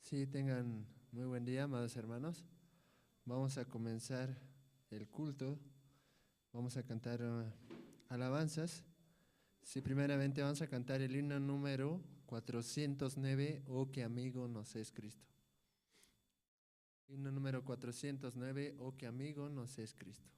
Sí, tengan muy buen día, amados hermanos. Vamos a comenzar el culto. Vamos a cantar alabanzas. Sí, primeramente vamos a cantar el himno número 409, Oh, qué amigo nos es Cristo. Himno número 409, Oh, qué amigo nos es Cristo.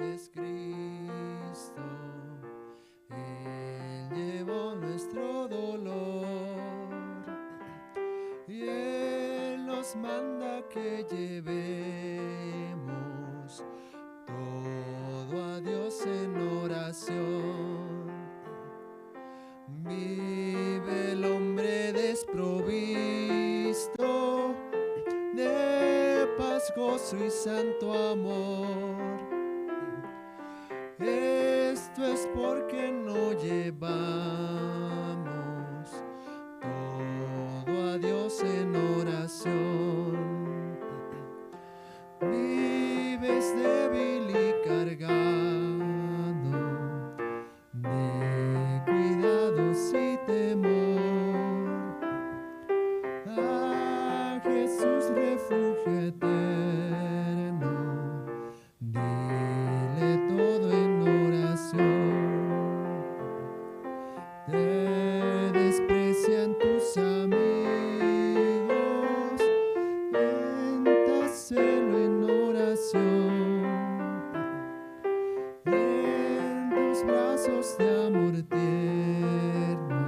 Es Cristo, Él llevó nuestro dolor y Él nos manda que llevemos todo a Dios en oración. Vive el hombre desprovisto de paz, gozo y santo amor. Esto es porque no llevamos todo a Dios en oración. Vives débil y cargado de cuidados y temor. A Jesús refugio eterno, dile todo en oración. Te desprecian tus amigos, cuéntaselo en oración. En tus brazos de amor tierno,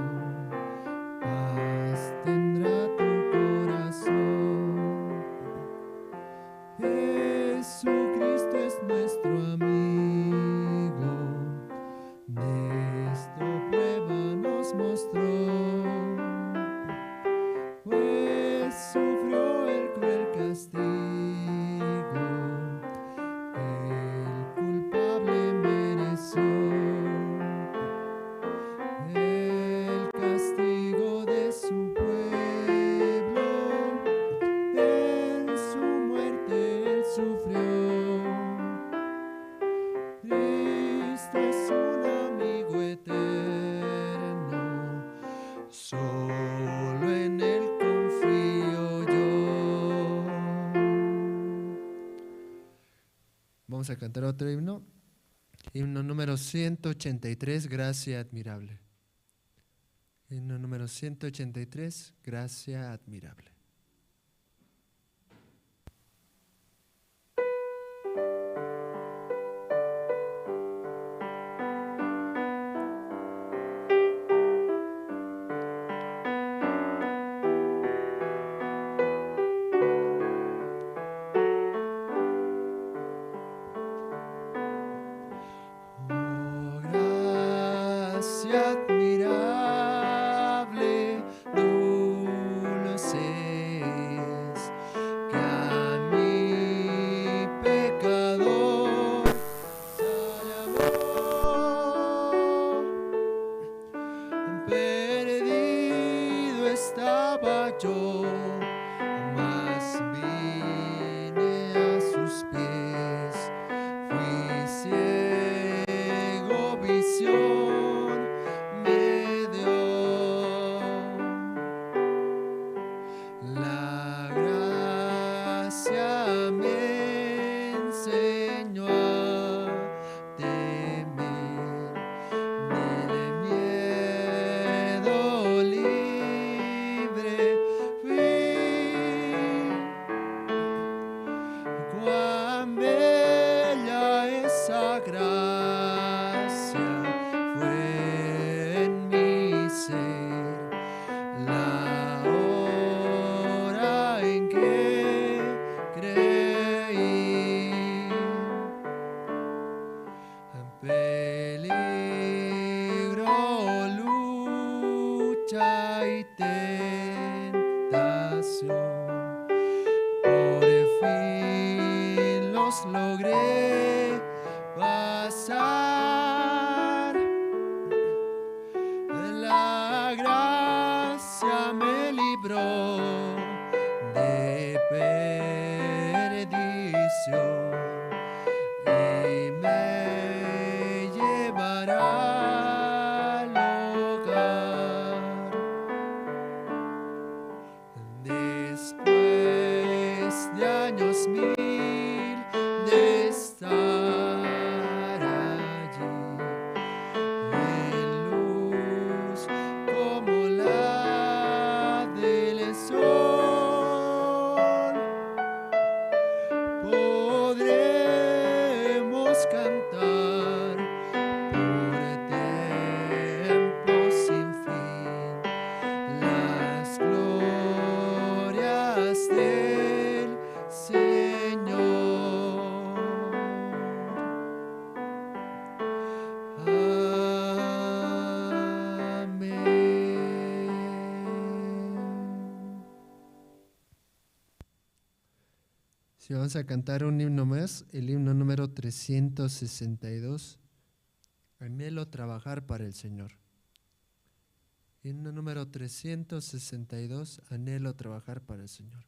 paz tendrá tu corazón. Jesucristo es nuestro amigo, de esto prueba nos mostró, pues sufrió el cruel castigo que el culpable mereció. El castigo de su pueblo, en su muerte él sufrió. Cristo es un amigo eterno, solo en él confío yo. Vamos a cantar otro himno, himno número 183, Gracia Admirable. Himno número 183, Gracia Admirable. Oh, gracia admirable, dulce es que a mi pecador salvó. Perdido estaba yo, mas vine a sus pies. Fui ciego, visión me dio. La gracia me enseñó a temer, del miedo libre fui. Cuán bella esa gracia fue en mi ser, la hora en que creí. Peligro, lucha y tentación, La gracia me libró de perdición y me llevará al hogar. Después de años mil de estar allí, en luz como la del sol, podremos cantar por tiempo sin fin las glorias del Señor. Amén. Si vamos a cantar un himno más, el himno número 362, Anhelo trabajar para el Señor. Himno número 362, Anhelo trabajar para el Señor.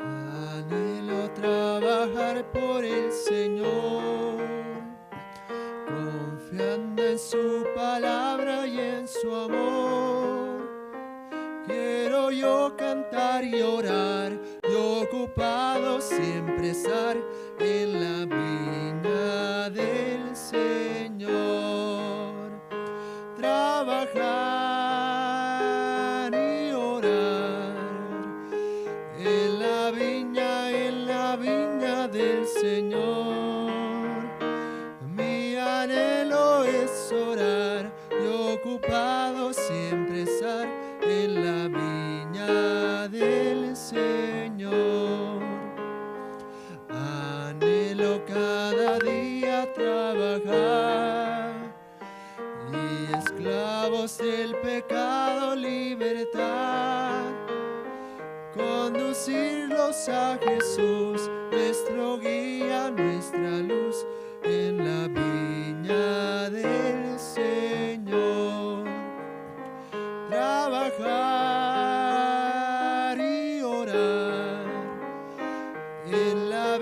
Anhelo trabajar por el Señor, confiando en su palabra y en su amor. Quiero yo cantar y orar, y ocupado siempre estar en la viña del Señor. Trabajar y orar en la viña del Señor. Mi anhelo es orar y ocupado siempre estar en la viña del Señor. Anhelo cada día trabajar y esclavos del pecado libertar, conducirlos a Jesús, nuestro guía, nuestra luz, en la viña del Señor. Trabajar y orar en la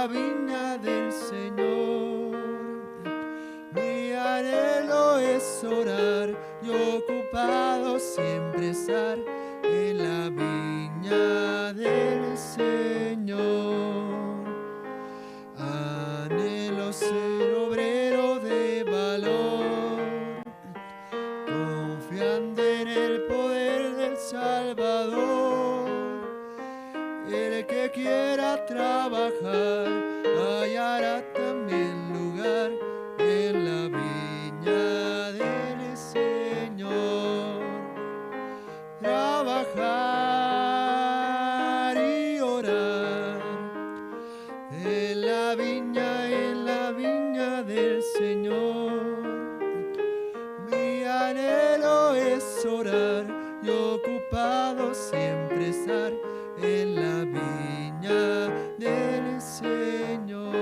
viña del Señor. Mi anhelo es orar y ocupado siempre estar en la viña del Señor. Anhelo ser obrero de valor, confiando en el poder del Salvador. El que quiera trabajar hallará también lugar en la viña del Señor. Trabajar y orar en la viña del Señor. Mi anhelo es orar y ocupado siempre estar en la viña del Señor.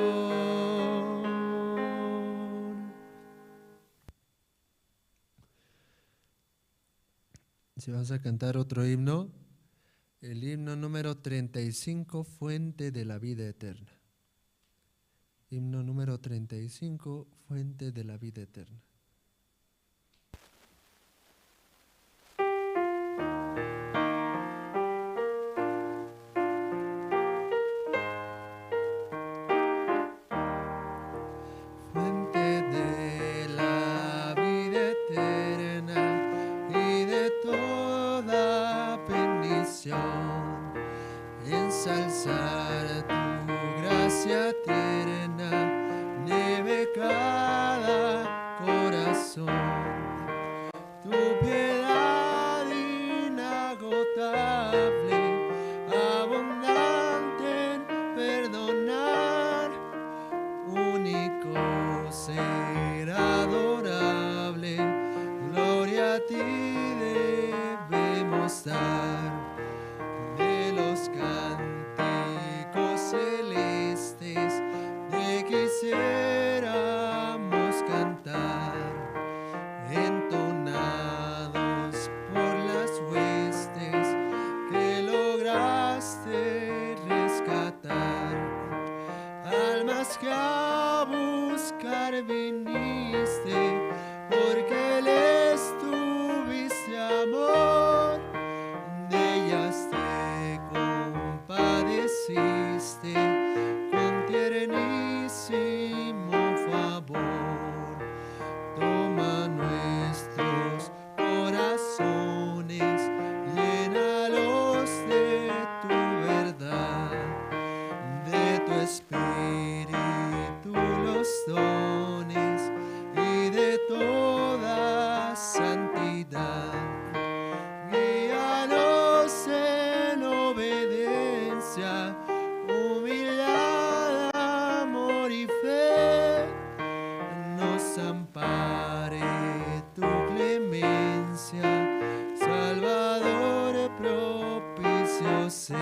Si vamos a cantar otro himno, el himno número 35, Fuente de la Vida Eterna. Himno número 35, Fuente de la Vida Eterna. Fuente de la vida eterna y de toda bendición, ensalzar tu gracia tierna debe cada corazón. Tu piedad inagotable, abundante en perdonar, único ser adorable, gloria a ti. ti debemos dar, de los cánticos celestes te quisiéramos cantar, entonados por las huestes que lograste rescatar, almas que a buscar viniste, porque les tuviste amor, de ellas te compadeciste con tiernísimo favor. Toma nuestros corazones, llénalos de tu verdad, de tu espíritu los dones y de toda santidad. Guíanos en obediencia, humildad, amor y fe. Nos ampare tu clemencia, Salvador propicio sé.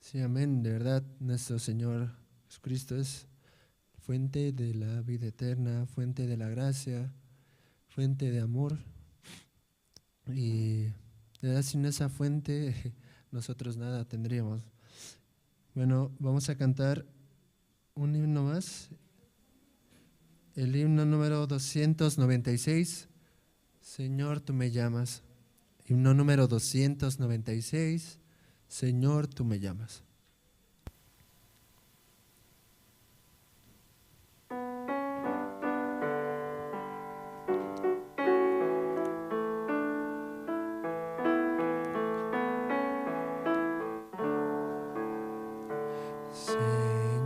Sí, amén. De verdad, nuestro Señor Jesucristo es fuente de la vida eterna, fuente de la gracia, fuente de amor. Y de verdad, sin esa fuente, nosotros nada tendríamos. Bueno, vamos a cantar un himno más, el himno número 296, Señor, tú me llamas. Himno número 296, Señor, tú me llamas.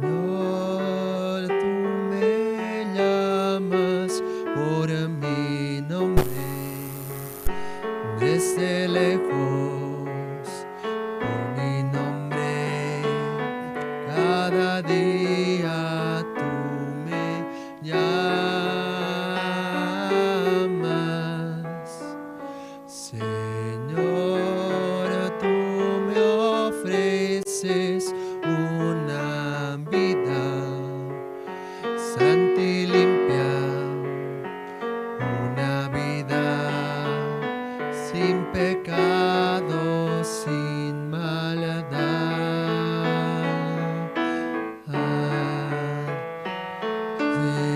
Señor, tú me llamas por mi nombre, desde lejos, por mi nombre, cada día tú me llamas. Señor, tú me ofreces una vida santa y limpia, una vida sin pecado, sin maldad.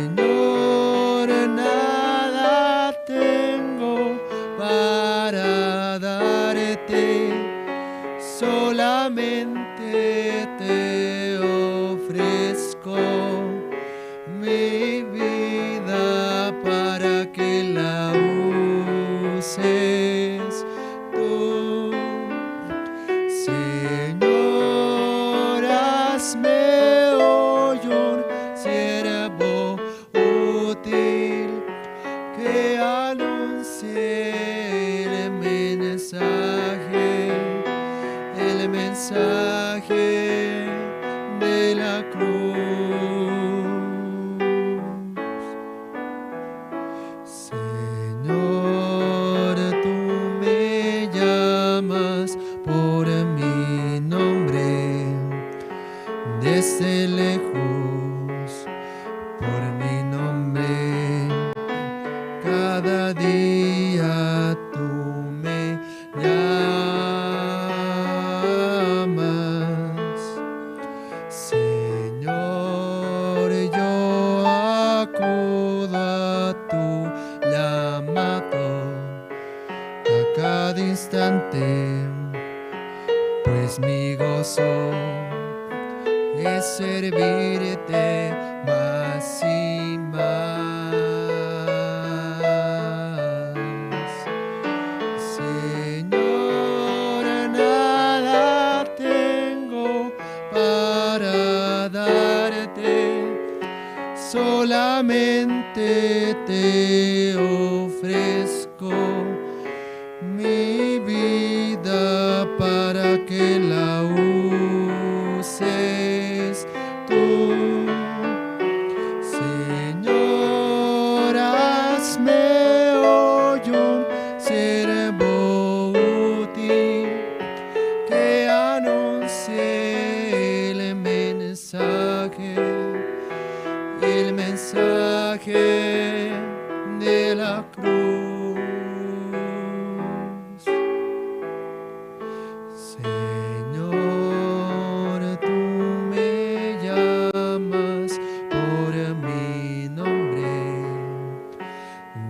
Señor, nada tengo para darte, solamente te ofrezco mi vida para que la uses tú. Señor, hazme hoy un siervo útil que anuncie el mensaje, el mensaje de la cruz. Señor, tú me llamas por mi nombre, desde lejos, por mi nombre, cada día tú me llamas. Señor, yo acudo a tu llamado a cada instante, pues mi gozo es servirte más y más. Señor, nada tengo para darte, solamente te ofrezco mi vida para que la uses tú. Señor, Hazme hoy un siervo útil que anuncie el mensaje de la cruz. Señor, tú me llamas por mi nombre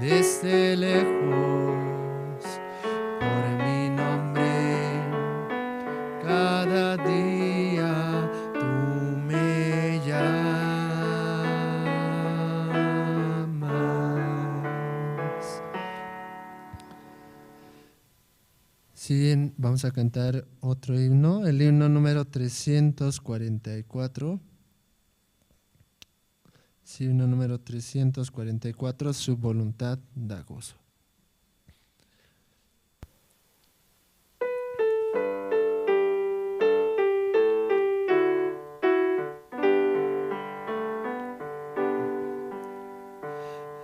desde lejos, por mi nombre cada día tú me llamas. Sí, vamos a cantar otro himno, el himno número 344. Sí, himno número 344, Su voluntad da gozo.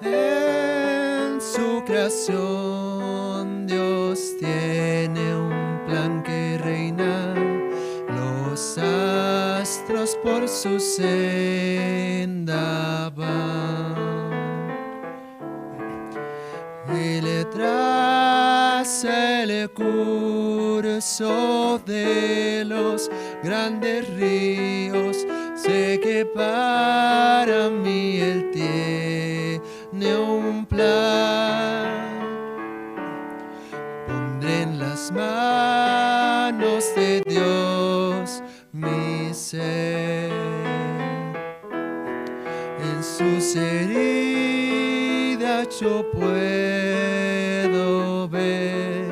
En su creación Dios tiene un plan que reina, los astros por su senda van. Él traza el curso de los grandes ríos, sé que para mí Él tiene un plan. Pondré en las manos de Dios mi ser, en sus heridas yo puedo ver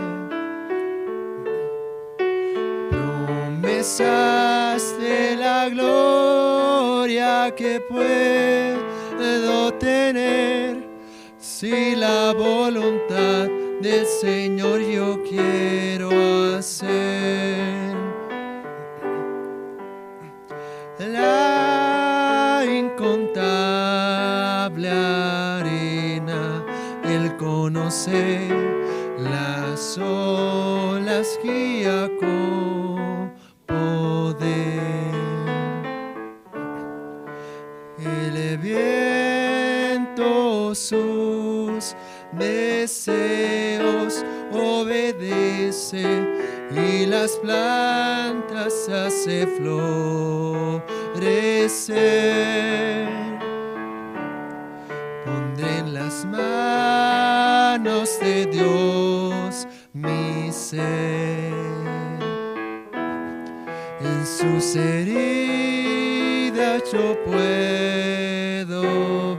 promesas de la gloria que puedo tener si la voluntad del Señor yo quiero hacer. La incontable arena Él conoce, las olas guía con poder. El viento sus deseos obedece y las plantas hace florecer. Pondré en las manos de Dios mi ser, en sus heridas yo puedo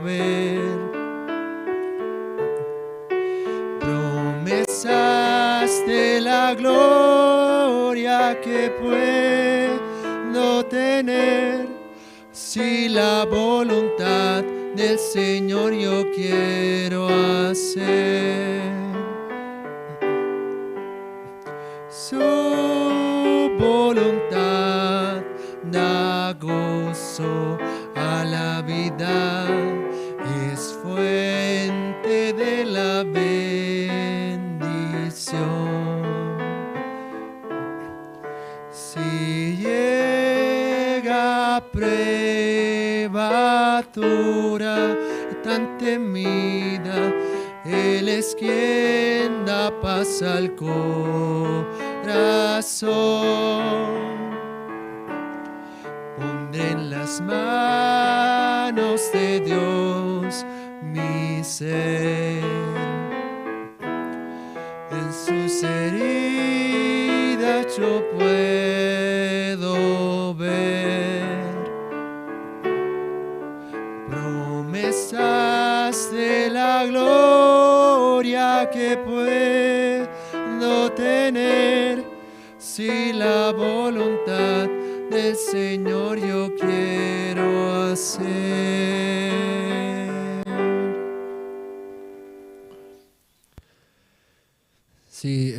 ver promesas de la gloria que puedo tener si la voluntad del Señor yo quiero hacer. Su voluntad da gozo a la vida, es fuente de la bendición. Si llega prueba dura tan temida, Él es quien da paz al corazón. Pondré en las manos de Dios mi ser, en sus heridas yo puedo ver promesas de la gloria que puedo tener si la voluntad del Señor yo quiero hacer. Sí,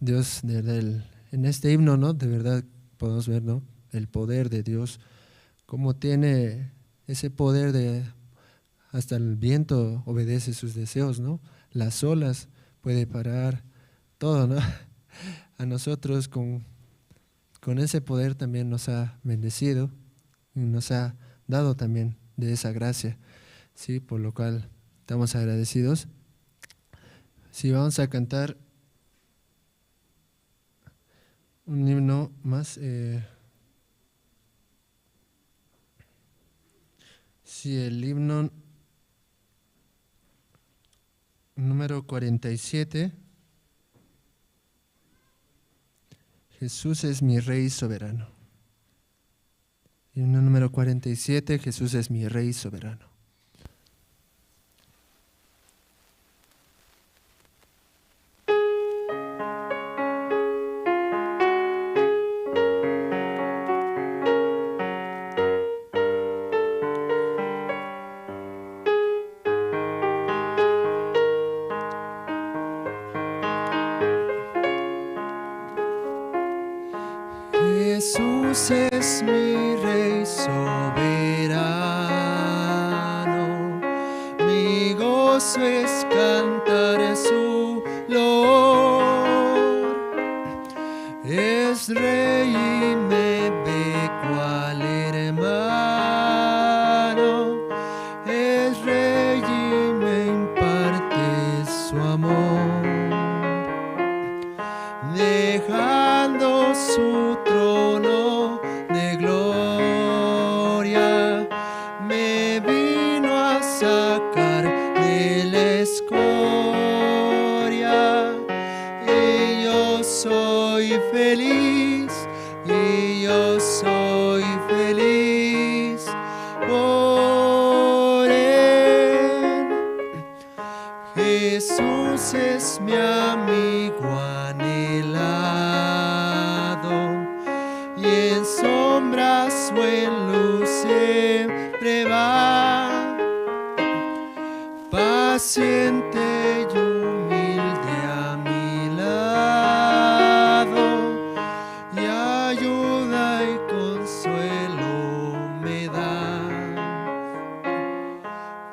Dios, de verdad, en este himno, ¿no? De verdad podemos ver, ¿no? El poder de Dios, cómo tiene ese poder de Hasta el viento obedece sus deseos, ¿no? Las olas puede parar, todo, ¿no? A nosotros con ese poder también nos ha bendecido y nos ha dado también de esa gracia, ¿sí? Por lo cual estamos agradecidos. Sí, vamos a cantar un himno más. Sí, el himno número 47. Jesús es mi Rey soberano. Himno número 47, Jesús es mi Rey soberano. Jesús es mi Rey soberano, mi gozo es cantar su loor. Es Rey y me ve cual hermano, es Rey y me imparte su amor, dejando su trono de gloria, me vino a sacar de la escoria, y yo soy feliz, y yo soy feliz por él. Jesús es mi amigo anhelado, y en sombras o en luz siempre va, paciente y humilde a mi lado, y ayuda y consuelo me da.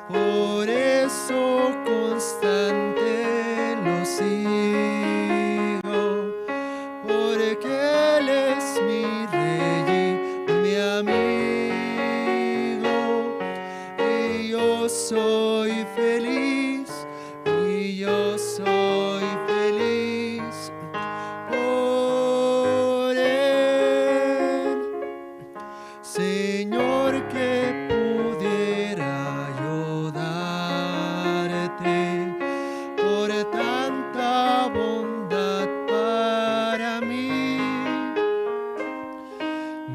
Por eso constante lo sigo, porque Él es mi Rey y mi amigo, y yo soy feliz, y yo soy feliz por Él. Señor, que pudiera yo darte por tanta bondad para mí.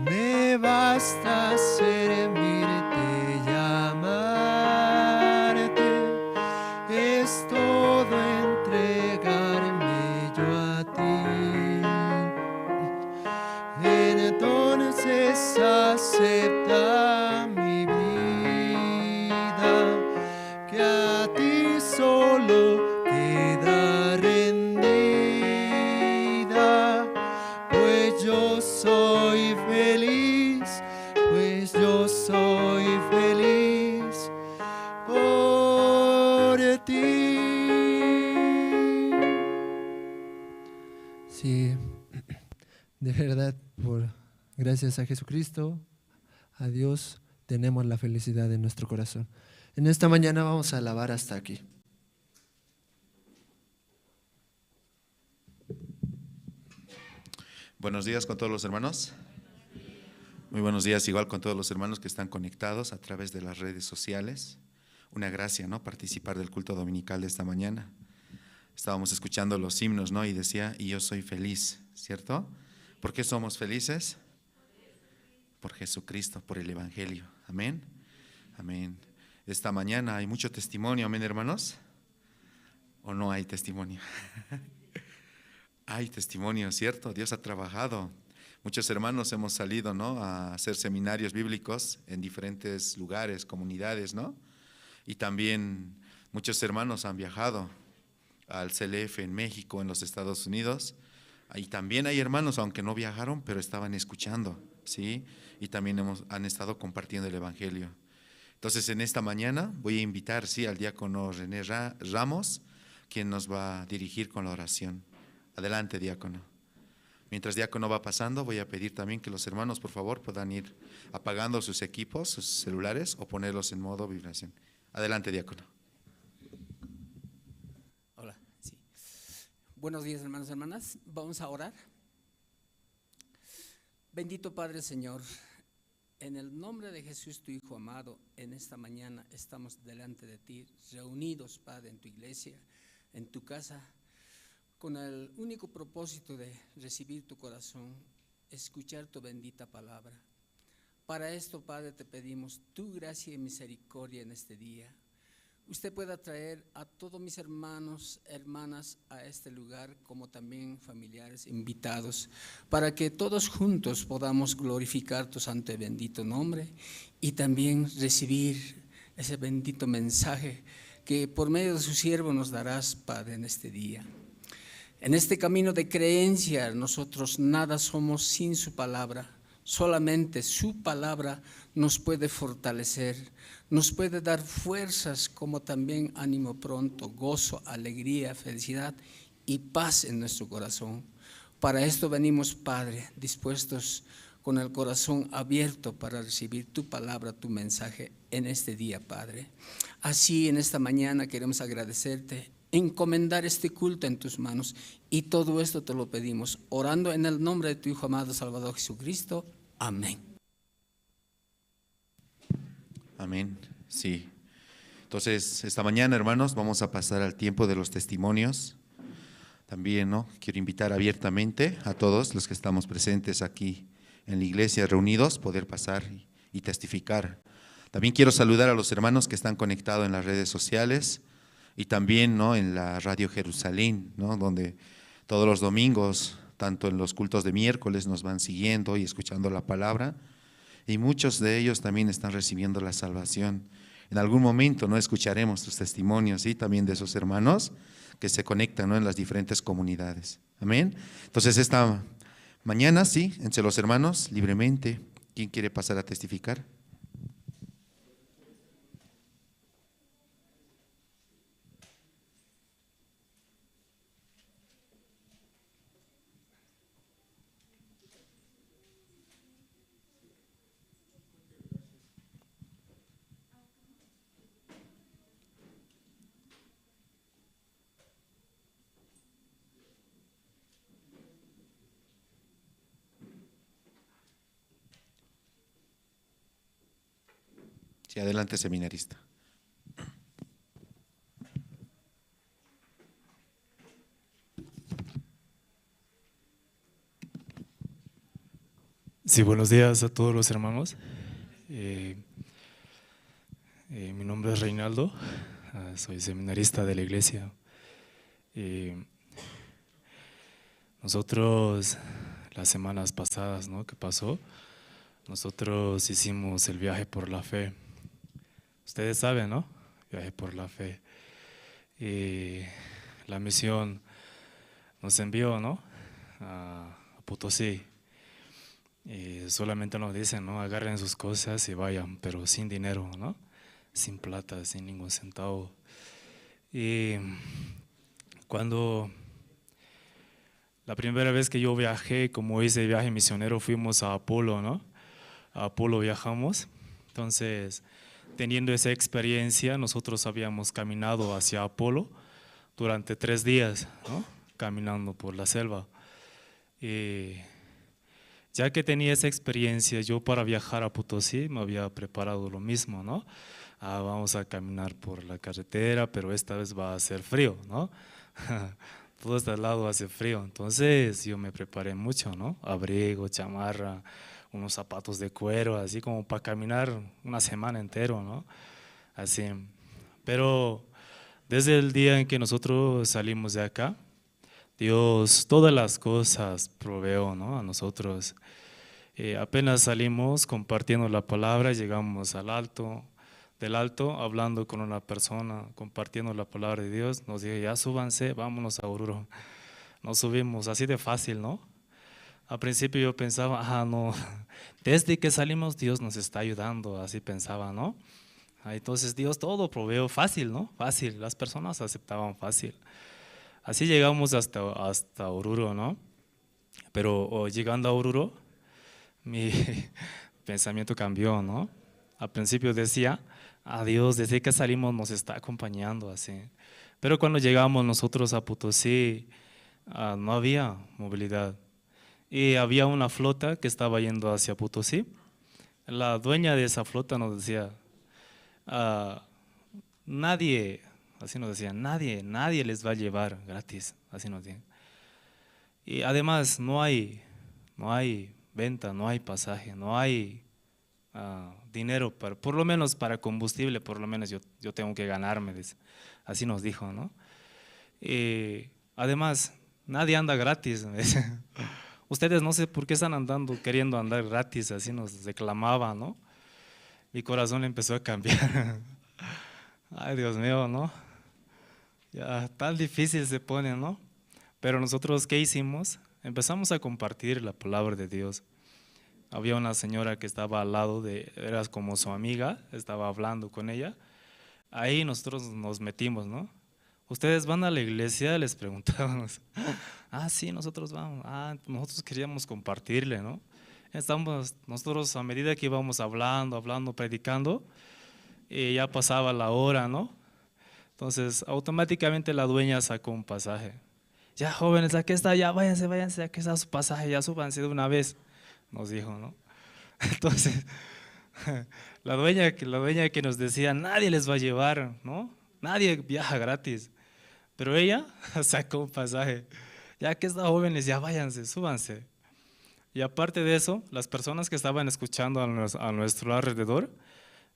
Me basta servirte y amarte, es todo entregarme yo a ti. Entonces acepta mi vida, que a ti solo queda rendida, pues yo soy feliz, pues yo soy feliz por ti. Sí, de verdad, gracias a Jesucristo, a Dios, tenemos la felicidad en nuestro corazón. En esta mañana vamos a alabar hasta aquí. Buenos días con todos los hermanos. Muy buenos días igual con todos los hermanos que están conectados a través de las redes sociales. Una gracia, ¿no?, participar del culto dominical de esta mañana. Estábamos escuchando los himnos, ¿no? Y decía, y yo soy feliz, ¿cierto? ¿Por qué somos felices? Por Jesucristo, por el Evangelio. Amén. Amén. Esta mañana hay mucho testimonio, amén, hermanos. ¿O no hay testimonio? Hay testimonio, ¿cierto? Dios ha trabajado. Muchos hermanos hemos salido, ¿no?, a hacer seminarios bíblicos en diferentes lugares, comunidades, ¿no? Y también muchos hermanos han viajado al CLF en México, en los Estados Unidos. Y también hay hermanos, aunque no viajaron, pero estaban escuchando, ¿sí? Y también han estado compartiendo el Evangelio. Entonces, en esta mañana voy a invitar, sí, al diácono René Ramos, quien nos va a dirigir con la oración. Adelante, diácono. Mientras diácono va pasando, voy a pedir también que los hermanos, por favor, puedan ir apagando sus equipos, sus celulares, o ponerlos en modo vibración. Adelante, diácono. Hola, sí. Buenos días, hermanos y hermanas. Vamos a orar. Bendito Padre Señor, en el nombre de Jesús, tu Hijo amado, en esta mañana estamos delante de ti, reunidos, Padre, en tu iglesia, en tu casa, con el único propósito de recibir tu corazón, escuchar tu bendita palabra. Para esto, Padre, te pedimos tu gracia y misericordia en este día. Usted pueda traer a todos mis hermanos, hermanas a este lugar, como también familiares, invitados, para que todos juntos podamos glorificar tu santo y bendito nombre y también recibir ese bendito mensaje que por medio de su siervo nos darás, Padre, en este día. En este camino de creencia, nosotros nada somos sin su palabra. Solamente su palabra nos puede fortalecer, nos puede dar fuerzas, como también ánimo pronto, gozo, alegría, felicidad y paz en nuestro corazón. Para esto venimos, Padre, dispuestos con el corazón abierto para recibir tu palabra, tu mensaje en este día, Padre. Así, en esta mañana queremos agradecerte, encomendar este culto en tus manos, y todo esto te lo pedimos, orando en el nombre de tu Hijo amado, Salvador Jesucristo. Amén. Amén, sí. Entonces, esta mañana, hermanos, vamos a pasar al tiempo de los testimonios. También, ¿no? Quiero invitar abiertamente a todos los que estamos presentes aquí en la iglesia reunidos, poder pasar y testificar. También quiero saludar a los hermanos que están conectados en las redes sociales y también, ¿no?, en la Radio Jerusalén, ¿no?, donde todos los domingos, tanto en los cultos de miércoles, nos van siguiendo y escuchando la palabra, y muchos de ellos también están recibiendo la salvación. En algún momento, ¿no?, escucharemos tus testimonios, ¿sí?, también de esos hermanos que se conectan, ¿no?, en las diferentes comunidades. Amén. Entonces, esta mañana, sí, entre los hermanos, libremente, ¿quién quiere pasar a testificar? Sí, adelante, seminarista. Sí, buenos días a todos los hermanos. Mi nombre es Reinaldo, soy seminarista de la iglesia. Nosotros, las semanas pasadas, ¿no?, que pasó, nosotros hicimos el viaje por la fe. Ustedes saben, ¿no? Viaje por la fe. Y la misión nos envió, ¿no?, a Potosí. Y solamente nos dicen, ¿no?, agarren sus cosas y vayan, pero sin dinero, ¿no?, sin plata, sin ningún centavo. Y cuando la primera vez que yo viajé, como hice viaje misionero, fuimos a Apolo, ¿no? A Apolo viajamos. Entonces, teniendo esa experiencia, nosotros habíamos caminado hacia Apolo durante 3 días, ¿no?, caminando por la selva. Y ya que tenía esa experiencia, yo para viajar a Potosí me había preparado lo mismo, ¿no? Ah, vamos a caminar por la carretera, pero esta vez va a hacer frío, ¿no? Todo este lado hace frío, entonces yo me preparé mucho, ¿no? Abrigo, chamarra, unos zapatos de cuero, así como para caminar una semana entero, ¿no? Así. Pero desde el día en que nosotros salimos de acá, Dios todas las cosas proveó, ¿no?, a nosotros. Apenas salimos compartiendo la palabra, llegamos al alto, del alto, hablando con una persona, compartiendo la palabra de Dios, nos dijo, ya súbanse, vámonos a Oruro. Nos subimos, así de fácil, ¿no? Al principio yo pensaba, ah, no, desde que salimos Dios nos está ayudando, así pensaba, ¿no? Entonces Dios todo proveó fácil, ¿no? Fácil, las personas aceptaban fácil. Así llegamos hasta Oruro, ¿no? Pero llegando a Oruro, mi pensamiento cambió, ¿no? Al principio decía, a Dios, desde que salimos nos está acompañando así. Pero cuando llegamos nosotros a Potosí, no había movilidad. Y había una flota que estaba yendo hacia Potosí. La dueña de esa flota nos decía, nadie, así nos decía, nadie les va a llevar gratis, así nos decía. Y además no hay venta, no hay pasaje, no hay dinero, por lo menos para combustible, por lo menos yo tengo que ganarme, dice. Así nos dijo, ¿no? Y además, nadie anda gratis, dice. Ustedes no sé por qué están queriendo andar gratis, así nos reclamaba, ¿no? Mi corazón empezó a cambiar. Ay, Dios mío, ¿no? Ya tan difícil se pone, ¿no? Pero nosotros, ¿qué hicimos? Empezamos a compartir la palabra de Dios. Había una señora que estaba al lado era como su amiga, estaba hablando con ella. Ahí nosotros nos metimos, ¿no? ¿Ustedes van a la iglesia? Les preguntábamos. Ah, sí, nosotros vamos. Ah, nosotros queríamos compartirle, ¿no? Estamos nosotros a medida que íbamos hablando, predicando, y ya pasaba la hora, ¿no? Entonces, automáticamente la dueña sacó un pasaje. Ya, jóvenes, aquí está, ya, váyanse, aquí está su pasaje, ya súbanse de una vez, nos dijo, ¿no? Entonces, la dueña que nos decía, nadie les va a llevar, ¿no? Nadie viaja gratis. Pero ella sacó un pasaje. Ya que está, jóvenes, ya váyanse, súbanse. Y aparte de eso, las personas que estaban escuchando a nuestro alrededor,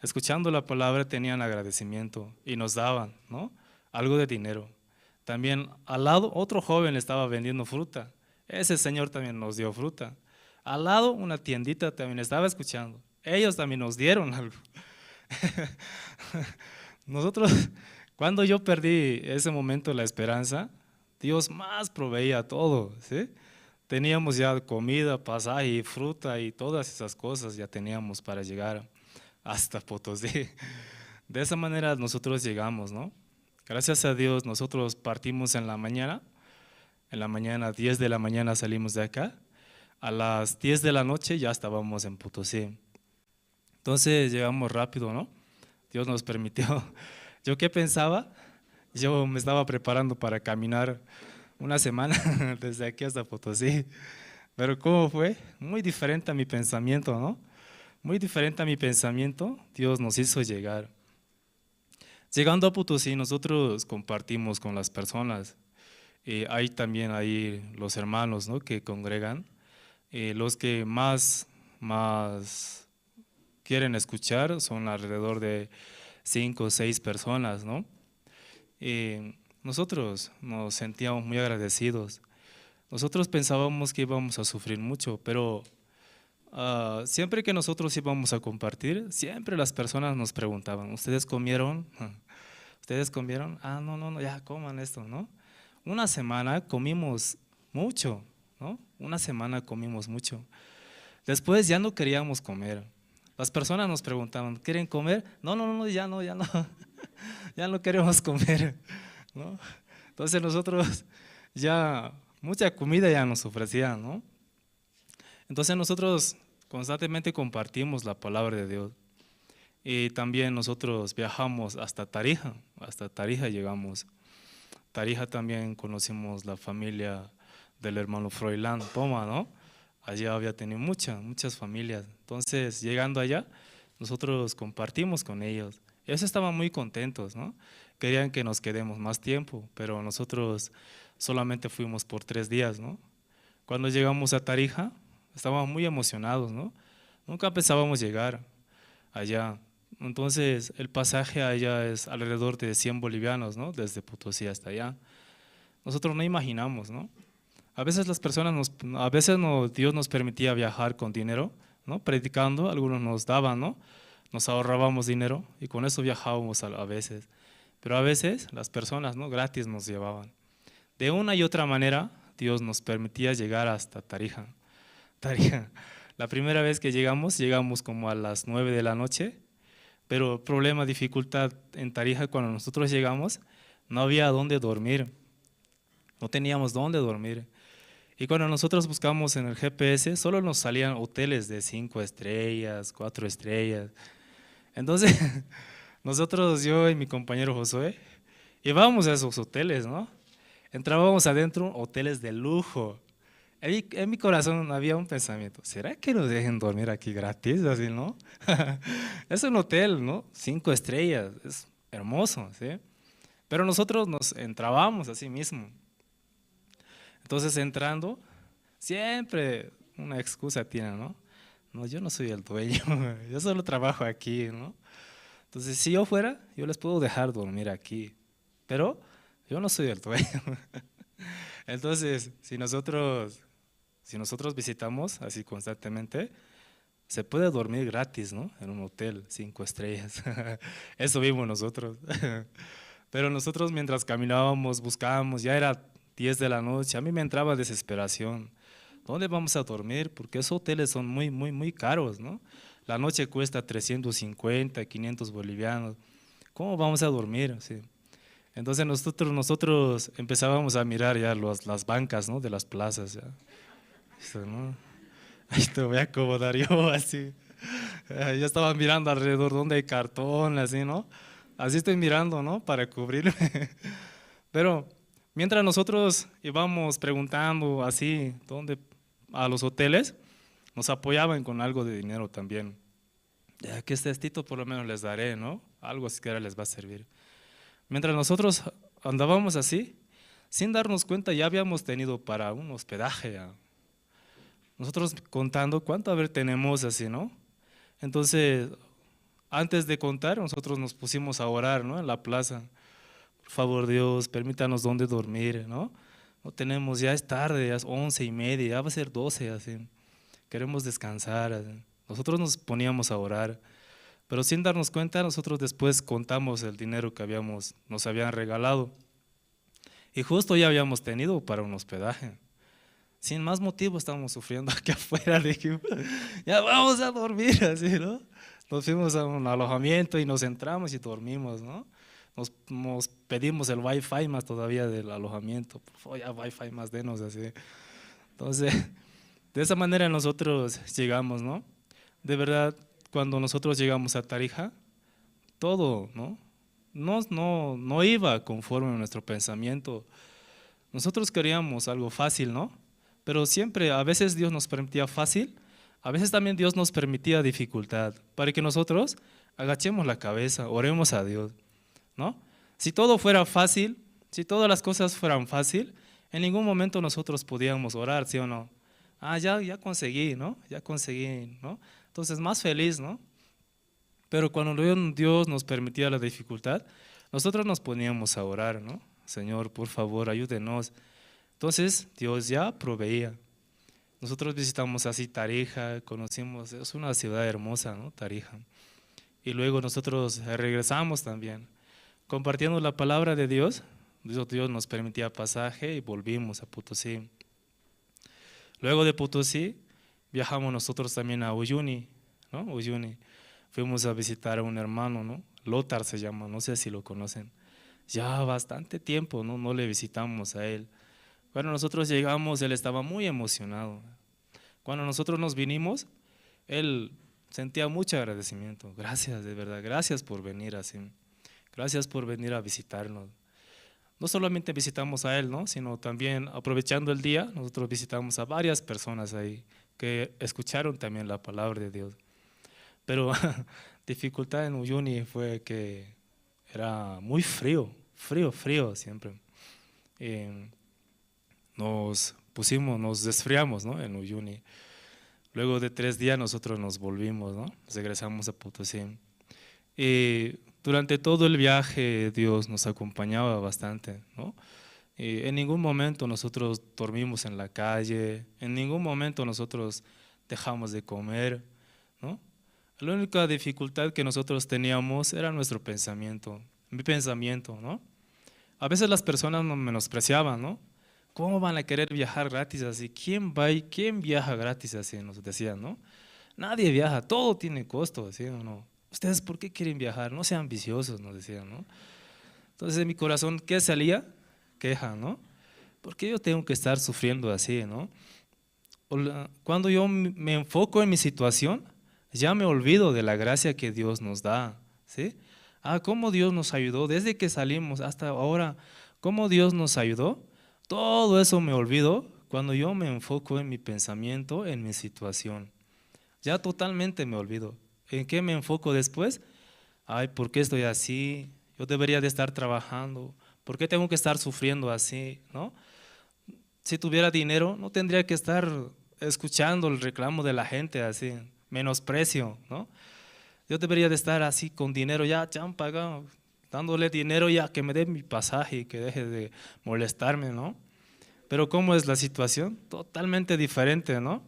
escuchando la palabra, tenían agradecimiento y nos daban, ¿no? Algo de dinero. También al lado, otro joven estaba vendiendo fruta. Ese señor también nos dio fruta. Al lado, una tiendita también estaba escuchando. Ellos también nos dieron algo. Nosotros, cuando yo perdí ese momento la esperanza, Dios más proveía todo, ¿sí? Teníamos ya comida, pasaje y fruta y todas esas cosas ya teníamos para llegar hasta Potosí. De esa manera nosotros llegamos, ¿no? Gracias a Dios nosotros partimos en la mañana, 10 de la mañana salimos de acá, a las 10 de la noche ya estábamos en Potosí. Entonces llegamos rápido, ¿no? Dios nos permitió. ¿Yo qué pensaba? Yo me estaba preparando para caminar una semana desde aquí hasta Potosí. Pero ¿cómo fue? Muy diferente a mi pensamiento, ¿no? Muy diferente a mi pensamiento, Dios nos hizo llegar. Llegando a Potosí, nosotros compartimos con las personas. Hay también ahí los hermanos, ¿no?, que congregan. Los que más quieren escuchar son alrededor de 5 o 6 personas, ¿no? Nosotros nos sentíamos muy agradecidos. Nosotros pensábamos que íbamos a sufrir mucho, pero siempre que nosotros íbamos a compartir, siempre las personas nos preguntaban, ¿ustedes comieron? ¿Ustedes comieron? Ah, no, ya coman esto, ¿no? Una semana comimos mucho, ¿no? Una semana comimos mucho. Después ya no queríamos comer. Las personas nos preguntaban, ¿quieren comer? No, ya no, ya no queremos comer, ¿no? Entonces nosotros ya, mucha comida ya nos ofrecían, ¿no? Entonces nosotros constantemente compartimos la palabra de Dios. Y también nosotros viajamos hasta Tarija llegamos. Tarija también conocimos la familia del hermano Froilán Poma, ¿no? Allá había tenido muchas familias. Entonces, llegando allá, nosotros compartimos con ellos. Ellos estaban muy contentos, ¿no? Querían que nos quedemos más tiempo, pero nosotros solamente fuimos por 3 días, ¿no? Cuando llegamos a Tarija, estábamos muy emocionados, ¿no? Nunca pensábamos llegar allá. Entonces, el pasaje allá es alrededor de 100 bolivianos, ¿no? Desde Potosí hasta allá. Nosotros no imaginamos, ¿no? A veces las personas, Dios nos permitía viajar con dinero, ¿no? Predicando, algunos nos daban, ¿no? Nos ahorrábamos dinero y con eso viajábamos a veces. Pero a veces las personas, ¿no?, gratis nos llevaban. De una y otra manera, Dios nos permitía llegar hasta Tarija. Tarija. La primera vez que llegamos, llegamos como a las 9 de la noche. Pero problema, dificultad en Tarija, cuando nosotros llegamos, no había dónde dormir. No teníamos dónde dormir. Y cuando nosotros buscamos en el GPS, solo nos salían hoteles de 5 estrellas, 4 estrellas. Entonces, nosotros, yo y mi compañero Josué, íbamos a esos hoteles, ¿no? Entrábamos adentro, hoteles de lujo. En mi corazón había un pensamiento, ¿será que nos dejen dormir aquí gratis? Así, ¿no? Es un hotel, ¿no? 5 estrellas, es hermoso, ¿sí? Pero nosotros nos entrábamos así mismo. Entonces, entrando, siempre una excusa tiene, ¿no? No, yo no soy el dueño, yo solo trabajo aquí, ¿no? Entonces, si yo fuera, yo les puedo dejar dormir aquí, pero yo no soy el dueño. Entonces, si nosotros visitamos así constantemente, se puede dormir gratis, ¿no? En un hotel 5 estrellas. Eso vimos nosotros. Pero nosotros mientras caminábamos, buscábamos, ya era 10 de la noche, a mí me entraba desesperación. ¿Dónde vamos a dormir? Porque esos hoteles son muy, muy, muy caros, ¿no? La noche cuesta 350, 500 bolivianos. ¿Cómo vamos a dormir? Sí. Entonces nosotros empezábamos a mirar ya las bancas, ¿no? De las plazas. Ya. Eso, ¿no? Ahí te voy a acomodar yo así. Yo estaba mirando alrededor donde hay cartón, así, ¿no? Así estoy mirando, ¿no? Para cubrirme. Pero mientras nosotros íbamos preguntando así, ¿dónde? A los hoteles, nos apoyaban con algo de dinero también. Ya que este estito por lo menos les daré, ¿no? Algo siquiera les va a servir. Mientras nosotros andábamos así, sin darnos cuenta ya habíamos tenido para un hospedaje. Ya. Nosotros contando cuánto a ver tenemos así, ¿no? Entonces, antes de contar, nosotros nos pusimos a orar, ¿no? En la plaza. Por favor, Dios, permítanos dónde dormir, ¿no? No tenemos, ya es tarde, ya es 11:30, ya va a ser 12, así. Queremos descansar. Así. Nosotros nos poníamos a orar, pero sin darnos cuenta, nosotros después contamos el dinero que nos habían regalado. Y justo ya habíamos tenido para un hospedaje. Sin más motivo estábamos sufriendo aquí afuera, dijimos, ya vamos a dormir, así, ¿no? Nos fuimos a un alojamiento y nos entramos y dormimos, ¿no? Nos pedimos el wifi más todavía del alojamiento, por favor, ya wifi más denos, así. Entonces, de esa manera nosotros llegamos, ¿no? De verdad, cuando nosotros llegamos a Tarija, todo, ¿no? No iba conforme a nuestro pensamiento. Nosotros queríamos algo fácil, ¿no? Pero siempre, a veces Dios nos permitía fácil, a veces también Dios nos permitía dificultad, para que nosotros agachemos la cabeza, oremos a Dios, ¿no? Si todo fuera fácil, si todas las cosas fueran fácil, en ningún momento nosotros podíamos orar, ¿sí o no? Ah, ya conseguí, ¿no? Ya conseguí, ¿no? Entonces, más feliz, ¿no? Pero cuando Dios nos permitía la dificultad, nosotros nos poníamos a orar, ¿no? Señor, por favor, ayúdenos. Entonces, Dios ya proveía. Nosotros visitamos así Tarija, conocimos, es una ciudad hermosa, ¿no? Tarija. Y luego nosotros regresamos también, compartiendo la palabra de Dios. Dios nos permitía pasaje y volvimos a Potosí. Luego de Potosí, viajamos nosotros también a Uyuni, ¿no? Uyuni. Fuimos a visitar a un hermano, ¿no? Lothar se llama, no sé si lo conocen. Ya bastante tiempo, ¿no? No le visitamos a él. Cuando nosotros llegamos, él estaba muy emocionado. Cuando nosotros nos vinimos, él sentía mucho agradecimiento. Gracias, de verdad, gracias por venir así. Gracias por venir a visitarnos. No solamente visitamos a él, ¿no? Sino también aprovechando el día, nosotros visitamos a varias personas ahí que escucharon también la palabra de Dios. Pero dificultad en Uyuni fue que era muy frío, frío, frío siempre. Nos desfriamos, ¿no? En Uyuni. Luego de 3 días nosotros nos volvimos, ¿no? Regresamos a Potosí. Y durante todo el viaje Dios nos acompañaba bastante, ¿no? Y en ningún momento nosotros dormimos en la calle, en ningún momento nosotros dejamos de comer, ¿no? La única dificultad que nosotros teníamos era nuestro pensamiento, mi pensamiento, ¿no? A veces las personas nos menospreciaban, ¿no? ¿Cómo van a querer viajar gratis así? ¿Quién va y quién viaja gratis así? Nos decían, ¿no? Nadie viaja, todo tiene costo, ¿sí o no? ¿Ustedes por qué quieren viajar? No sean viciosos, nos decían, ¿no? Entonces en mi corazón, ¿qué salía? Queja, ¿no? ¿Por qué yo tengo que estar sufriendo así, no? Cuando yo me enfoco en mi situación, ya me olvido de la gracia que Dios nos da, ¿sí? Ah, cómo Dios nos ayudó desde que salimos hasta ahora, cómo Dios nos ayudó. Todo eso me olvido cuando yo me enfoco en mi pensamiento, en mi situación. Ya totalmente me olvido. ¿En qué me enfoco después? Ay, ¿por qué estoy así? Yo debería de estar trabajando. ¿Por qué tengo que estar sufriendo así? ¿No? Si tuviera dinero, no tendría que estar escuchando el reclamo de la gente así, menosprecio, ¿no? Yo debería de estar así con dinero ya, ya han pagado, dándole dinero ya que me dé mi pasaje y que deje de molestarme, ¿no? Pero ¿cómo es la situación? Totalmente diferente, ¿no?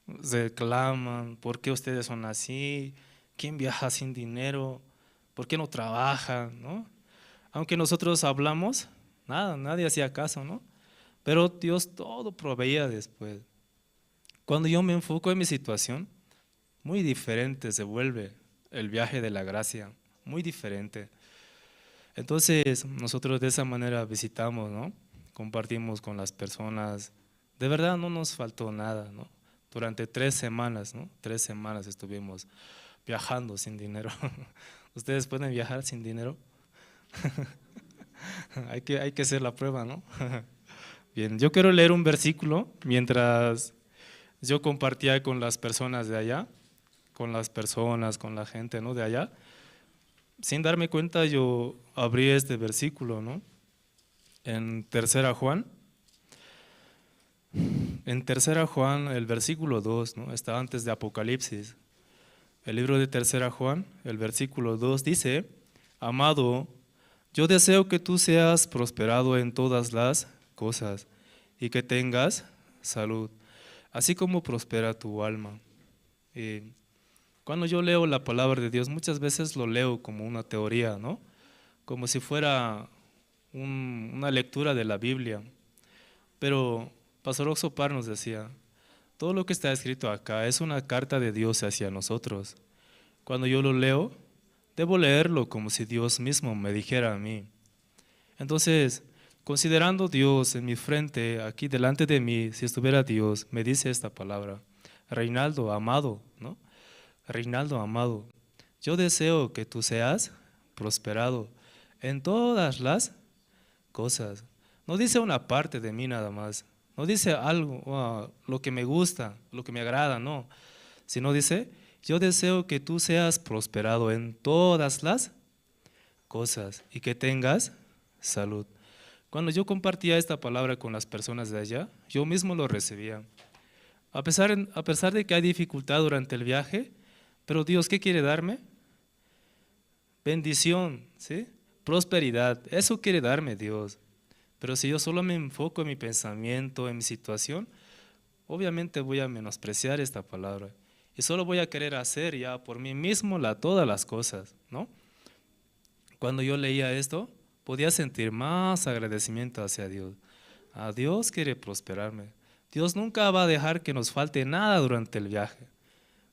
Reclaman, ¿por qué ustedes son así? ¿Quién viaja sin dinero? ¿Por qué no trabajan? ¿No? Aunque nosotros hablamos, nada, nadie hacía caso, ¿no? Pero Dios todo proveía después. Cuando yo me enfoco en mi situación, muy diferente se vuelve el viaje de la gracia, muy diferente. Entonces nosotros de esa manera visitamos, ¿no? Compartimos con las personas. De verdad no nos faltó nada, ¿no? Durante 3 semanas, ¿no? 3 semanas estuvimos viajando sin dinero. ¿Ustedes pueden viajar sin dinero? Hay que hacer la prueba, ¿no? Bien, yo quiero leer un versículo mientras yo compartía con las personas de allá, con las personas, con la gente, ¿no? De allá. Sin darme cuenta yo abrí este versículo, ¿no? En Tercera Juan. En Tercera Juan, el versículo 2, ¿no? Está antes de Apocalipsis. El libro de Tercera Juan, el versículo 2 dice: Amado, yo deseo que tú seas prosperado en todas las cosas y que tengas salud, así como prospera tu alma. Cuando yo leo la palabra de Dios, muchas veces lo leo como una teoría, ¿no? Como si fuera una lectura de la Biblia. Pero Pastor Oxopar nos decía, todo lo que está escrito acá es una carta de Dios hacia nosotros. Cuando yo lo leo, debo leerlo como si Dios mismo me dijera a mí. Entonces, considerando Dios en mi frente, aquí delante de mí, si estuviera Dios, me dice esta palabra: Reinaldo, amado, ¿no? Reinaldo, amado, yo deseo que tú seas prosperado en todas las cosas. No dice una parte de mí nada más, no dice algo, lo que me gusta, lo que me agrada, no, sino dice, yo deseo que tú seas prosperado en todas las cosas y que tengas salud. Cuando yo compartía esta palabra con las personas de allá, yo mismo lo recibía. A pesar de que hay dificultad durante el viaje, pero Dios, ¿qué quiere darme? Bendición, ¿sí? Prosperidad, eso quiere darme Dios. Pero si yo solo me enfoco en mi pensamiento, en mi situación, obviamente voy a menospreciar esta palabra. Y solo voy a querer hacer ya por mí mismo todas las cosas, ¿no? Cuando yo leía esto, podía sentir más agradecimiento hacia Dios. A Dios quiere prosperarme. Dios nunca va a dejar que nos falte nada durante el viaje.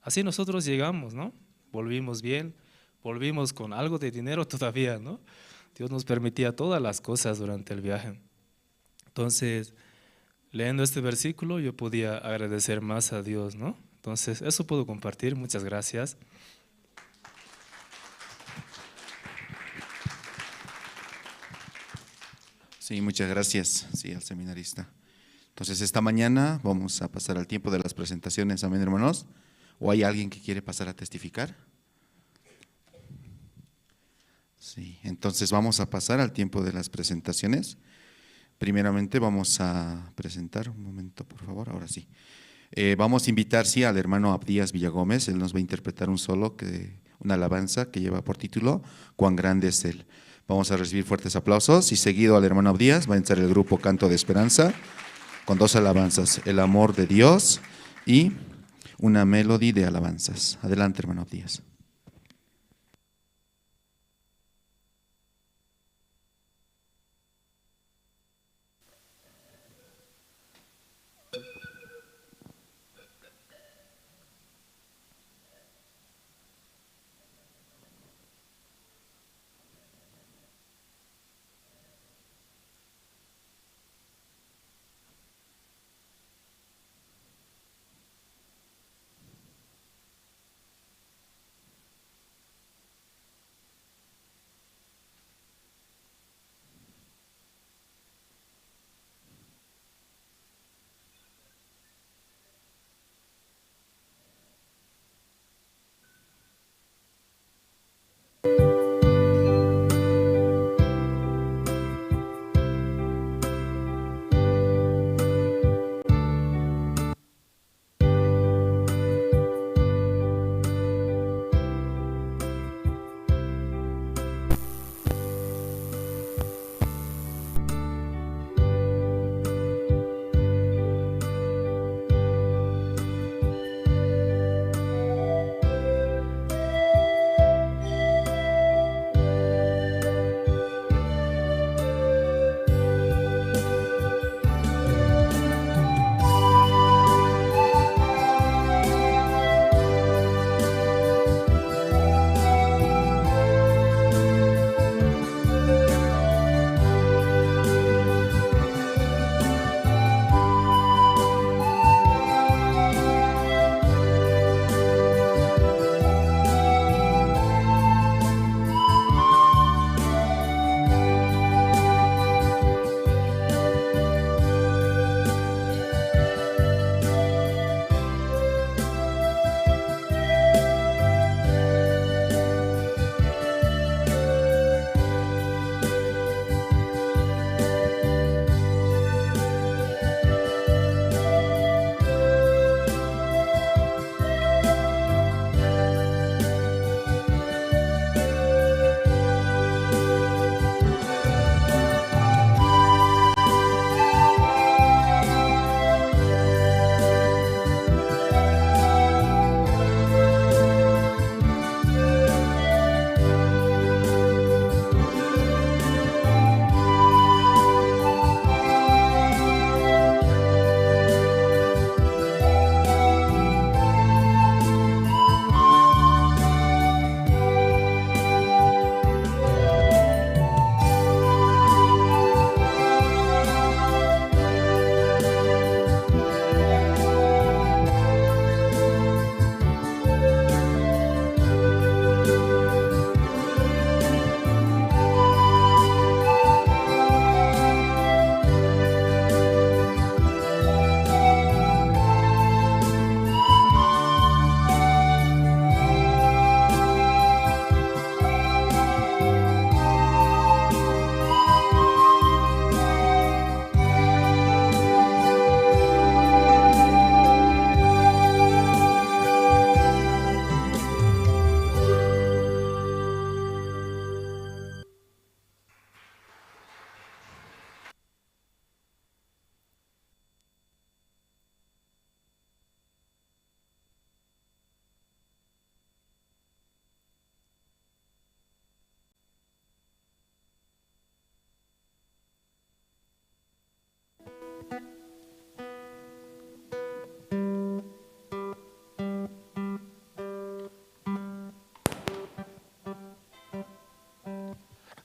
Así nosotros llegamos, ¿no? Volvimos bien, volvimos con algo de dinero todavía, ¿no? Dios nos permitía todas las cosas durante el viaje. Entonces, leyendo este versículo, yo podía agradecer más a Dios, ¿no? Entonces, eso puedo compartir. Muchas gracias. Sí, muchas gracias, sí, al seminarista. Entonces, esta mañana vamos a pasar al tiempo de las presentaciones. Amén, hermanos. ¿O hay alguien que quiere pasar a testificar? Sí, entonces vamos a pasar al tiempo de las presentaciones. Primeramente vamos a presentar, un momento por favor, ahora sí. Vamos a invitar, sí, al hermano Abdías Villagómez. Él nos va a interpretar un solo, una alabanza que lleva por título Cuán grande es Él. Vamos a recibir fuertes aplausos y seguido al hermano Abdías va a entrar el grupo Canto de Esperanza con 2 alabanzas, El amor de Dios y una melodía de alabanzas. Adelante, hermano Abdías.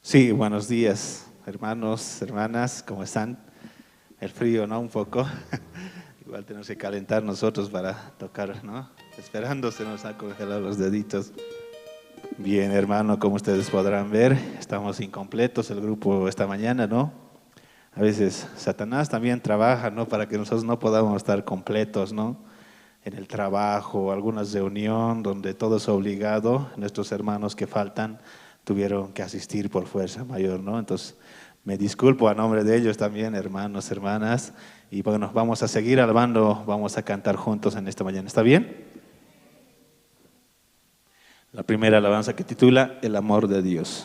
Sí, buenos días, hermanos, hermanas, ¿cómo están? El frío, ¿no? Un poco. Igual tenemos que calentar nosotros para tocar, ¿no? Esperando se nos han congelado los deditos. Bien, hermano, como ustedes podrán ver, estamos incompletos el grupo esta mañana, ¿no? A veces Satanás también trabaja, ¿no? Para que nosotros no podamos estar completos, ¿no? En el trabajo, alguna reunión donde todo es obligado, nuestros hermanos que faltan tuvieron que asistir por fuerza mayor, ¿no? Entonces, me disculpo a nombre de ellos también, hermanos, hermanas. Y bueno, vamos a seguir alabando, vamos a cantar juntos en esta mañana. ¿Está bien? La primera alabanza que titula El amor de Dios.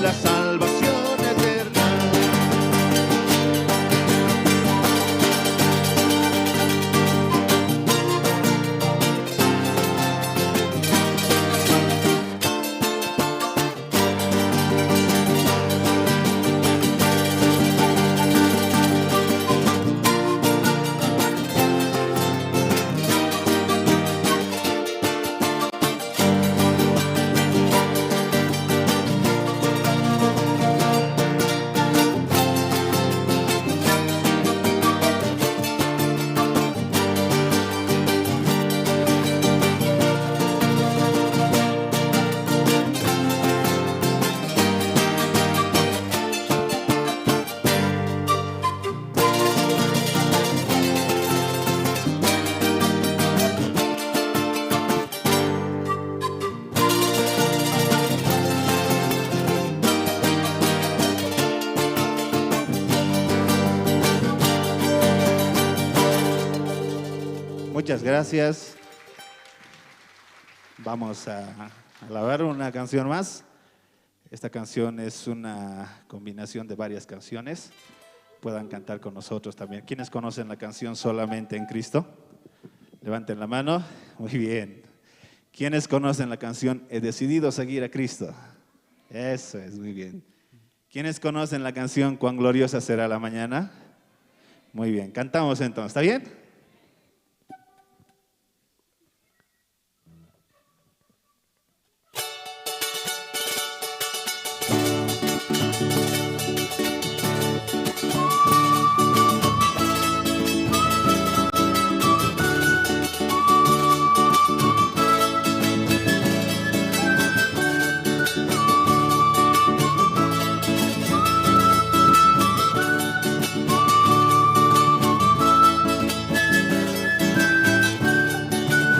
la salvación eterna. Muchas gracias. Vamos a alabar una canción más. Esta canción es una combinación de varias canciones. Puedan cantar con nosotros también. ¿Quiénes conocen la canción Solamente en Cristo? Levanten la mano. Muy bien. ¿Quiénes conocen la canción He decidido seguir a Cristo? Eso es, muy bien. ¿Quiénes conocen la canción Cuán gloriosa será la mañana? Muy bien, cantamos entonces, ¿está bien?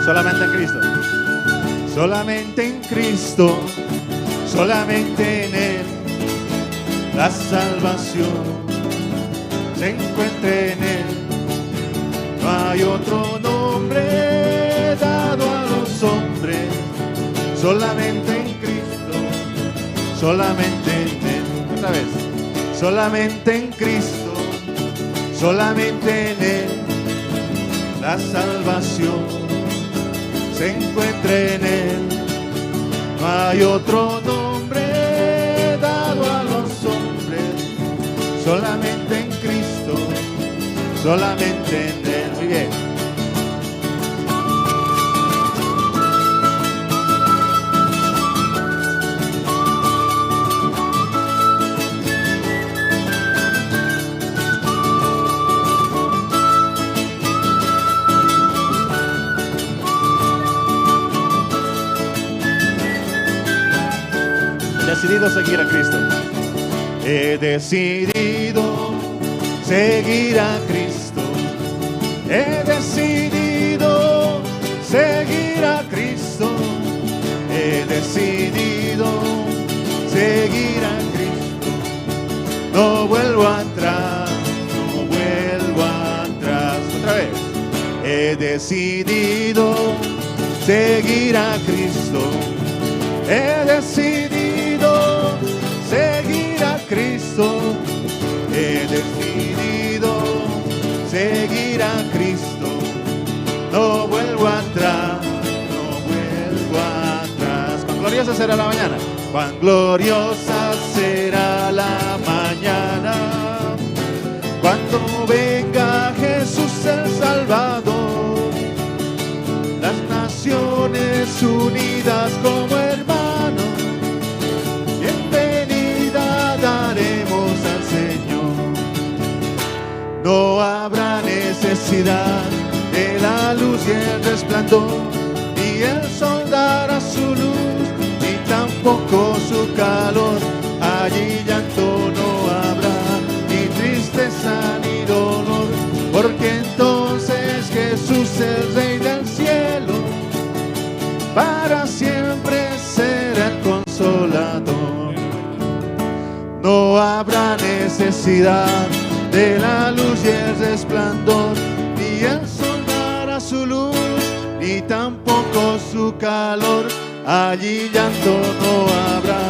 Solamente en Cristo. Solamente en Cristo, solamente en Él, la salvación se encuentra en Él. No hay otro nombre dado a los hombres, solamente en Cristo, solamente en Él. Otra vez, solamente en Cristo, solamente en Él, la salvación se encuentra en Él. No hay otro nombre dado a los hombres, solamente en Cristo, solamente en Él. Muy bien. Decidido seguir a Cristo. He decidido seguir a Cristo. He decidido seguir a Cristo. He decidido seguir a Cristo. No vuelvo atrás, no vuelvo atrás. Otra vez. He decidido seguir a Cristo. He decidido seguir a Cristo. He decidido seguir a Cristo. No vuelvo atrás, no vuelvo atrás. Cuán gloriosa será la mañana. Cuán gloriosa será la mañana, cuando venga Jesús el Salvador. Las naciones unidas como hermanos, bienvenida daremos al Señor. No habrá necesidad de la luz y el resplandor, ni el sol dará su luz, ni tampoco su calor. Allí llanto no habrá, ni tristeza ni dolor, porque entonces Jesús el Rey del cielo para siempre será el consolador. No habrá necesidad de la luz y el resplandor, ni el sol dará su luz, ni tampoco su calor. Allí llanto no habrá,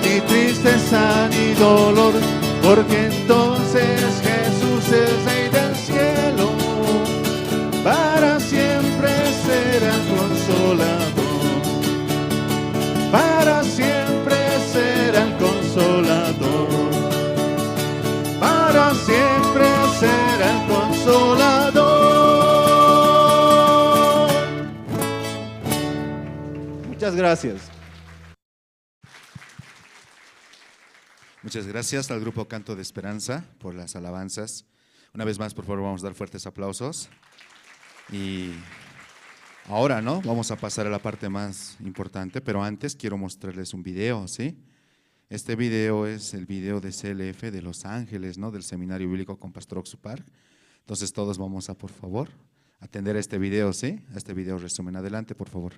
ni tristeza tristeza ni dolor, porque entonces Jesús el Rey del cielo para siempre será el consolador, para siempre será el consolador, para siempre será el consolador. Muchas gracias. Muchas gracias al grupo Canto de Esperanza por las alabanzas. Una vez más, por favor, vamos a dar fuertes aplausos. Y ahora, ¿no? Vamos a pasar a la parte más importante, pero antes quiero mostrarles un video, ¿sí? Este video es el video de CLF de Los Ángeles, ¿no? Del Seminario Bíblico con Pastor Oxupar. Entonces todos vamos a, por favor, atender a este video, ¿sí? A este video resumen. Adelante, por favor.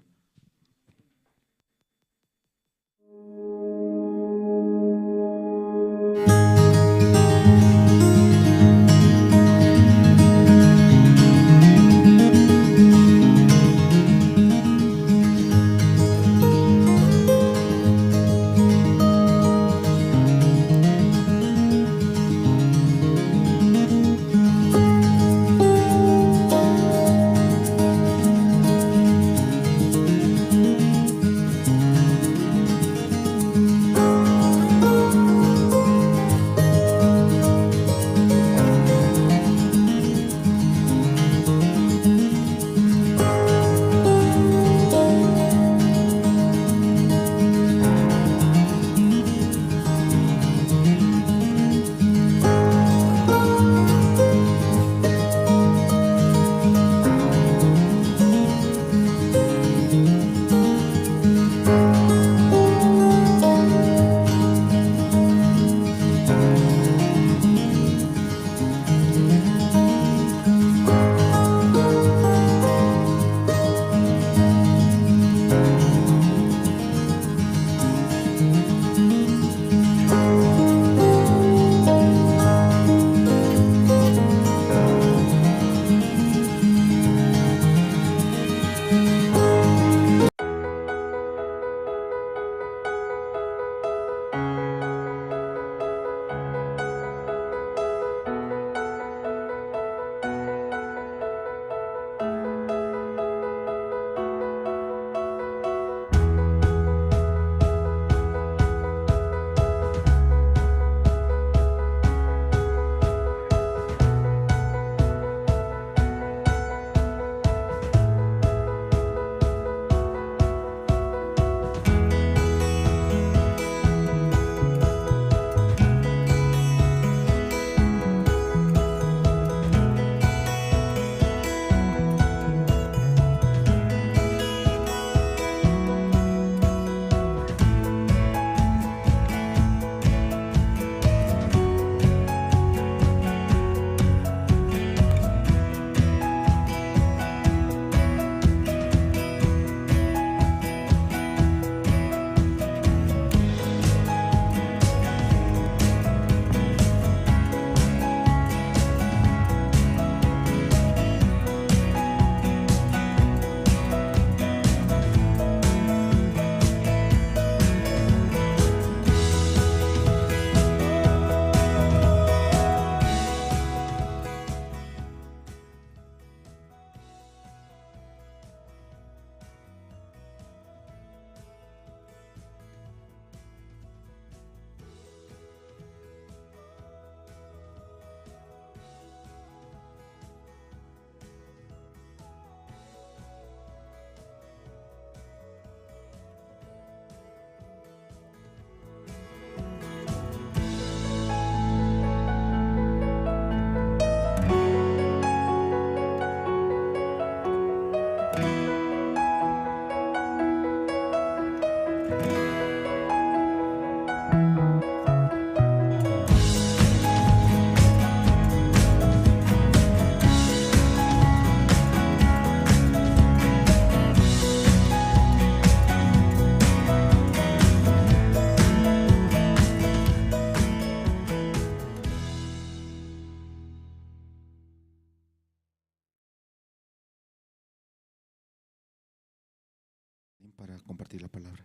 Para compartir la palabra.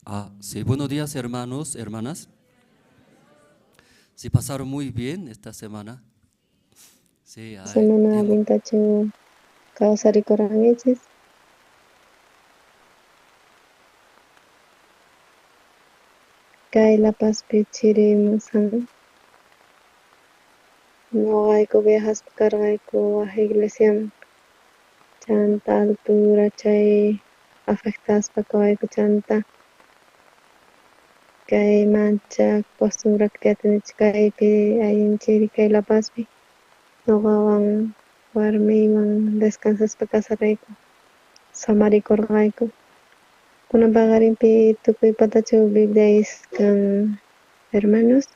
Ah, sí, buenos días hermanos, hermanas. Sí, pasaron muy bien esta semana. Sí, ay, Semana tengo- allintachu kawsarikurankichis. Kay La Pazpi chirimusan. Noqayku viajaspa karqayku waj iglesiaman. Chanta altura chay afectaspa kawayku chanta kay mancha costumbraqtiyatinichu kaypi allin chiri kay La Pazpi. Noqawan warmiywan descansaspa kasarayku samarikurqayku. Kunan paqarinpi tukuy patachu Biblia kan hermanos.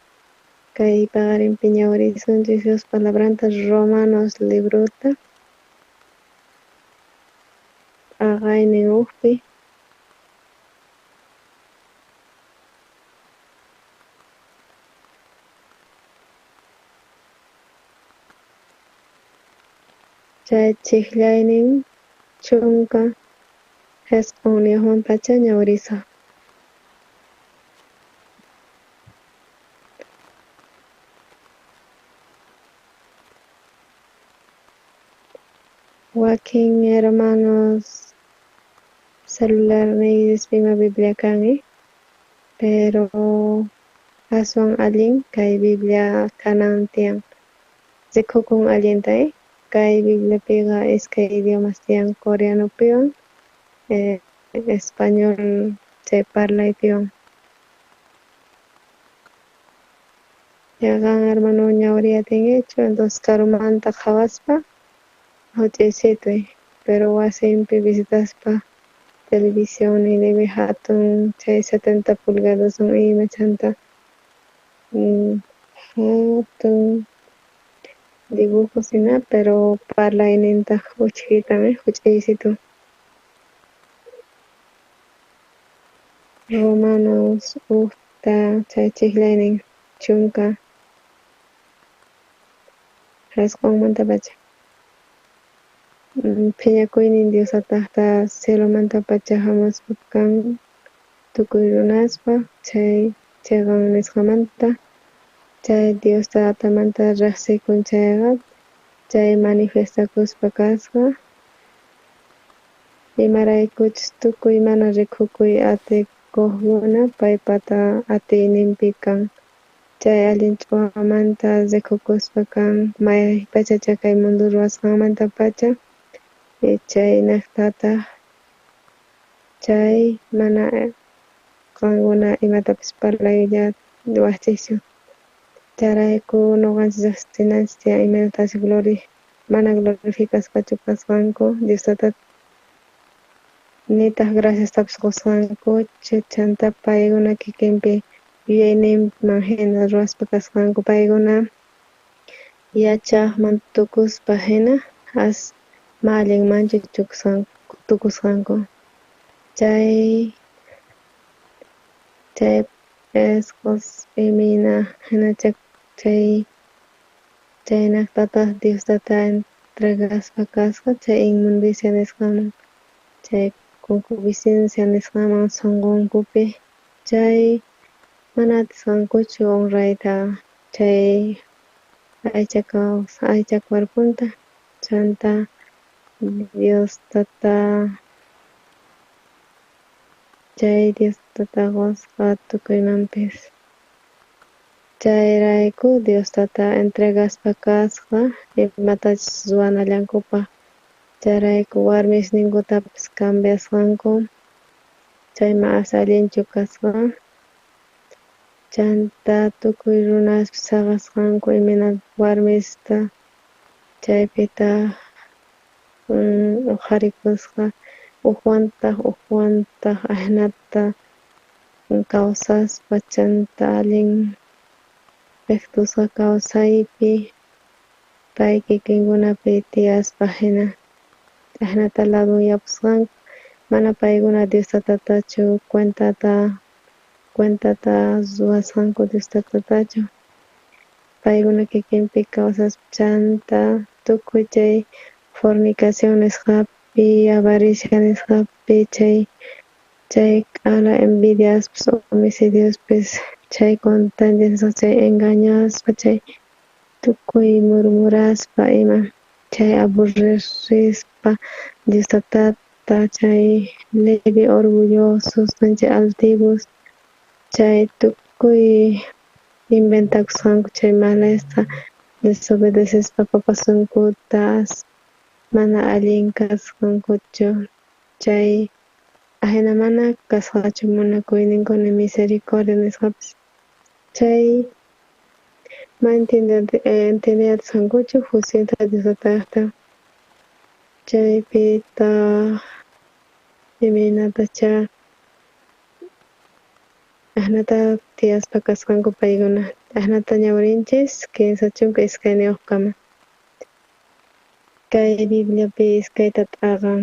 Kay paqarinpi ñawirisunchis Dios palabranta Romanos librota. P'aqaynin uqpi. Chay chijllaynin 19 pacha ñawirisa. Wakin hermanos celular niykispima Biblia kan, pero aswan allin kay Biblia kanan tiyan. Rikukun allinta, kay Bibliapiqa iskay idiomas tiyan coreanopiwan español chay parlaypiwan. Qan hermano ñawiriy atinkichu, entonces karumanta qhawaspa huch'uysituy, pero wasinpi visitaspa televisión niypi hatun chay 70 pulgadas ima chanta hatun dibujos hina, pero parlaynintaq uchkhita huch'uysitu. Romanos ujta chay chijllaynin 19 pacha. Phiñakuynin Dios atajta cielomanta pacha hamuspa kan tukuy runaspa chay chiqan nisqamanta chay Dios tatamanta riqsikun chayqa chay manifestakuspa kasqa imaraykuchus tukuy mana rikukuy atikuqkuna paypata atiyninpi kan chay allin ch'uwamanta rikukuspa kan may pachacha kay mundo ruwasqanmanta pacha chaynaqtataq chay mana qankuna imatapis parlaylla wajchischu. Chayrayku nuqanchis riqsinanchis tiyan imaynatachus mana glorificasqachu kasqanku Dios tata nitaq graciastapis qusqanku chanta paykuna kikinpi yuyayninman hina ruwaspa kasqanku paykuna yachaqman tukuspa hina as ma allinmanchu tukusqanku. Chay p'isqos imina hina chay chaynaqtataq Dios tata entregaspa kasqa chay inmundicia nisqaman chay concupiscencia nisqaman sunqunkupi chay mana atisqankuchu honrayta chay aycha cuerponta chanta Dios tata chay Dios tata qusqa tukuymanpis. Chayrayku Dios tata entregaspa kasqa imatachus ruwanallankupaq. Chayrayku warmisninkutapis cambiasqanku chayman as allinchu kasqa. Chanta tukuy runaspis saqasqanku imayna warmista chaypitaq uqharikusqa ujwantaq ajinata kawsaspa chanta allin pejtusqa kawsaypi pay kikinkunapi tiyaspa hina ajinata ladunyapusqanku mana paykuna Dios tatatachu cuentata ruwasqanku Dios tatatachu paykuna kikinpi kawsaspa chanta tukuy chay fornicación nisqapi avaricia nisqapi chay Ala envidiaspas, homicidios, chay contendias, chay engañaspa, chay tukuy murmuraspa ima, chay aburrispa, Dios tata, chay leve orgullosos, chay altivos, chay tukuy inventakusqanku chay malesta, desobedecespa papasunkutas, mana allin kasqankuchu, chay ajina mana kasqachu munakuyninkuna misericordia nisqapis, chay ma entiendeatisqankuchu Joseta Dios tatayajta, chaypitaq imaynatacha ajnata tiyaspa kasqanku paykuna, ajnata ñawrinchis 32kama. Kay Bibliapi iskayta t'aqan,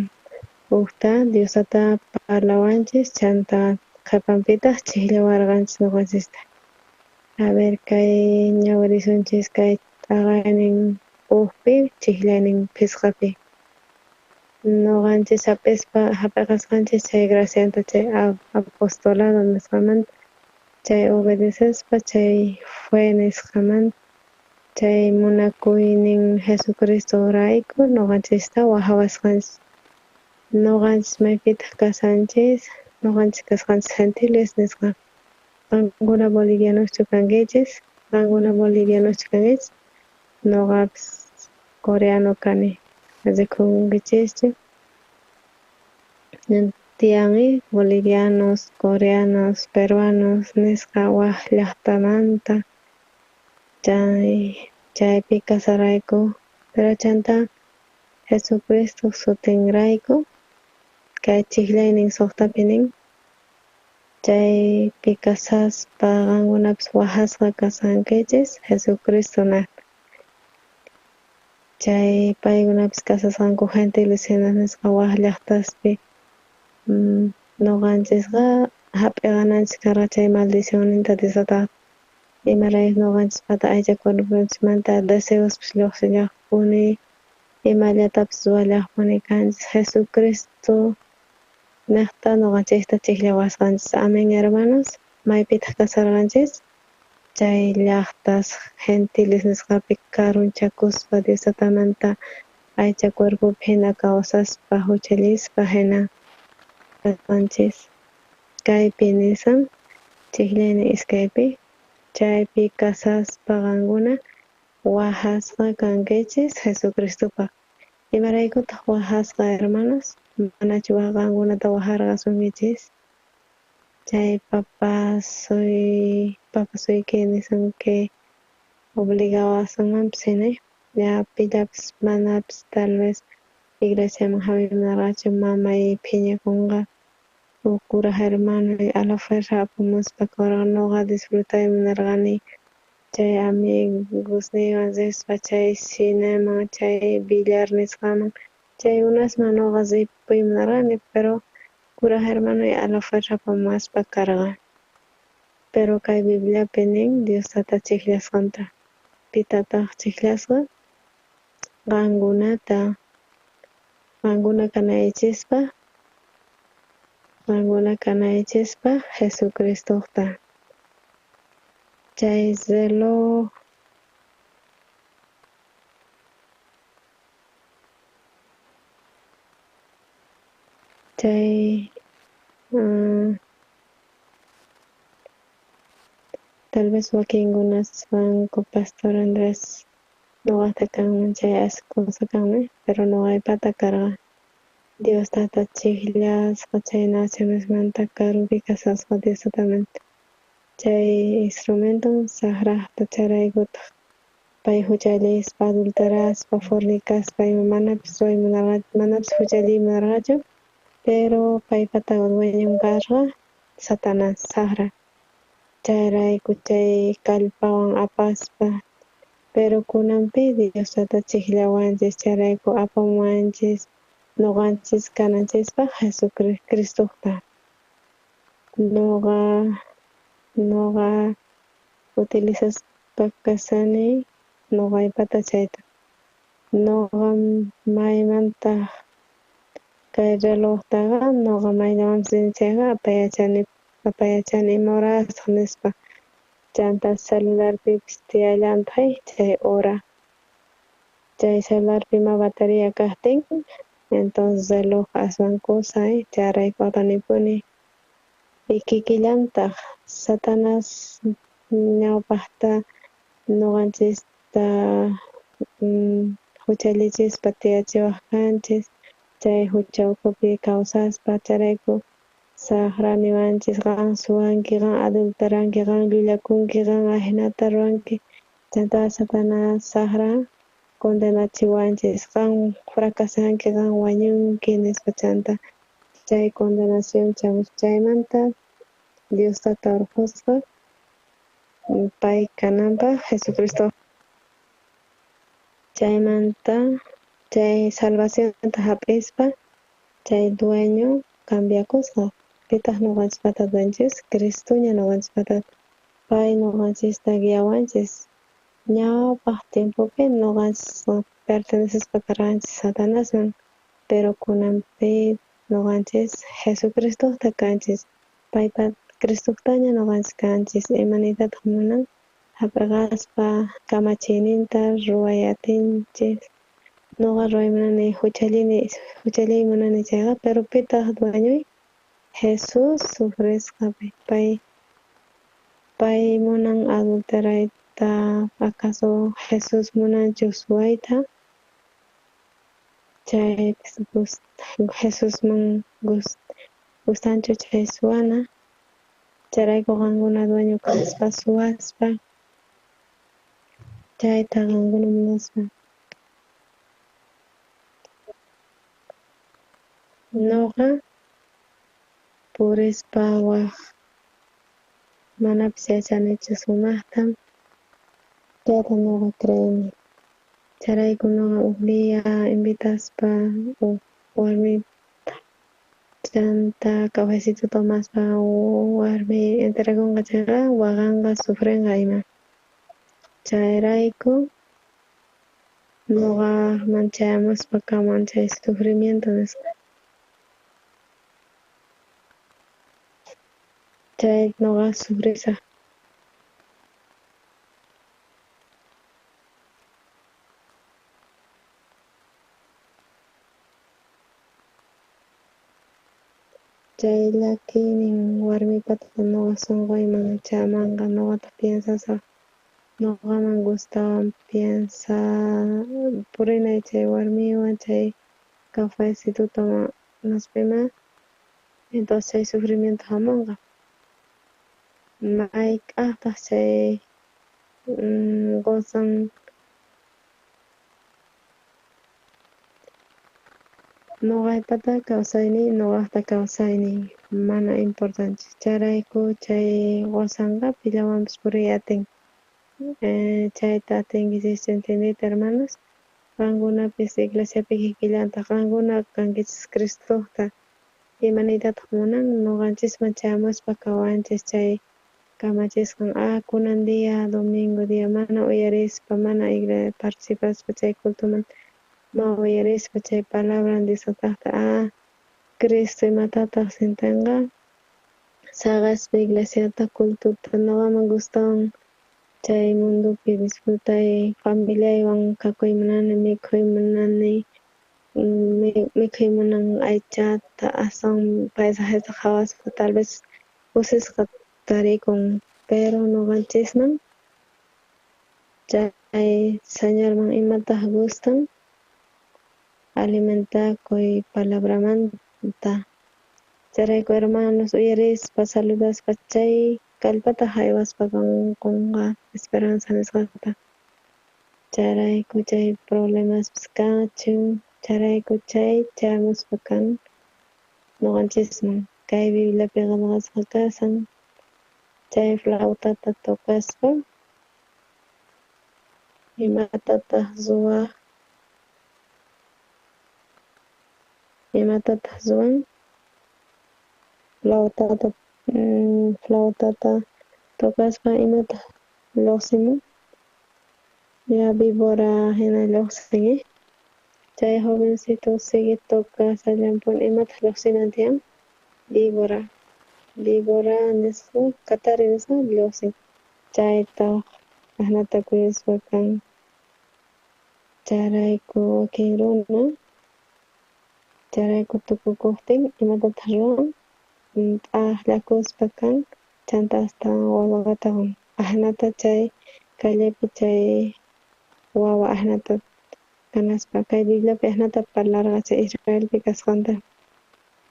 ujta Dios tata parlawanchis chanta qhepanpitaq chijllawarqanchis noqanchista. A ver, kay ñawrisunchis kay t'aqaynin ujpi chijllaynin phisqapi. Noqanchis hap'ispa hap'iqasqanchis chay gracianta chay apostolado nisqamanta, chay obedecespa chay fe nisqamanta, chay munakuynin Jesucristo rayku noqanchista wajawasqanchis. Noqanchis maypitaq kasanchis, noqanchis kasqanchis gentiles nisqa. Qankuna bolivianoschu kankichis, qankuna bolivianoschu kankichis, noqapis coreano kani, rikunkichischu. Tiyan bolivianos, coreanos, peruanos nisqa waj llajtamanta, chaypi kasarayku, pero chanta Jesucristo sutinrayku, kay chijllaynin suqtapi nin, chaypi kasaspa qankunapis wajasqa kasqankichis Jesucristo naqta. Chay paykunapis kasasqanku gentiles hina nisqa waj llajtaspi, noqanchisqa hap'iqananchis karqa chay maldicionninta Dios tata, imarayku noqanchispata aycha cuerponchismanta deseospis lluqsillaqpuni, imallatapis ruwallaqpuni kanchis Jesucristo naqta noqanchista chijllawasqanchis. Amén, hermanos. Maypitaq kasarqanchis? Chay llajtas gentiles nisqapi karunchakuspa Dios tatamanta aycha cuerpopi hina kawsaspa huchallispa hina kasqanchis. Kaypi nisan chijllaynin iskaypi, chaypi kasaspa qankuna wajasqa kankichis Jesucristopaq. Imaraykutaq wajasqa, hermanos? Manachu qankunata wajarqasunkichis? Chay papasuyki nisunki obligawasunmanpis hina, ya pillapis manapis tal vez iglesiaman hamuymunarqachu, mamay phiñakunqa, huk kuraj hermanoy a la fuerza apamuspa karqa, noqa disfrutay munarqani chay amigosniywan rispa chay cineman, chay billar nisqaman, chay unasman noqa ripuy munarqani, pero kuraj hermanoy a la fuerza apamuspa karqa. Pero kay Bibliapi nin Dios tata chijllasqanta. Pitataq chijllasqa? Qankunata, qankuna kanaychispa, qankuna kanaychispa Jesucristota. Chay reloj chay tal vez wakinkunas banco Pastor Andrés noqata kanman chay askusa kanman, pero noqaypata karqa. Dios tata chijllasqa chay nacionesmanta karupi kasasqa Dios tatamanta. Chay instrumento saqraqta charaykutaq pay huchallispa, adulteraspa, fornicaspa ima manapis ruway munarqachu, manapis huchalliy munarqachu, pero paypata dueñon karqa Satanás saqra. Chayrayku chay kallpawan apaspa, pero kunanpi Dios tata chijllawanchis, chayrayku apamuwanchis noqanchis kananchispaq Jesucristota. Noqa utilizaspa kasani noqaypata chayta. Noqa maymantaq Kay relojtaqa noqa mayllawanpis rini chayqa apayachani ima horastaj nispa. Chanta celularpipis tiyallantaq chay hora. Chay celularpi ima batería kajtin, entonces reloj aswan kusa chayrayku apanipuni. Y kikillantaj Satanás ñawpajta noqanchista huchallichispa tiyachiwaj kanchis, chay hucha ukhupi kawsaspa chayrayku sajra niwanchis qan suwanki, qan adulteranki, qan llullakunki, qan ajinata ruwanki. Chanta Satanás sajra condenachiwanchis, qan fracasanki, qan wañunki nispa. Chanta chay condenación chamus chaymanta Dios tata orqhusqa pay kananpaj Jesucristo. Chaymanta chay salvacionta hap'ispa chay dueño cambiakusqa. Pitaq noqanchispata dueñonchis? Cristoña noqanchispata. Pay noqanchista guiawanchis. Ñawpaq tiempopi noqanchis pertenecespa karqanchis Satanasman, pero kunanpi noqanchis Jesucristota kanchis. Paypa Cristotaña noqanchis kanchis. Imanitataq munan? Hap'aqaspa kamachiyninta ruway atinchis. Noqa ruway munani huchalliy munani chayqa, pero pitaq dueñoy? Jesús sufrisqa pay munan adulterayta, acaso Jesús munanchu suwayta? Chay Jesusman gustanchu chay suwana? Chayrayku qankuna dueño kaspa suwaspa chayta qankuna munaspa. Noqa purispa waj manapis yachanichu sumajta, chayta noqa creeni. Chayrayku noqa uj día invitaspa uj warmi chanta cafecito tomaspa warmi enterakunqa chayqa waqanqa sufrenqa ima. Chayrayku noqaman chayamuspa kaman chay sufrimiento nisqa. Chay noqa sufrisaj. Chay llakiynin warmipata noqa sunquyman chayamanqa noqata piensasaj. Noqaman gustawan piensa purinay chay warmiwan chay cafecito tomaspa ima. Entonces chay sufrimiento hamunqa. Mayk'ajtaj chay qosan noqaypata kawsayniy, noqajta kawsayniy mana importante. Chayrayku chay qosanqa pillawanpis puriy atin. Chayta atinkichis entendiyta, hermanos. Qankunapis iglesiapi kikillantaq qankuna kankichis Cristota. Imaniytataq munan noqanchisman chayamuspa kawanchis chay kamachisqan. Kunan día, domingo día, mana uyarispa, mana participaspa chay cultoman, ma uyarispa chay palabra disotaqta. Cristo imatataq sintenqa? Saqaspa iglesiata cultota noqaman gustawan chay mundopi disfrutay, familiaywan kakuy munani, mikhuy munani, mikhuy munan aychata, aswan paisajeta qhawaspa tal vez kusisqa tarikun, pero noqanchisman chay Señorman imataq gustan? Alimentakuy palabramanta. Chayrayku hermanos uyarispa saludaspa chay kallpata haywaspa qonqa esperanza nisqata. Chayrayku chay problemaspis kachun, chayrayku chay chayamuspa kan noqanchisman. Kay Bibliapi qillqasqa kasan chay flautata tocaspa imatataq ruwaj? Imatataq ruwan? Flautata tocaspa imataq lluqsimun? Ya víbora hina lluqsin. Chay jovencito sigue tocashallanpuni imataq lluqsinan tiyan víbora. Víbora nisqa katari nisqa lluqsin. Chaytaq ajnata kuyuspa kan. Chayrayku wakin runa chayrayku tukukuqtin imatataq ruwan p'aqllakuspa kan chanta astawan wawaqata qun. Ajnata chay callepi chay wawa ajnata kanaspa kay Bibliapi ajnata parlarqa chay Israelpi kasqanta.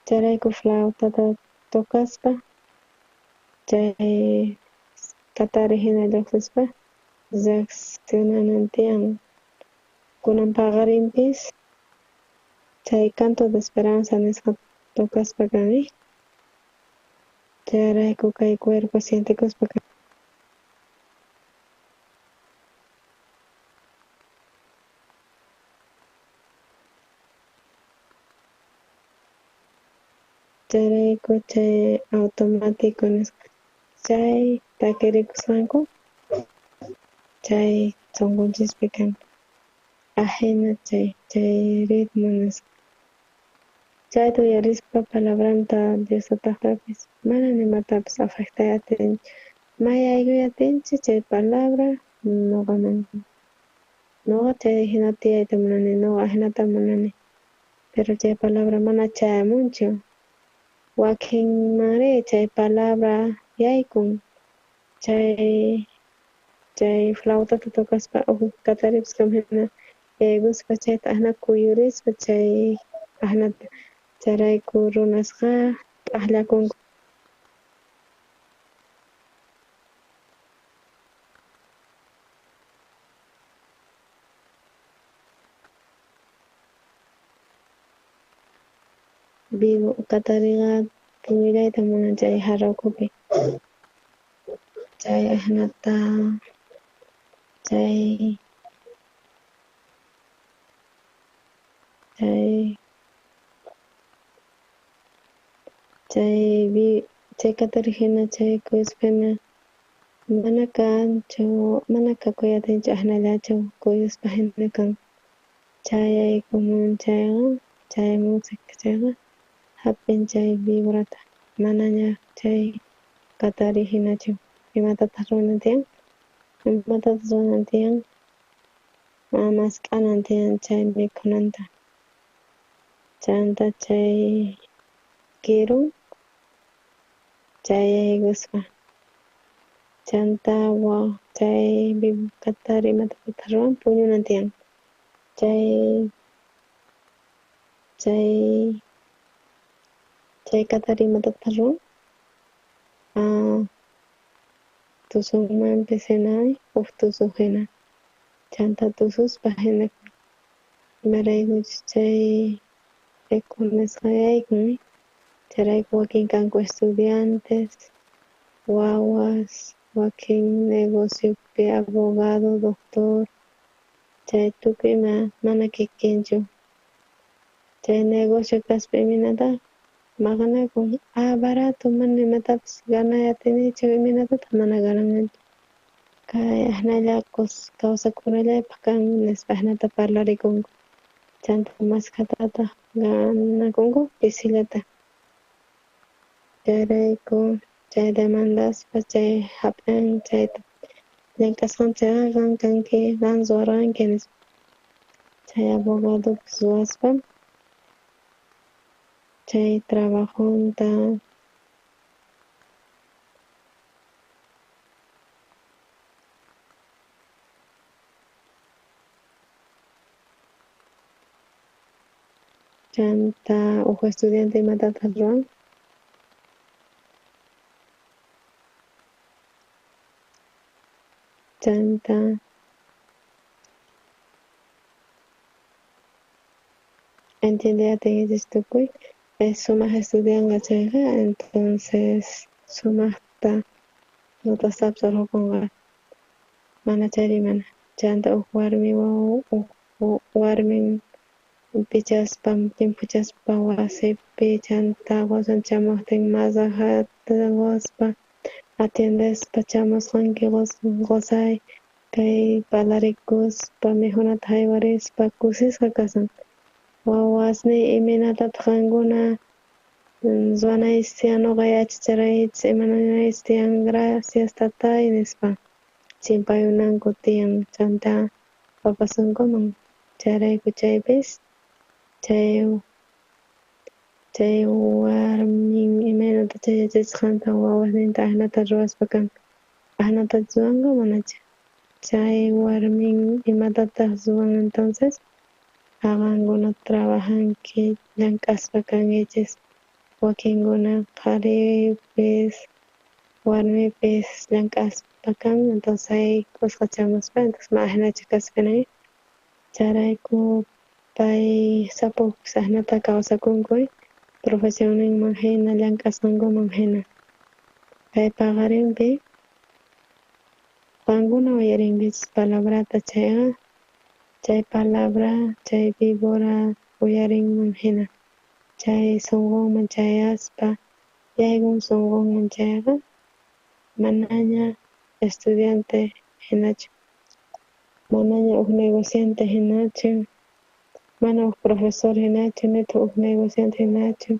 Chayrayku flautata tocaspa chay katari hina lluqsispa reaccionanan tiyan. Kunan paqarinpis chay canto de esperanza nisqa tocaspa kan. Chayrayku kay cuerpo sientekuspa kan. Chayrayku chay automático nisqa chay takirikusqanku chay sunqunchispi kan. Ajina chay ritmo nisqa. Chayta uyarispa palabranta Dios tataqtapis mana nimatapis afectay atinchu. May aykuy atinchik chay palabra nuqaman. Nuqa chay hina tiyayta munani, nuqa ajinata munani. Pero chay palabra mana chayamunchu. Wakinmanri chay palabra yaykun. Chay flautata tocaspa uj kataripis hina yaykuspa chayta ajna kuyurispa chay ajnata chayrayku runasqa p'aqllakunku. Vivo katariqa puñullayta munan chay jarra ukhupi. Chay ajnata chay chay katari hina chay kuyuspa hina mana kanchu mana kakuy atinchu ajnallachu kuyuspa hina kan. Chayaykumun chayqa chay música chayqa hap'in chay vibrata manaña chay katari hinachu. Imatataq ruwanan tiyan? Imatataq ruwanan tiyan? Mask'anan tiyan chay mikhunanta. Chanta chay kirun chayaykuspa. Chanta chay katari imatataq ruwan puñunan tiyan. Chay katari imatataq ruwan tusunmanpis hina huk tusuq hina. Chanta tususpa hina imaraykuchus chay eco nisqa yaykun. Chayrayku wakin kanku estudiantes, wawas, wakin negociopi abogado, doctor. Chay tukuy ima mana kikinchu. Chay negocio kaspa imaynata maqanakun. Barato mana imatapis ganay atinichu imaynatataq mana gananmanchu. Kay ajnalla kawsakunallaypaq kan nispa ajnata parlarikunku. Chanta maskhatataq ganakunku pisillata. Chayrayku chay demandaspa chay hap'in chayta llank'asqan chayqa qan kanki qan ruwarqanki nispa. Chay abogadopis ruwaspa chay trabajonta chanta uj estudiante imatataq ruwan. Chanta entiende atinkichis tukuy sumaq estudianqa chayqa entonces sumaqta notastapis urqukunqa. Mana chayri mana. Chanta uj warmi uj warmin pichaspa timpuchaspa wasipi chanta qosan chamuqtin masajata qospa atiendespa chamusqanki qosay kay parlarikuspa mikhunata haywarispa kusisqa kasan. Wawasniy, imaynatataq qankuna ruwanaychis tiyan, noqa yachacharaychis, imananaychis tiyan, gracias tatay nispa chimpayunanku tiyan chanta papasunkuman. Chayrayku chaypis chay warmin imaynata chay yachachisqanta wawasninta ajnata ruwaspa kan, ajnatachu ruwanqa manachu. Chay warmin imatataq ruwan entonces, qankuna trabajanki llank'aspa kankichis, wakinkuna qharipis warmipis llank'aspa kan, entonces sayk'usqa chamuspa, entonces ma ajnachu kaspa chayrayku pay sapupis ajnata kawsakunku profesionninman hina llank'asqankuman hina. Kay paqarinpi qankuna uyarinkichis palabrata chayqa, chay palabra chay víbora uyarinman hina, chay sunqunman chayaspa yaykun sunqunman chayqa manaña estudiante hinachu, manaña uj negociante hinachu, mana uj profesor hinachu, nitaq uj negociante hinachu.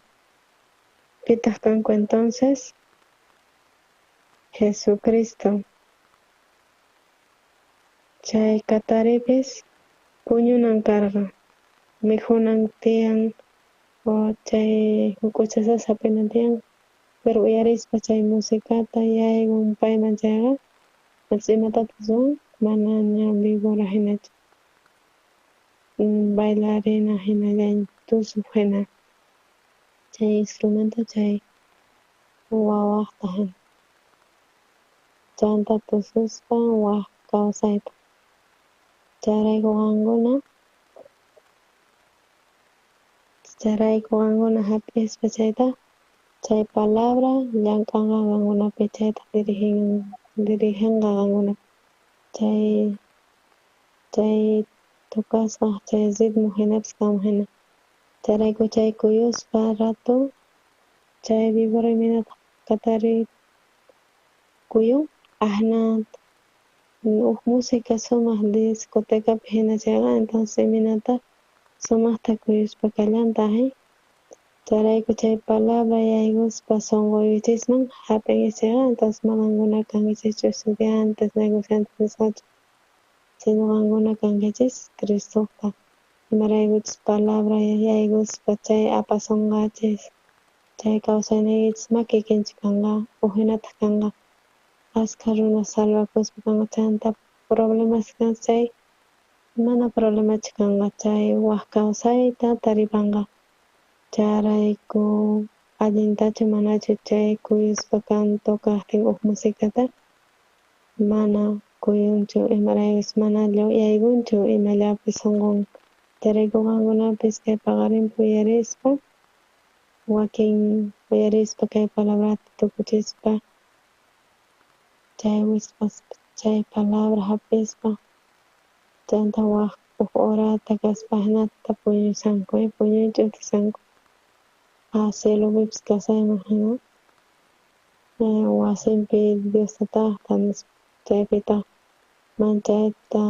Pitaq kanku entonces? Jesucristo. Chay kataripis puñunan karqa, mikhunan tiyan, o chay huk'uchasas hap'inan tiyan, pero uyarispa chay musicata yaykun payman chayqa, entonces imatataq ruwan? Manaña víbora hinachu, bailarina hinallaña, tusuq hina, chay instrumento chay wawaqta hina. Chanta tususpa waj kawsayta. Chayrayku qankuna hap'ispa chayta, chay palabra llank'anqa qankunapi, chayta diriginqa qankunapi, chay tocasqa chay ritmo hinapis kanman hina. Chayrayku chay kuyuspa rato chay víbora imaynataq katari kuyun ajnata uj música sumaq discotecapi hina chayqa, entonces imaynataq sumaqta kuyuspa kallantaq. Chayrayku chay palabra yaykuspa sunquykichisman hap'inkichis chayqa, entonces mana qankuna kankichischu estudiantes, negociantes nisqachu, sino qankuna kankichis Cristopa. Imaraykuchus palabra yaykuspa chay apasunqachis, chay kawsayniykichis ma kikinchu kanqa, ujinataq kanqa, askha runas salvakuspa kanqa, chanta problemas kan chay mana problemachu kanqa, chay waj kawsayta taripanqa. Chayrayku allintachu manachu chay kuyuspa kan tocaqtin uj musicata, mana kuyunchu, imaraykuchus mana yaykunchu imallapis sunqun. Chayrayku qankunapis kay paqarinpi uyarispa, wakin uyarispa kay palabrata tukuchispa, chay wisq'aspa chay palabra hap'ispa, chanta waj uj horata kaspa jinata puñusanku, puñuych'utisanku. Cielopipis kasayman hina, wasinpi Dios tataqta nispa, chaypitaq manchayta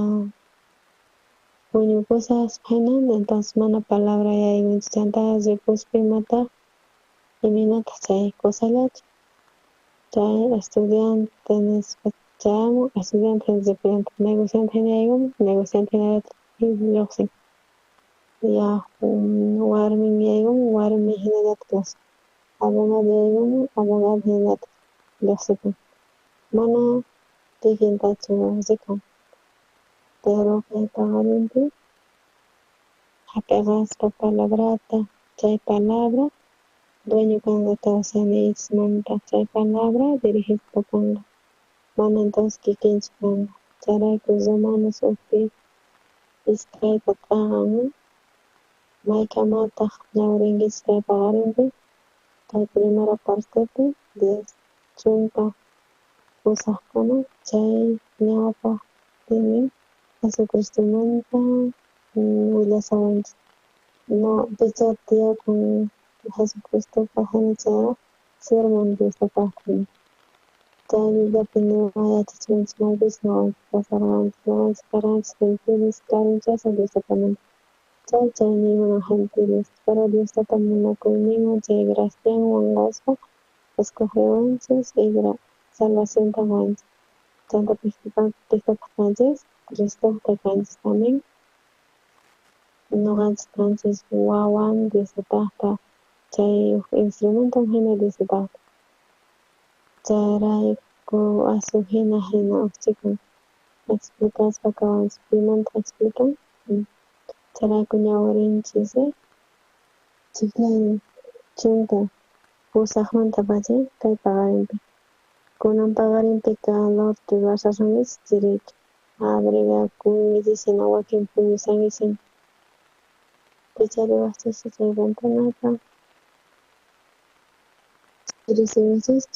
puñukusaspa hina, entonces mana palabra yaykunchu, chanta ripuspa imataq imaynataq chay kusallachu, chay estudiante nispa chayamun, estudiante hina ripuyantaq, negociante hina yaykumun, negociante hinallataq lluqsin. Ya warmin yaykumun, warmi hinallataq lluqsin. Abogado yaykumun, abogado hinallataq lluqsipun. Mana kikintachu rikun. Pero kay paqarinpi hap'iqaspa palabrata, chay palabra dueño kanqa kawsayniychismanta, chay palabra dirigispa kanqa, mana entonces kikinchu kanqa. Chayrayku Romanos ujpi iskayta t'aqan, maykamataq ñawrinkichis kay paqarinpi, kay primera partepi 10 chunka pusaqkama chay ñawpaqpimi Jesucristomanta willasawanchis. No, picha tiyakun Jesucristopaj hina chayqa sermon Diospajmi. Chay Bibliapi niwan yachachiwanchis maypis noqanchis pasarqanchis, noqanchis karqanchis gentiles karunchasqa Diospajmanta. Chay niyman gentiles, pero Dios tata munakuyninwan chay gracianwan qospa escogewanchis y salvacionta qowanchis. Chanta pejtataq kanchis, Cristojta kanchis, amén. Noqanchis kanchis wawan Dios tataqta chay instrumento hina Dios tataqta. Chayrayku asu hina hina uqchikan explicaspa kawanchis pimanta explican. Chayrayku ñawirinchis chiklaynin 18mantapacha kay paqarinpi. Kunan paqarinpiqa norte wasasunkichis chiriki abrigakunkichis hina wakin puñusankichis hina. Kichariwaqchis chay ventanata chirisinkichis.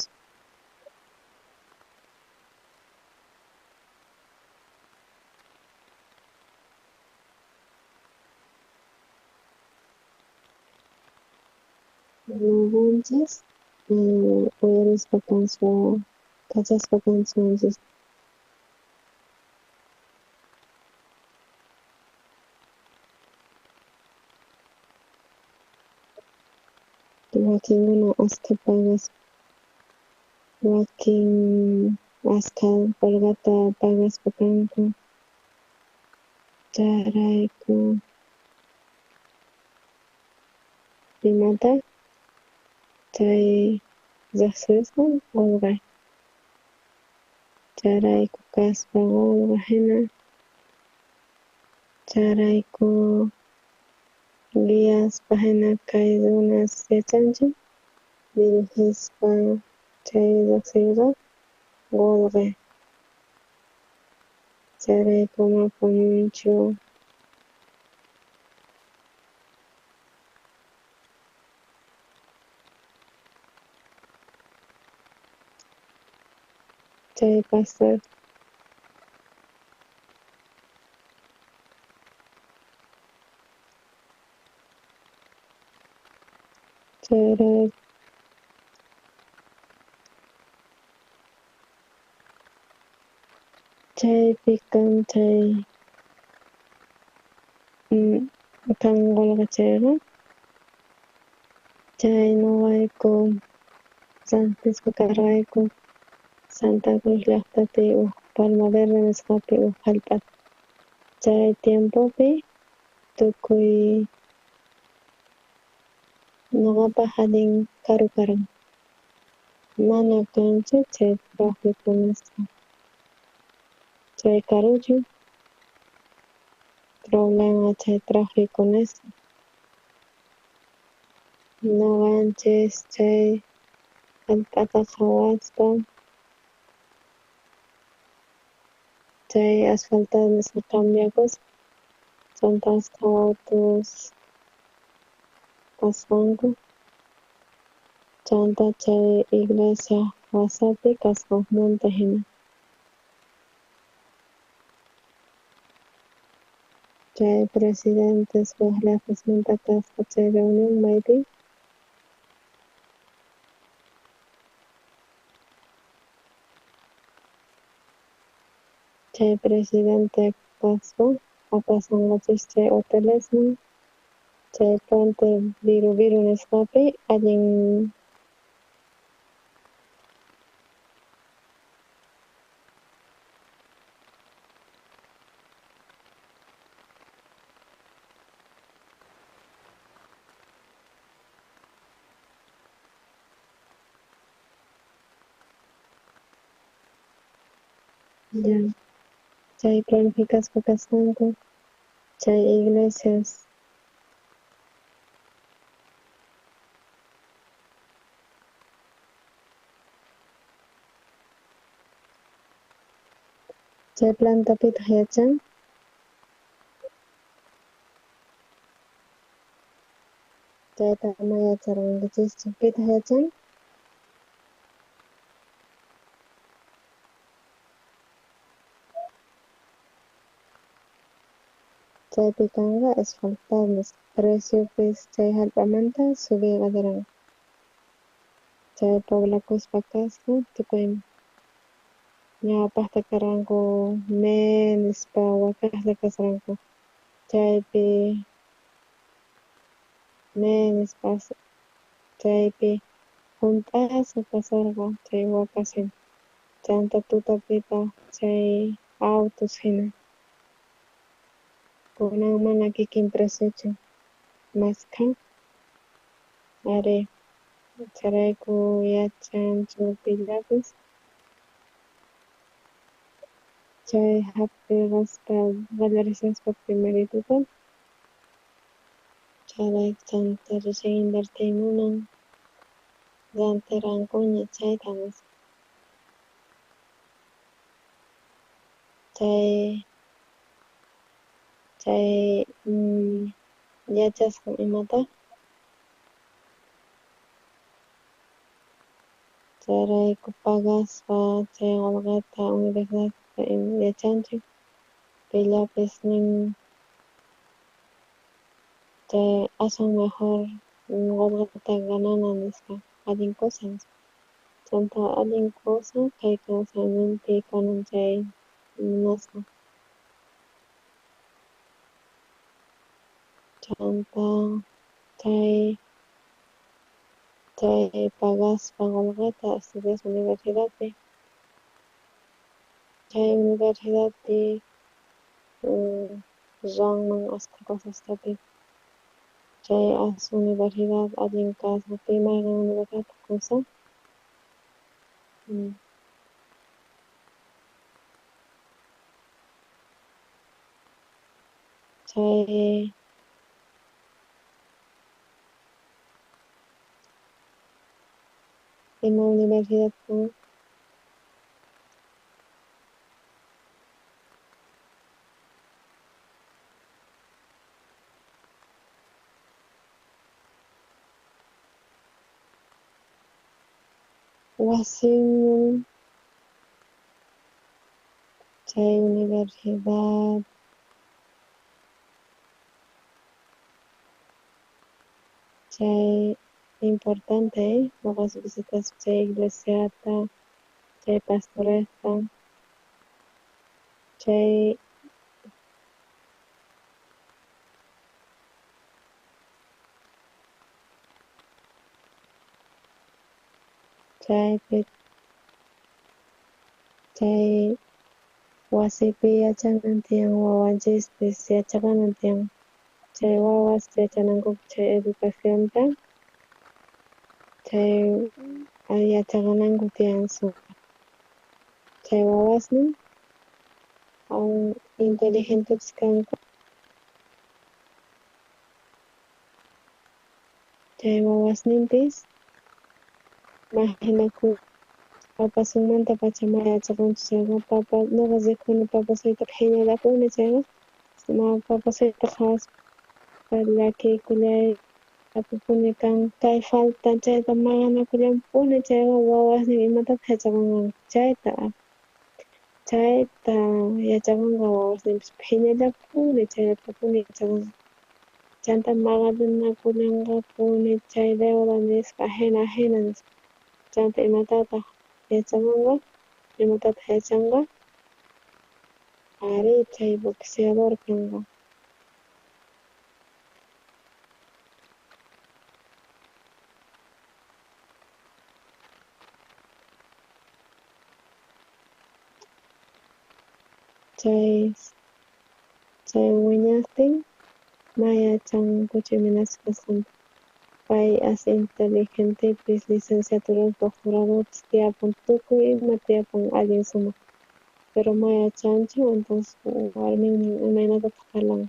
Noqanchis uyarispa kachaspa kansuanchis. Wakinkuna askha pagas wakin askha qolqeta pagaspa kanku. Chayrayku imata chay riqsisqa qolqe. Chayrayku kaspa qolqe hina. Chayrayku guiaspa hina kay runas yachanchik dirigispa chay riqsiyqa qolqe. Chayrayku ama puñunchu. Chay pastor. Chayrayku chaypi kan chay kan qolqe chayqa chay noqayku rantispa karqayku Santa Cruz llaqtapi uj Palma Verde nisqapi uj hallp'ata. Chay tiempopi tukuy noqapaq allin karu karan. Mana kanchu chay tráfico nisqa. Chay karuchu problema chay tráfico nisqa. Noqanchis chay hallp'ata qhawaspa chay asfaltado nisqa cambiakusqa chanta askha autos kasqanku chanta chay iglesia wasapi kasqa uj monte hina. Chay presidentes waj llaqtasmanta kasqa chay reunión maypi. Chay presidente kaspa apasanqachis chay hotelesman chay puente Viru Viru nisqapi allin ya chay planificaspa kasqanku chay iglesias chay plantapitaq yachan chayta ama yacharqankichischu pitaq yachan chaypi kanqa asfaltado nisqa preciopis chay hallp'amanta subiy qallaranqa chay poblakuspa kasqa tukuyman ñawpaqta karqanku me nispa wakaslla kasqanku chaypi Nispas chaypi junt'asqa kasharqa chay wakas jina. Chanta tutapitaq chay autos jina. Kunan mana kikin preciochu maskha. Ari, chayrayku yachanchu pillapis chay jap'iqaspa qallarishaspa primerituta. Chayrayku chanta recién invertiy munan rantirankuña chayta nispa. Chay yachasqan imataq chayrayku pagaspa chay qolqeta universidadta yachanchu pillapis nin chay aswan mejor qolqeta ganana nispa allin cosa nispa. Chanta allin cosa kay kawsayninpi kanan chay munasqan. Chanta chay pagaspa qolqeta estudiaspa universidadpi. Chay universidadpi ruwanman askha cosastapis. Chay as universidad allin kasqa pi mayqen universidadtaq kusa. Chay ima universidad kan. Wasinman chay universidad chay importante, noqas visitaspa chay iglesiata, chay pastoresta, chay chaypi chay wasipi yachanan tiyan wawanchispis yachaqanan tiyan chay wawas yachanankupaq chay educacionta chay yachaqananku tiyan sumaq. Chay wawasnin inteligentepis kanku. Chay wawasninpis imaginaku papasunmantapacha mana yachaqanchu chayqa papa noqa rikuni papasuyta phiñallapuni chayqa papasuyta qhawaspa llakiykullay tapupuni kan kay falta chayta maqanakullanpuni chayqa wawasnin imatataq yachaqanqanku chayta yachaqanqa wawasninpis phiñallapuni chaytapuni yachaqanqa chanta maqanakullanqapuni chay deuda nisqa ajina ajina nispa chanta imatataq yachaqanqa imatataq yachanqa ari chay boxeador kanqa. Chay wiñaqtin ma yachankuchu imaynachus kasqanta. Pay as inteligentepis licenciatura doctoradopis tiyapun tukuy ima tiyapun allin sumaq. Pero ma yachanchu entonces warminman imaynatataq parlanqa.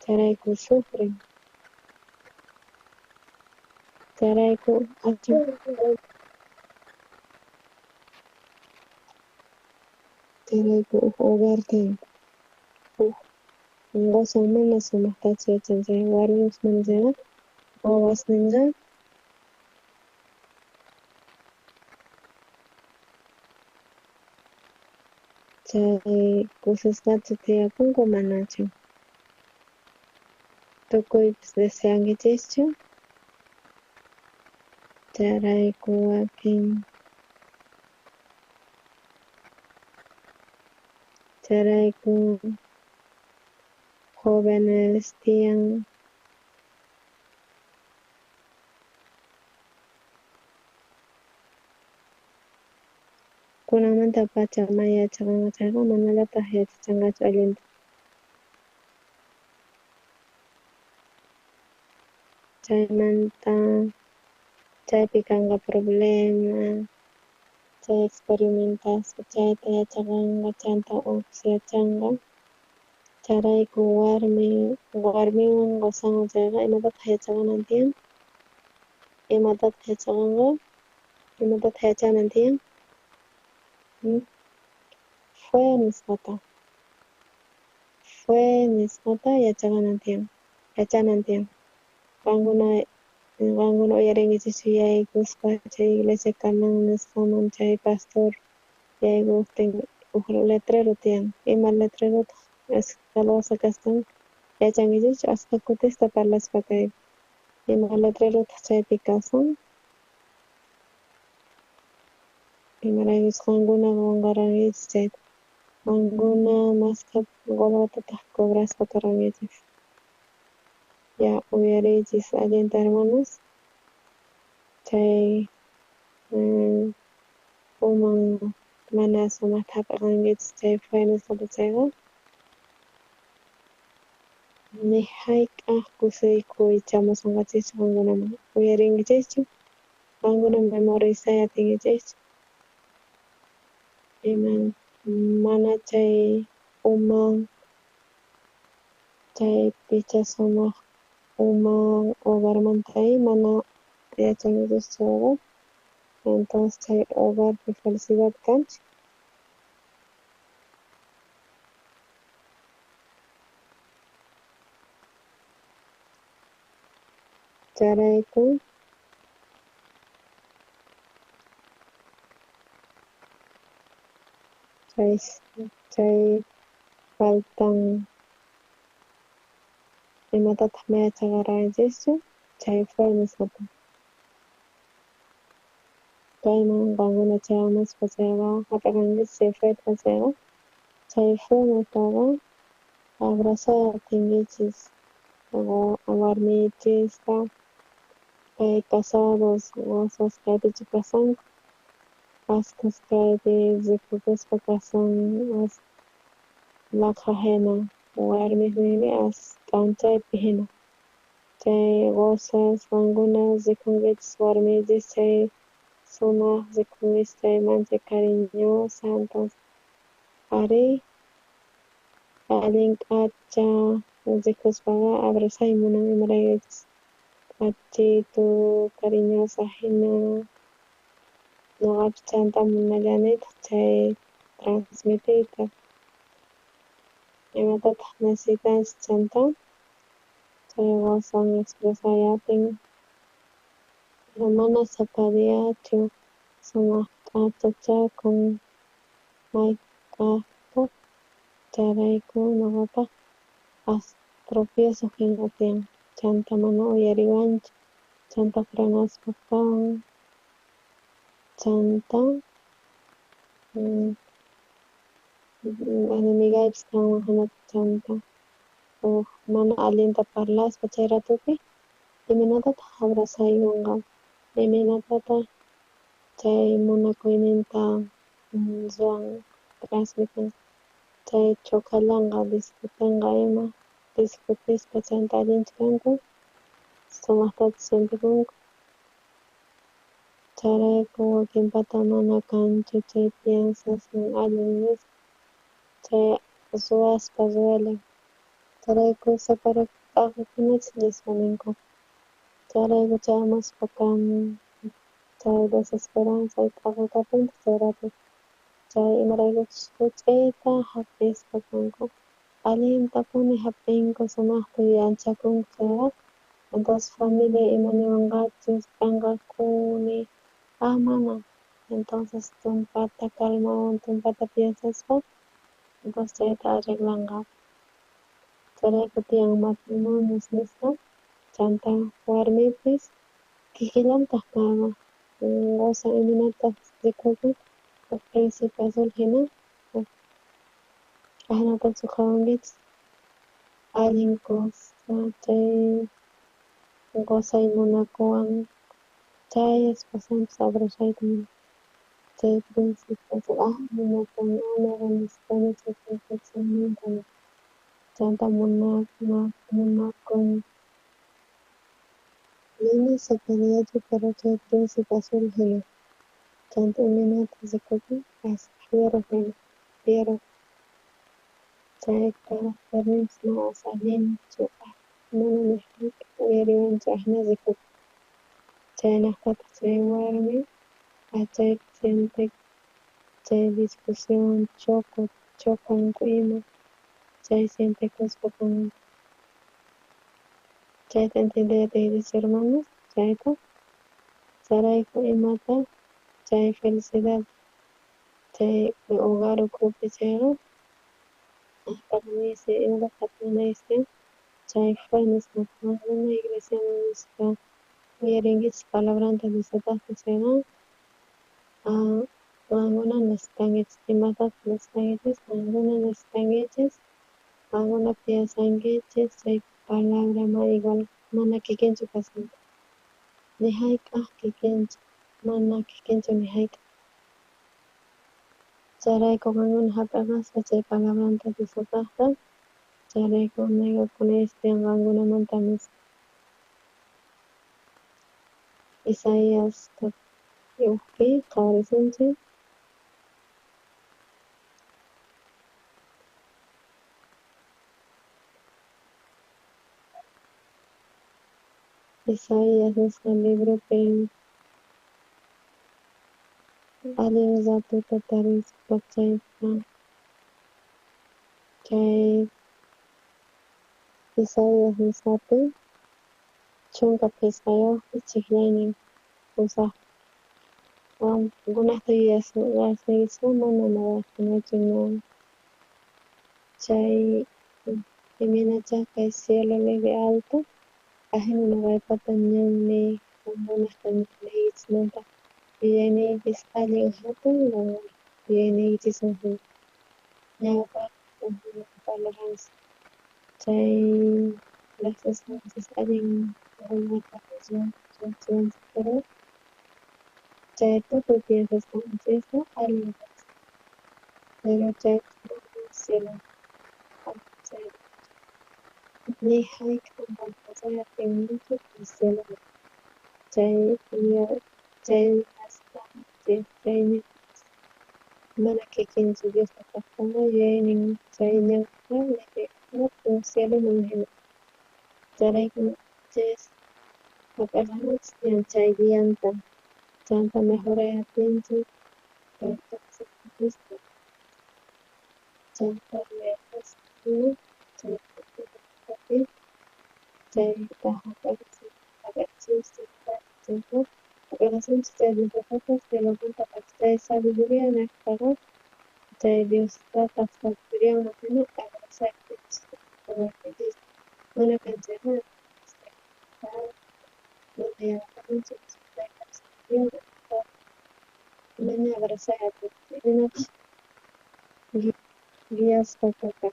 Chayrayku sufren. Chayrayku chayrayku uj hogar tiyan. Uj qosan mana sumaqtachu yachan chay warminpis mana chayqa wawasninqa chay kusisqachu tiyapunku manachu. Tukuypis deseankichischu chayrayku wakin chayrayku jóvenes tiyan Kunanmantapacha mana yachaqanqa chayqa manallataj yachachanqachu allinta. Chaymanta chaypi kanqa problema, chay experimentaspa chayta yachaqanqa chanta uj yachanqa. Chayrayku warmiwan qosanwan chayqa imatataq yachaqanan tiyan? Imatataq yachaqanqa? Imatataq yachanan tiyan? Fe nisqata. Fe nisqata yachaqanan tiyan. Yachanan tiyan. Qankuna uyarinkichis yaykuspa chay iglesia Canaán nisqaman chay pastor yaykuqtin uj letrero tiyan. Ima letrerotaq escalosa kasqan yachankichis asqa kutista parlaspa kay ima letrerotaq chaypi kasan. Imaraykus qankuna qonqarankichis chayta. Qankuna maskha qolqetataq cobraspa karankichis. Ya uyariychis allinta hermanos. Chay uman mana sumaqta hap'aqankichis chay fe nisqata chayqa. Ni hayk'aq kusiykuy chamusunqachischu qankunaman. Uyarinkichikchu? Qankuna memorizay atinkichikchu? Iman mana chay uman chay picha sumaq uman hogarmanta mana yachankichischu chayqa. Entonces chay hogarpi felicidad kanchu. Chayrayku chay faltan imatataq mana yachaqaranchikchu chay fe nisqata. Kayman qankuna chayamuspa chayqa hap'iqankichis chay feta chayqa chay fe nisqaqa abrazay atinkichis warmichista kay casados qosas kaypichu kasanku askhas kaypi rikukuspa kasan as laqha hina warmisninri as k'anchaypi hina chay qosas qankuna rikunkichis warmichis chay sumaq rikunkichis chay manchay cariñosa entonces arí allin k'acha rikuspaqa abrazay munan imaraykuchus k'achitu cariñosa hina noqapis chanta munallanitaq chay transmitiyta. Imatataq necesitanchis chanta chay qosan expresay atin pero mana sapa diachu sumaq k'achachakun mayk'ajtaj chayrayku noqapaj as tropiezo hina tiyan chanta mana uyariwanchu chanta frenaspa kan chanta enemigaypis kanman hinata chanta uj mana allinta parlaspa chay ratupi imaynatataq abrazaykunqa imaynatataq chay munakuyninta ruwan transmiten chay chokallanqa discutenqa ima discutispa chanta allinchu kanku sumaqtachu sientekunku chayrayku wakinpata mana kanchu chay piensasnin allin nisqa chay ruwaspa ruwallan chayrayku t'aqakunachis nispa ninku chayrayku chayamuspa kan chay desesperanza t'aqakapuntaq chay rato chay imaraykuchus juch'uyta hap'ispa kanku allintapuni hap'inku sumaqta yuyanchakunku chayqa entonces familia ima niwanqachus p'enqakuni mana entonces tumpata calmawan tumpata piensaspa entonces chayta arreglanqa chayrayku tiyan matrimonios nisqa chanta warmipis kikillantaq kanqa qosan imaynataq rikukun uj príncipe azul hina ajinatachu qhawankichis allin cosa chay qosay munakuwan chay esposanpis abrazayta munan. Chay príncipe munakun ama chay perfeccionmanta chanta munakun mana sapa diachu pero chay príncipe azul hina chanta imaynata rikukun fiero hina fiero chay carácterninpis mana allinchu mana ni jayk'aj uyariwanchu ajina rikukun chaynejtataj chay warmi chaypi siente chay discusión chocanku ima chay sientekuspa con chayta entiendeyta atiykichis hermanos chayta chayrayku imata chay felicidad chay hogar ukhupi chayqa imataq chay fe nisqa qankuna iglesiaman rispa uyarinkichis palabranta Diospajta chayqa qankuna necesitankichis imatataq necesitankichis qankuna necesitankichis qankuna piensankichis chay palabra ma igual mana kikinchu kasqanta ni jayk'aj kikinchu mana kikinchu ni jayk'aj chayrayku qankuna jap'eqaspa chay palabranta Diospajta chayrayku negakunaychis qankunamanta nispa Isaías ujpi qhawarisunchik. Isaías nisqa libropi allin ratuta tarispa chayta chay Isaías nisqapi 15 chijllaynin pusaj qankunajta yuyasqaykichisqa mana noqajinachu chay imaynachá kay cielo libre alto ajina noqaypata ñanniy qankunajta ñanniykichismanta yuyayniypis allin jatun yuyayniykichiswan hina ñawpaj parlarqanchis chay rejsisqanchis allin runata ruwachiwanchis pero chay tukuy piensasqanchisqa allin kasqa pero chay cielo ni jayk'aj pasay atinmanchu cielo chay chay chay mana kikinchu Diosta kajtaqa yuyaynin chay ñanqa jatun cieloman hina chayrayku noqanchis jap'eqanachis tiyan chay guianta chanta mejoray atinchis chanta yuyaychasqa chay chayta jap'eqasunchis chanta jap'eqasunchis chay Diospataqa cielomanta chay sabiduría nejtaqa chay Diostataq sabiduriaman hina abrazay atinchis mana kanchayqa mana yanapawanchis mana abrazay atinchis imaynataq guiaspa kaka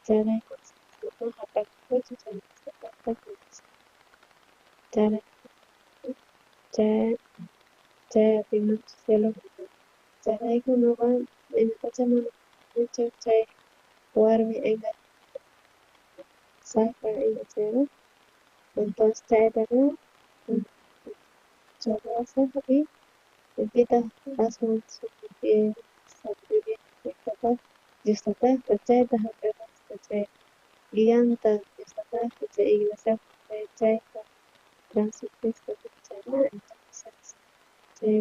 chayrayku jap'eqakuchu chay chay chay atinmanchu cieloman chayrayku noqa imatacha mana chay warmi engaña sajra ima chayqa entonces chaytaqa ruwasaj y pitaq aswan sabiduría Diostataqta chayta jap'eqaspa chay guianta Diostataqta chay iglesiapi chayta transmitispa chayqa entonces chay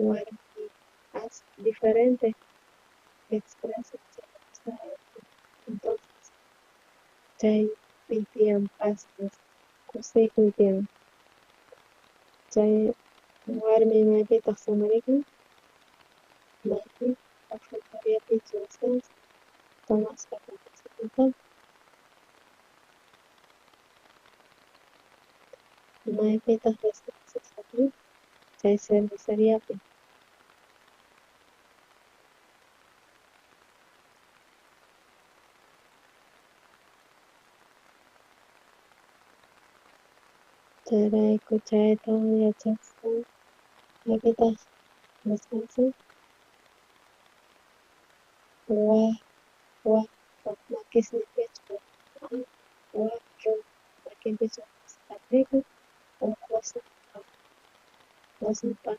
warmi as diferente expresa entonces chaypi tiyan paz kusikuy tiyan chay warmi maypitaq samarikun maypi cafeteriapi churasqanchis tomaspa cafecitota maypitaq descansasqa chay cerveceriapi chayrayku chayta yachaspa maypitaq Descansen. Wa wa makisninpichu wa runa makinpichu Sanriku o qosnpa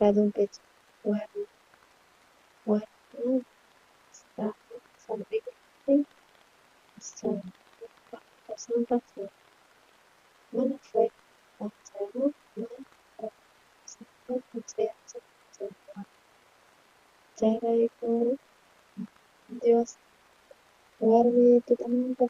ladunpichu warmi warmi Sanriku qosnpa mana fue Chayrayku Dios warmi tutamanta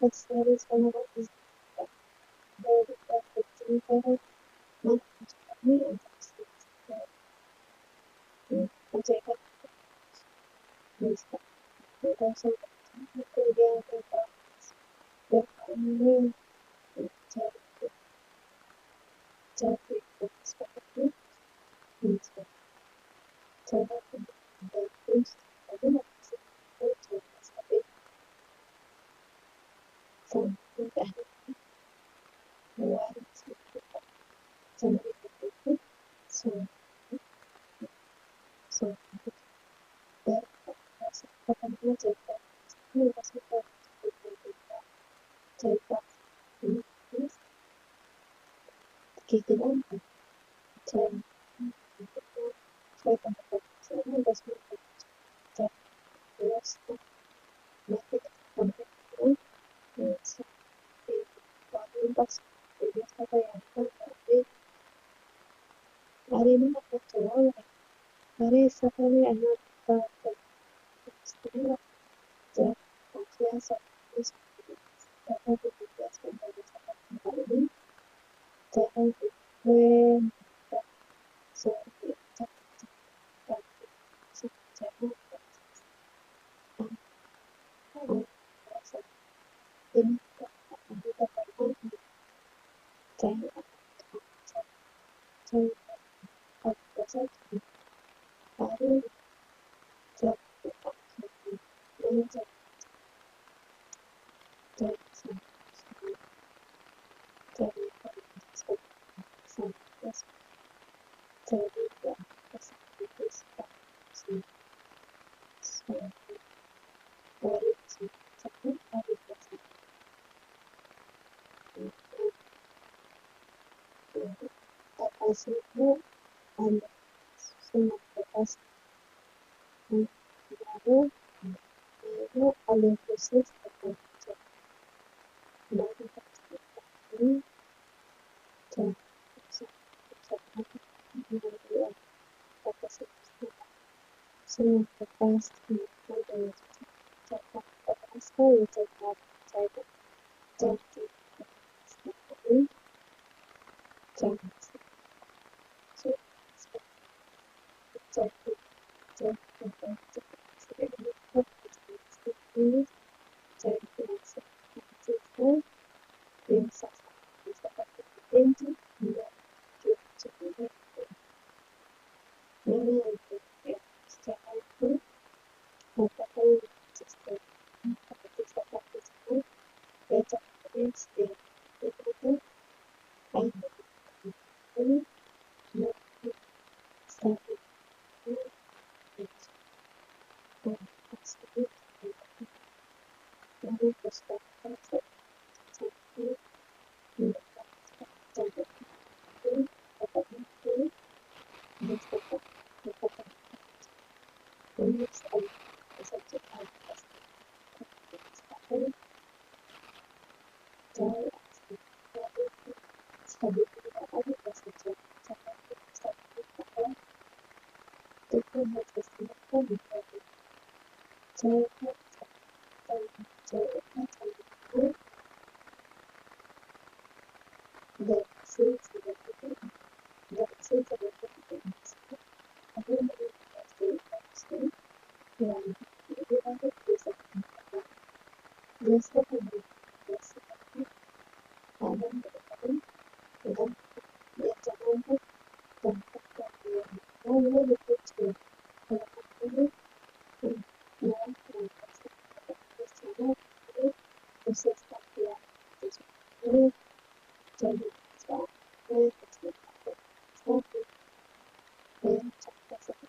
pacha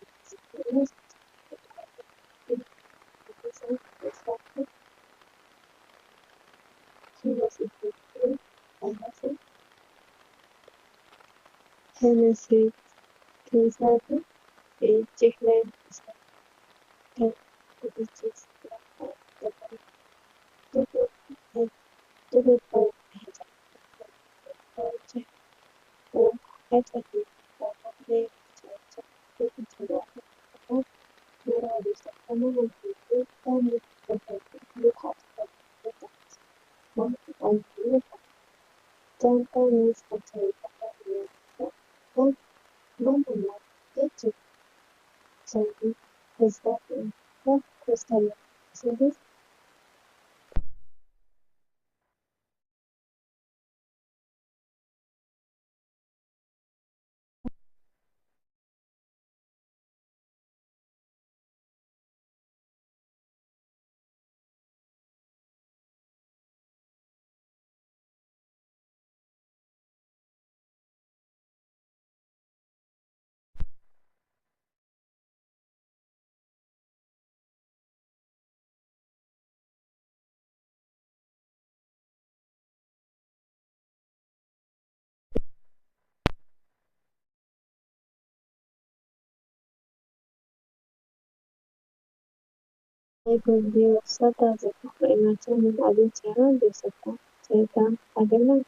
Génesis 15 Diosata rikoj allincha Diosata chayta arreglan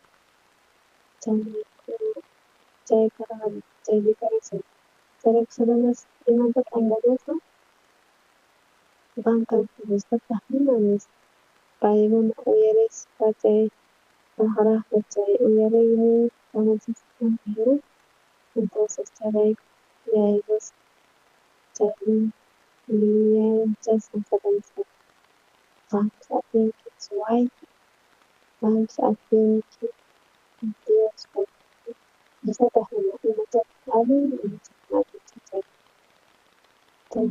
chay karqa chay diferencia. Chayrayku Satanás imantataq engañasqa qan kanki Diostataq jina nispa paykuna uyarispa chay saqrajta chay uyariynin kamachisqanta jina entonces chayrayku yaykusqa chay yuyaychasqan Satanasqa qampis atinki suwayta, qampis atinki Diospa Diostataq jina imachapis allin imachapis allinchu chay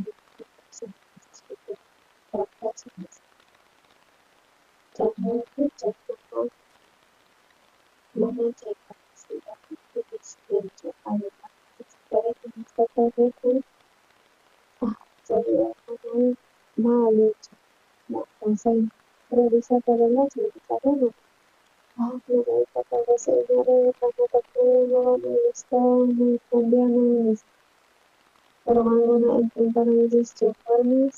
chayrayku chaykunaqa mana chay capacidad chayrayku nisqata rikun chay ma allinchu kawsaynin pero Diosata runas noqa me gustan cambianan nispa pero qankuna intentaranchikchu warmis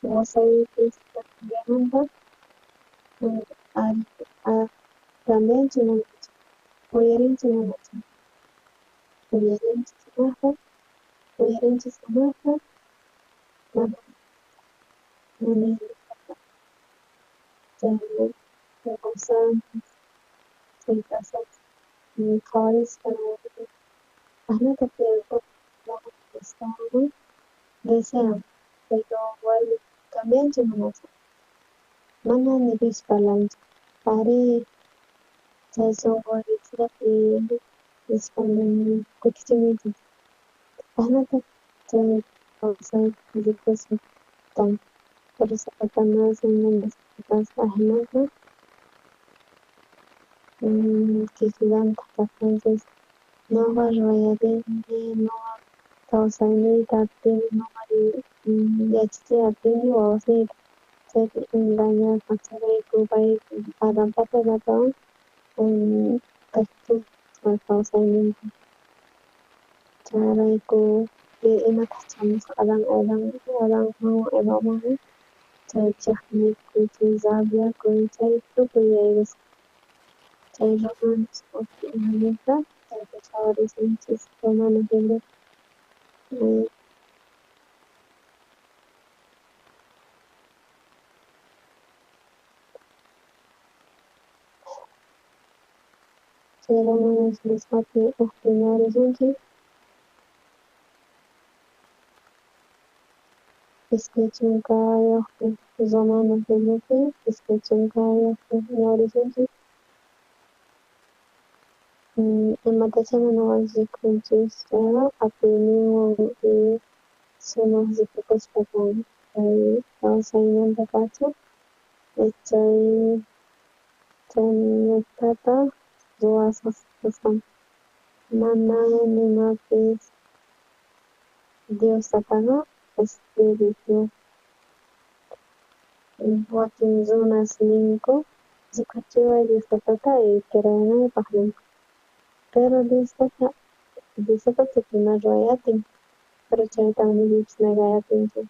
qosaykichista cambiananta cambianchu manachu uyarinchu manachu uyarinchis sumajta uyarinchis sumajta mana munayninpata chay qosanpis chay casasqa qhawarispa ajnata tiyanku noqa desean pero warmi cambianchu manachu mana ni pipis parlanchu arí chay sonqoykichikpi nispa kutichimunchik ajnata chay kawsaypi rikuspa pero Satanás ajinata kikillantaq kajtinchis noqa ruway atini noqa kawsayniyta atini noqa yachachiy atini wawasniyta chaypi engañarqa chayrayku pay Adanpata Evatawan qhechusqa kawsayninta chayrayku imataq chamusqa Adanman Evaman chay chejnikuy chay rabiakuy chay tukuy yaykusqa chay Romanos 8 chaypi qhawarisunchis Romanos libropi chay Romanos nisqapi ujpi ñawirisunchik 20 Romanos libropi 20 ñawirisunchik imatachana noqanchik rikunchis chayqa atiyninwan sumaq rikukuspa kan kay kawsaymantapacha chay chaymantataq ruwasqas kasqan mana nimapis Diostataqa espíritu wakin runas ninku Rikuchiway Dios Tatata creenaypaj ninku. Pero Dios Tata tukuy ima ruway atin, pero chayta ni pipis negay atinchu.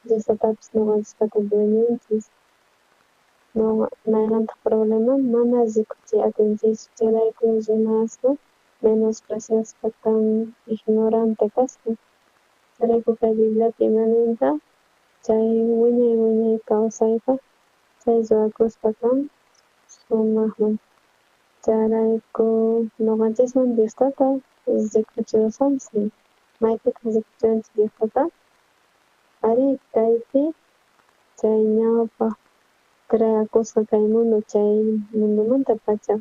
Dios Tatapis noqanchispata dueñonchis. Mayqantaj problema mana rikuchiy atinchischu, chayrayku runasqa menospreciaspa tan ignorante kasqa. Chayrayku kay Bibliapi ima nintaj chay wiñay wiñay kawsaypaj chay ruwakuspa kan sumajman. Chayrayku noqanchisman Dios Tata rikuchiwasqanchis. Maypitaj rikuchiwanchis Dios Tata? Arí, kaypi chay ñawpaj creakusqa kay mundo, chay mundomantapacha.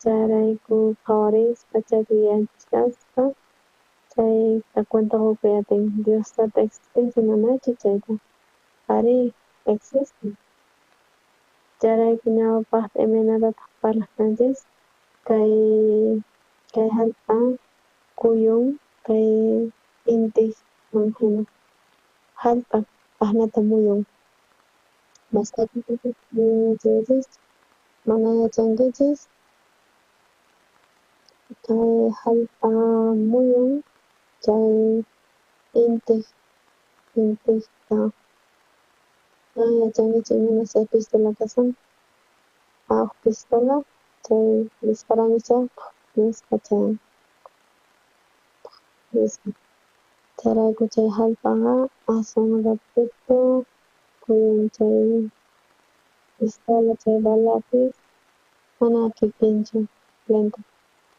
Chayrayku qhawarispa chayta yuyanchishaspa chayta cuenta qokuy atin Dios Tata existenchu manachu chayta. Arí, existe. Chayrayku ñawpajta imaynatataj parlaj kanchis kay jallp'a kuyun kay intiman jina jallp'a ajnata muyun. Mask'akuychis mana yachankichis kay jallp'a muyun chay intijta. Mana yachankichis imaynas chay pistola kasqanta. Uj pistola chay disparanki chayqa nispa chayan. Nispa. Chayrayku chay jallp'aqa aswan ratito kuyun chay pistola chay balapis mana kikinchu lento.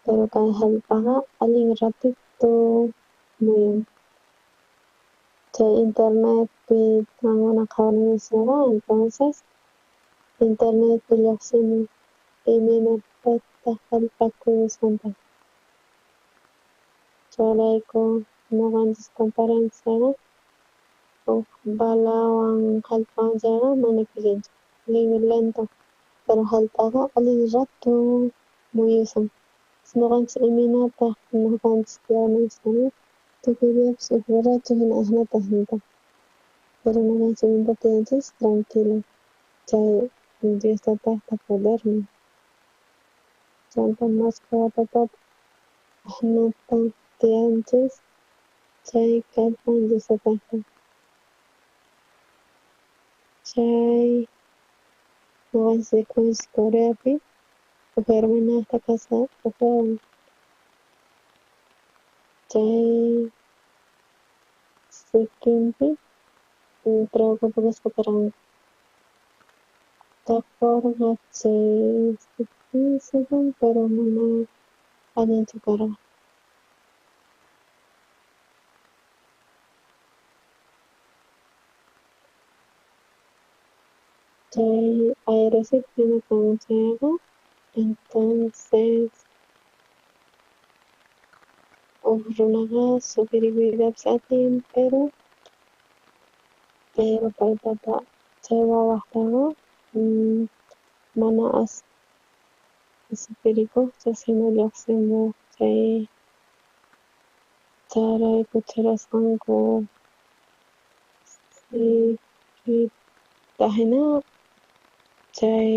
Pero kay jallp'aqa allin ratito muyun. Chay internetpi qankuna qhawarinkichis entonces internetpi lluqsimun imaynatataq jallp'a kuyusqanta. Chayrayku noqanchis comparanchis chayqa uj balawan jallp'awan chayqa mana kikinchu, lento, pero jallp'aqa allin rato muyusan. Noqanchis imaynataq noqanchis tiyananchis tukuy diyapis uj borracho jina ajnata jinta. Pero noqanchis imaynata tiyanchis tranquilo chay Dios Tatajta podernin. Chanta mashkha watatataq ajnata tiyanchis chay kallpan Dios Tatajta. Chay noqanchis rikunchis Coreapi uj hermanajta kasqa uj wawan. Chay sikinpi preocupakuspa karqanku. Taporqa chay sikin pero mana allinchu karqa. Chay airecito hina kan chayqa entonces uj runaqa sufririkuytapis atin pero paypata chay wawajtaqa mana as sufririkojchu sino lluqsimuj chay chayrayku churasqanku sikita jina chay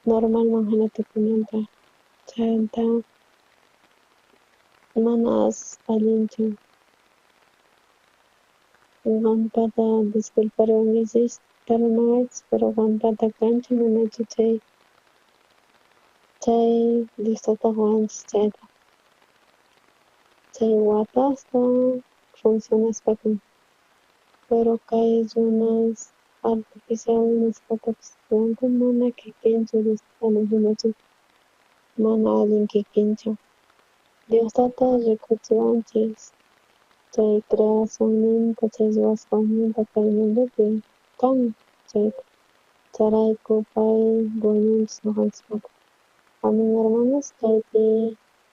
normalman jina tukunanpaj. Chayta mana as allinchu. Qampata disculpariwankichis perdonawaychis, pero qampata kanchu manachu chay Dios Tata qowanchis chayta. Chay watasta funcionaspa kan. Pero kay runas artificial nisqatapis ruwanku mana kikinchu Dios Tataman jinachu. Mana allin kikinchu. Dios Tata rikuchiwanchis chay creacionninta chay ruwasqanninta kay mundopi kan chayta. Chayrayku pay dueñonchis noqanchispata. Amén, hermanos, chaypi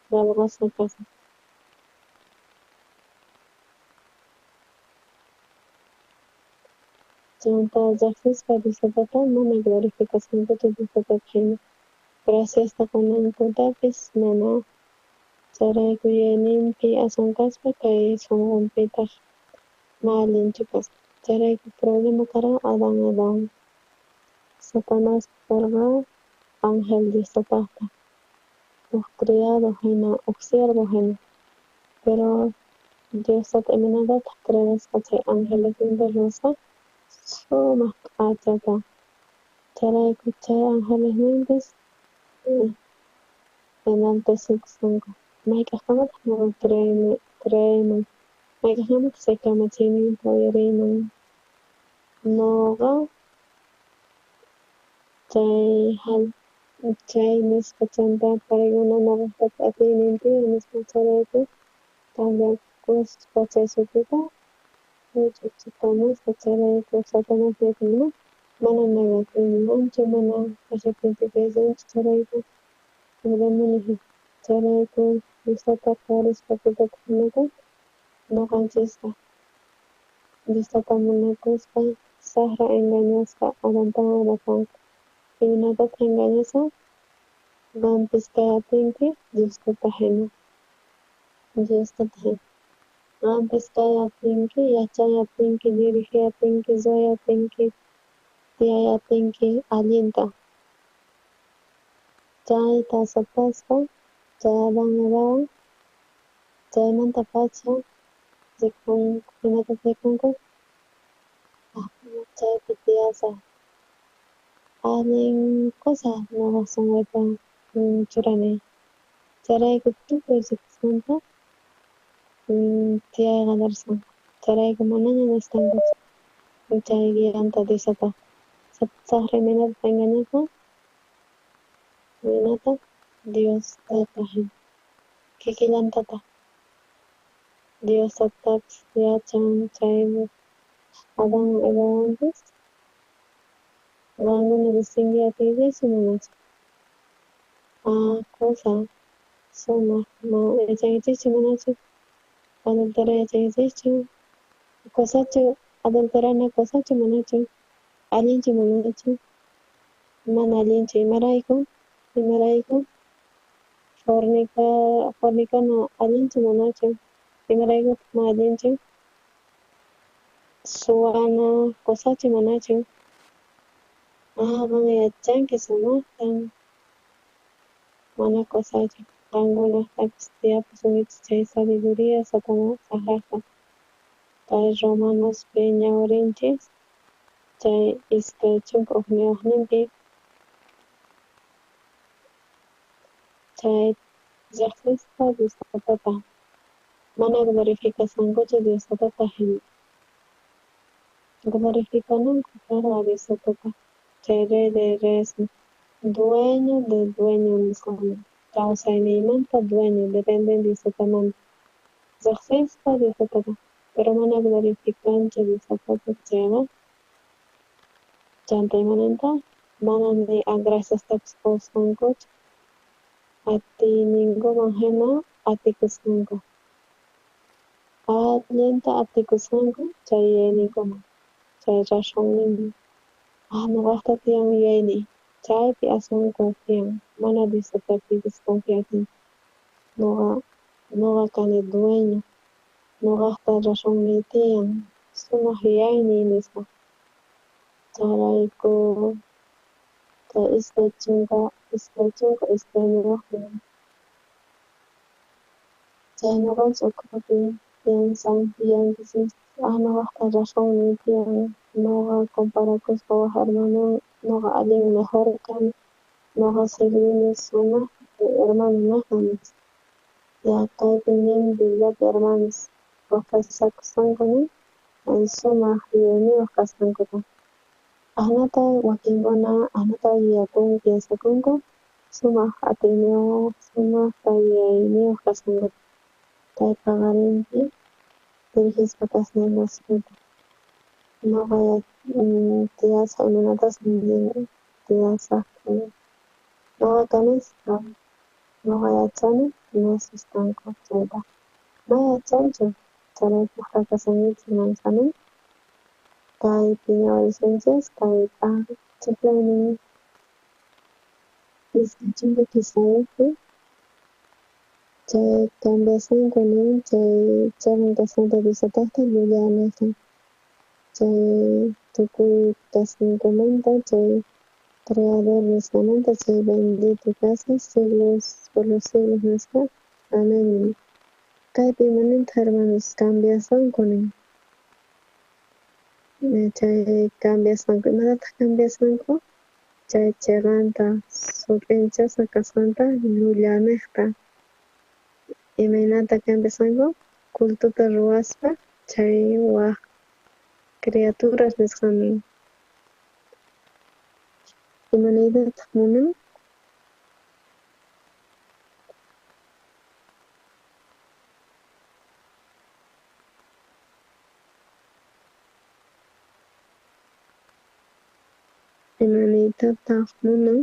qelqasqa kashan. Chanta riqsispa Dios Tatata mana glorificasqankuchu Dios Tatata jina. Graciasta qonankutapis mana. Chayrayku yuyayninpi aswan kaspa kay sunqunpitaq ma allinchu kasqa. Chayrayku problema karqa Adán Adán. Satanás karqa ángel Dios tatajta, uj criado jina, uj siervo jina. Pero Dios tata imaynatataj creasqa chay angelesninta ruwasqa sumaj k'achata. Chayrayku chay angelesninpis enaltecikusqanku. Mayk'ajkamataj noqa creeyman, mayk'ajkamataj chay kamachiyninta uyariyman. Noqa chay nispa chanta paykuna noqajtapis atiynin tiyan nispa chayrayku cambiakuspa chay sutita juch'uchitamuspa chayrayku Satanás niyta mana negakuymanchu, mana arrepentikuymanchu chayrayku demonio chayrayku Diosta qhawarispa tutata jinata noqanchisqa Diostata munakuspa sajra engañasqa Adantawan Evatawan imaynatataq engañasqa qampis kay atinki Diostata jina. Diostata jina. Qampis kay atinki, yachay atinki, dirigiy atinki, ruway atinki, tiyay atinki allinta. Chayta aceptaspa chay Adán Evawan chaymantapacha rikunku, imatataq rikunku chaypi tiyasaj allin cosa noqa sonqoyta churani. Chayrayku tukuy rikusqanta tiyay qallarisqanku. Chayrayku manaña necesitankuchu chay guianta Diosata. Sajra imaynata engañasqa imaynata Dios tata jina kikillantataq Dios tatapis yachan chay Adán Evawanpis qankuna distinguiy atinkichis manachu. Cosa sumaq yachankichischu manachu adulterar yachankichischu cosachu adulterana cosachu manachu allinchu manachu mana allinchu imarayku imarayku fornicana allinchu manachu imaraykutaq mana allinchu suwana cosachu manachu qan yachanki sumaqta mana cosachu qankunajtapis tiyapusunkichis chay sabiduría Satanás sajrajta kay Romanospi ñawrinchis chay 21ninpi chay riqsispa Dios tatata mana glorificasqankuchu Dios tatata jina glorificananku karqa Dios tatata chay rey de reyes dueño de dueño nisqanman kawsayniymanta dueño dependen Dios tatamanta riqsispa Dios tatata pero mana glorificanchu Dios tatata chayqa chanta imananta mana ni graciastapis qusqankuchu atiyninkuman jina atikusqanku allinta atikusqanku chay yuyayninkuman chay razonninman noqajta tiyan yuyayniy chaypi aswan confian mana Dios tatapipis confiatin noqa kani dueño noqajta razonniy tiyan sumaq yuyayniy nispa chayrayku chay 22 chay noqanchis ukhupi piensan yuyanchis noqajta razonniy tiyan noqa comparakuspa waj hermanowan noqa allin mejor kani noqa sirvini sumaqta hermano nispa ya kaypi nin Bibliapi hermanos profesakusqanku nin sumaq yuyayniyuq kasqankuta ajnata wakinkuna ajnata yuyakunku piensakunku sumaq atiyniyuq sumaqta yuyayniyuq kasqankuta kay paqarinpi dirigispa kasqankuta noqa tiyasaj imaynatas tiyasaj noqa kani noqa yachani necesitanku chayta ma yachanchu chayrayku fracasankichis mansanin kaypi ñawrisunchis kay ch'ijlaynin 23pi chay cambiasqanku nin chay cheqan kasqanta Dios tatajta llullanasqa chay tukuy kasqankumanta chay Creador nisqamanta chay bendito kasqa siglos por los siglos nisqa. Amén. Kaypi imanintaq hermanos cambiasqanku nin. Chay cambiasqanku, imatataq cambiasqanku? Chay cheqanta sut'inchasqa kasqanta llullanejta. Imaynata cambiasqanku? Cultota ruwaspa chay waj criaturas nisqaman. Imanaytataq munan? Imanaytataq munan?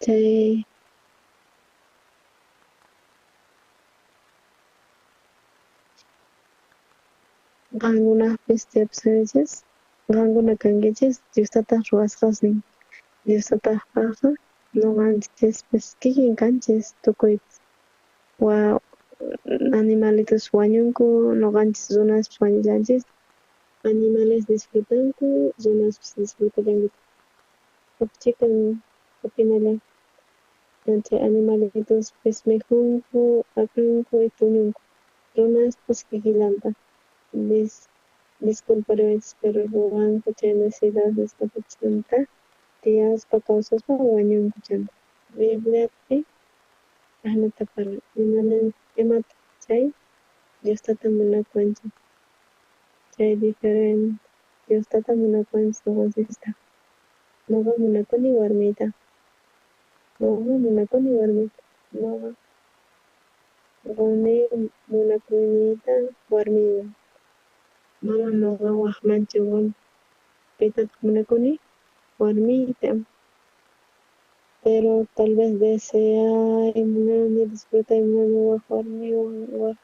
Chay qankunapis tiyapusqanchis, qankuna kankichis Diostataq ruwasqasnin. Diostataqpaqqa noqanchispis kikin kanchis tukuypis. Animalitos wañunku, noqanchis runaspis wañullanchis. Animales disfrutanku, runaspis disfrutallanku. Huk chikan opinalla. Chay animalitospis mikhunku, akanku y puñunku. Runaspis kikillanta. Disculpariwanchis, pero ruwanku chay necesidad nisqata chanta tiyaspa kawsaspa wañunku chanta. Bibliapi ajnata parlan. Imata chay Dios tata munakuwanchis. Chay diferente. Dios tata munakuwanchis noqanchista. Noqa munakuni warmiyta. Noqa munakuni warmiyta. Noqa quni munakuyniyta warmiywan. Mama noqa wajmanchu quni. Pitataq munakuni? Warmiyta. Pero tal vez deseay munani, disfrutay munani waj warmiwan, waj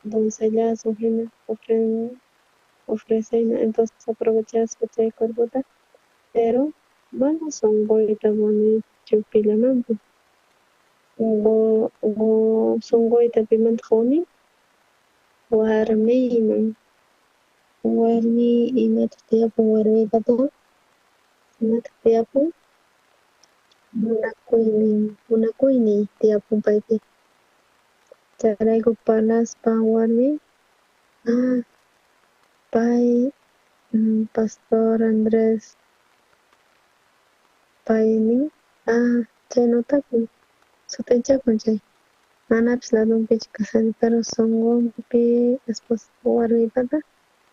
doncellazo hina ofreceyna, entonces aprovechaspa chay cuerpota, pero mana sonqoyta qunichu pillamanpis. Sonqoyta pimantaq quni? Warmiyman. Warmi imataq tiyapun warmiypata? Imataq tiyapun? Munakuyniy tiyapun paypi. Chayrayku parlaspa warmi, pay Pastor Andrés pay nin, chay notakun, sut'inchakun chay. Manapis ladunpichu kashani, pero sonqonpi esposa warmiypata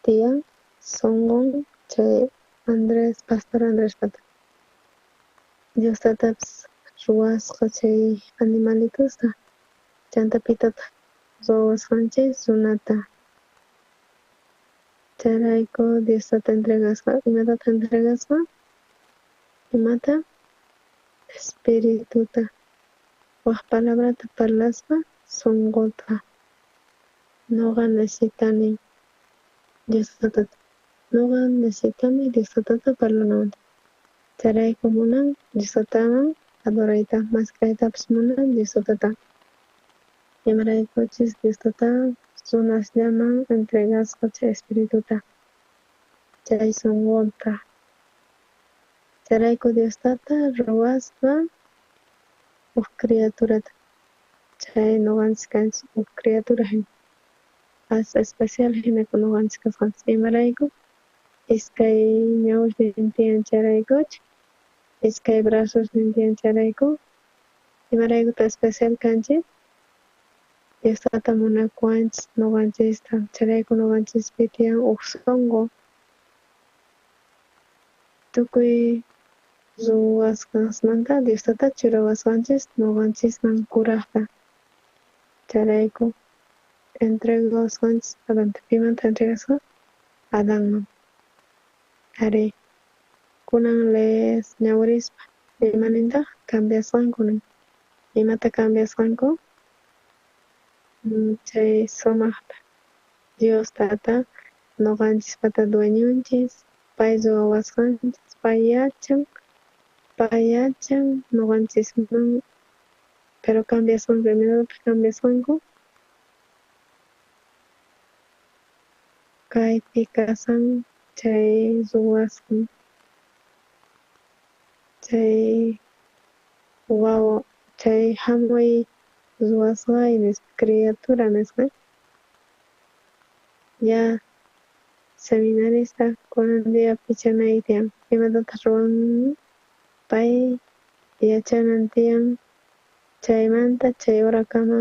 tiyan sonqon chay Andrés, Pastor Andrespata. Dios tatapis ruwasqa chay animalitosta, chanta pitataq ruwasqanchis runata. Chayrayku Dios tata entregasqa. Imatataq entregasqa? Imata? Espirituta. Waj palabrata parlaspa sonqota. Noqa necesitani Dios tatata. Noqa necesitani Dios tatata parlanawanta. Chayrayku munan Dios tataman adorayta, mask'aytapis munan Dios tatata. Imaraykuchis Dios tata runasllaman entregasqa chay espirituta, chay sonqonta. Chayrayku Dios tata ruwasqa uj criaturata. Chay noqanchis kanchis uj criatura hina. As especial hina noqanchis kasqanchis. Imarayku iskay ñawis tiyan chayraykuch, iskay brazos tiyan chayrayku. Imaraykuta especial kanchis? Dios tata munakuwanchis noqanchista. Chayrayku noqanchispi tiyan uj sonqo. Tukuy ruwasqasmanta Dios tata churawasqanchis noqanchisman kurajta. Chayrayku entregawasqanchis Adanta. Pimanta entregasqa? Adanman. Arí. Kunan lees ñawirispa imanintaq cambiasqanku nin. Imata cambiasqanku? Chay sumaqta Dios tata noqanchispata dueñonchis, pay ruwawasqanchis, pay yachan Pay yachan noqanchisman, pero cambiasqanku, imaynatataq cambiasqanku? Kaypi kasan chay ruwasqan, chay wawa, chay hamuy ruwasqay nispa, criatura nisqa. Ya seminarista kunan día pichanay tiyan, imatataq ruwan pay yachanan tiyan, chaymanta chay horakama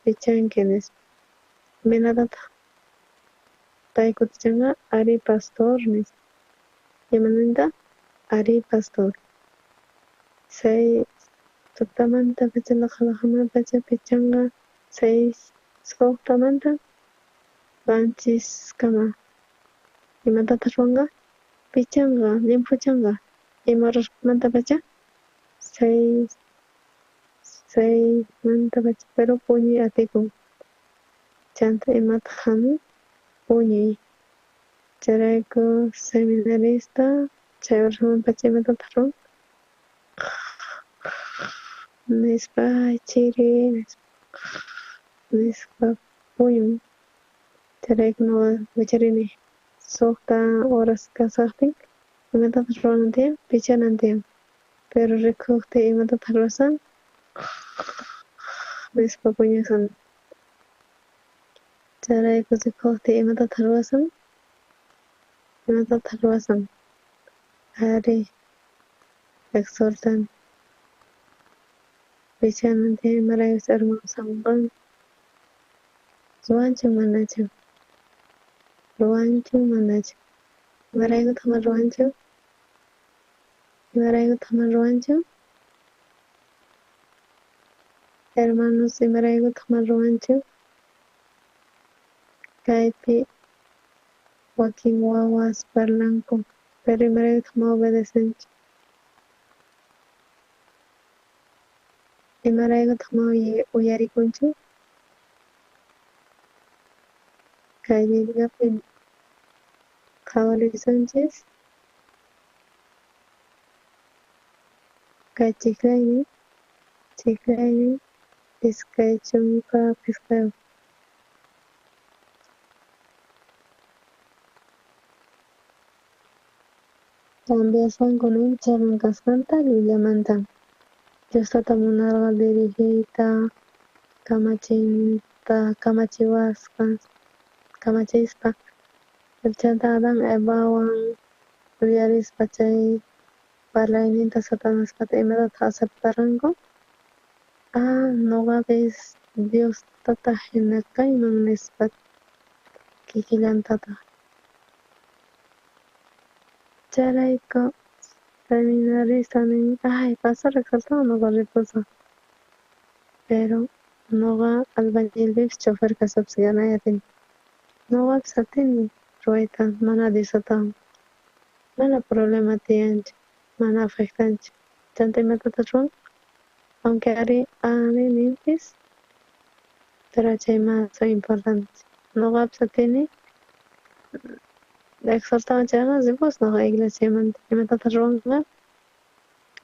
pichanki nispa. Imaynatataq pay kutichanqa? Ari pastor nispa. Imananta? Ari pastor. 6 tutamanta pacha laqhalaqhamanpacha pichanqa 6 suqtamanta qanchiskama. Imatataq ruwanqa? Pichanqa, llimphuchanqa. Ima horasmanta pacha? 6 manta pacha, pero puñuy atikun. Chanta imataq hamun? Puñuy. Chayrayku seminarista chay horasman pacha imatataq ruwan? Nispa, chiri nispa puñun. Chayrayku noqa wicharini 6 horas kasaqtin imatataq ruwanan tiyan? Pichanan tiyan. Pero rikuqtiy imatataq ruwasan? Nispa puñusan. Chayrayku rikuqtiy imatataq ruwasan? Imatataq ruwasan? Ari exhortan. Pichanan tiyan imaraykus hermanos hamunqanku. Ruwanchu manachu? Ruwanchu manachu? Imaraykutaq mana ruwanchu? Imaraykutaq mana ruwanchu? Hermanos, imaraykutaq mana ruwanchu? Kaypi wakin wawas parlanku, pero imaraykutaq mana obedecenchu? Imaraykutaq mana uyarikunchu? Kay Bibliapi qhawarisunchis. Kay chiklaynin, chiklaynin 25. Cambiasqanku nin cheqan kasqanta llullamanta. Dios tata munarqa dirigiyta, kamachiyninta, kamachiwaspa, kamachispa. Chanta Adán Evawan uyarispa chay parlayninta Satanaspata imatataq aceptarqanku? Ah, noqapis Dios tata hina kayman nispa kikillantataq. Chayrayku seminarista nin, ay, pastor exaltado noqa ripusaq. Pero noqa albañilpipis chofer kaspapis ganay atini. Noqapis atini ruwayta mana Dios tatawan. Mana problema tiyanchu, mana afectanchu. Chanta imatataq ruwan? Aunque ari ninpis, pero chay más importante. Noqapis atini exhortawan chayqa ripusaq noqa iglesiamanta. Imatataq ruwanqa?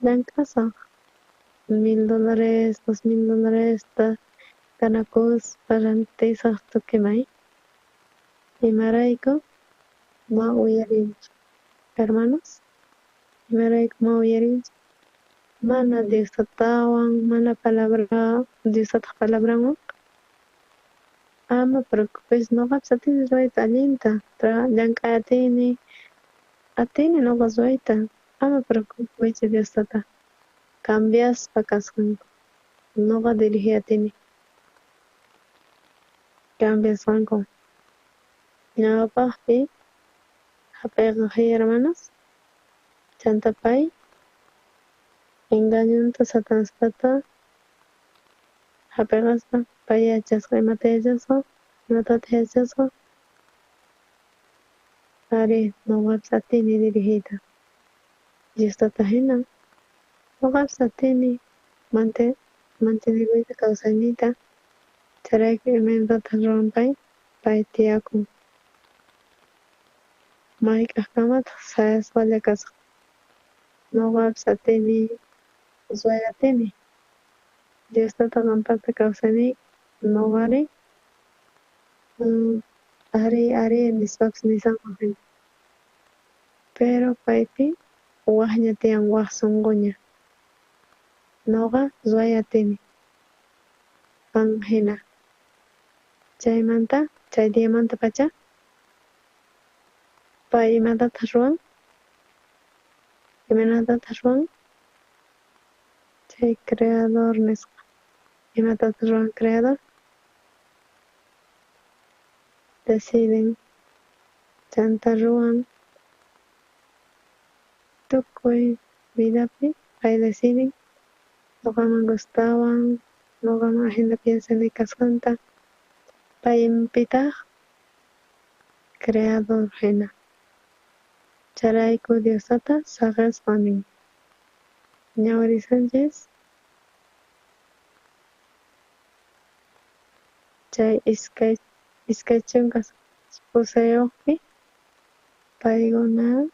Llank'asaq. $1,000, $2,000 ganakuspa rantisaq tukimay. Imarayku ma uyarinchu. Hermanos, imarayku ma uyarinchu? Mana Dios tatawan, mana palabra, Dios tataq palabranwan. Ama preocupes, noqapis atini ruwayta allinta, llank'ay atini, atini noqa ruwayta. Ama preocupaychu Dios tata. Cambiaspa kasqanku. Noqa dirigiy atini. Cambiasqanku. Ñawpaqpi hap'ayqaj hermanos, chanta pay engañonta Satanaspata hap'ayqaspa pay yachasqa, imata yachasqa, imatataq yachasqa. Ari noqapis atini dirigiyta. Dios tata hina. Noqapis atini mantenekuyta kawsayniyta. Chayrayku imaynatataq ruwan pay? Pay tiyakun. Mayk'ajkamataq sayasqalla kasaq. Noqapis atini, ruway atini. Dios Tata qampata kawsayniyki, noqari ari ari nispapis nisanman hina. Pero paypi wajña tiyan, waj sonqoña. Noqa ruway atini, qan hina. Chaymanta, chay diamantapacha, pay imatataq ruwan? Imaynatataq ruwan? Chay creador nisqa. Imatataq ruwan creador? Deciden. Chanta ruwan tukuy vidapi pay deciden. Noqaman gustawan, noqaman ajina piensani kasqanta. Pay pitaq creador hina. Chayrayku Dios Tata saqespa nin. Ñawirisanchis chay iskay chunka pusayuqpi paykuna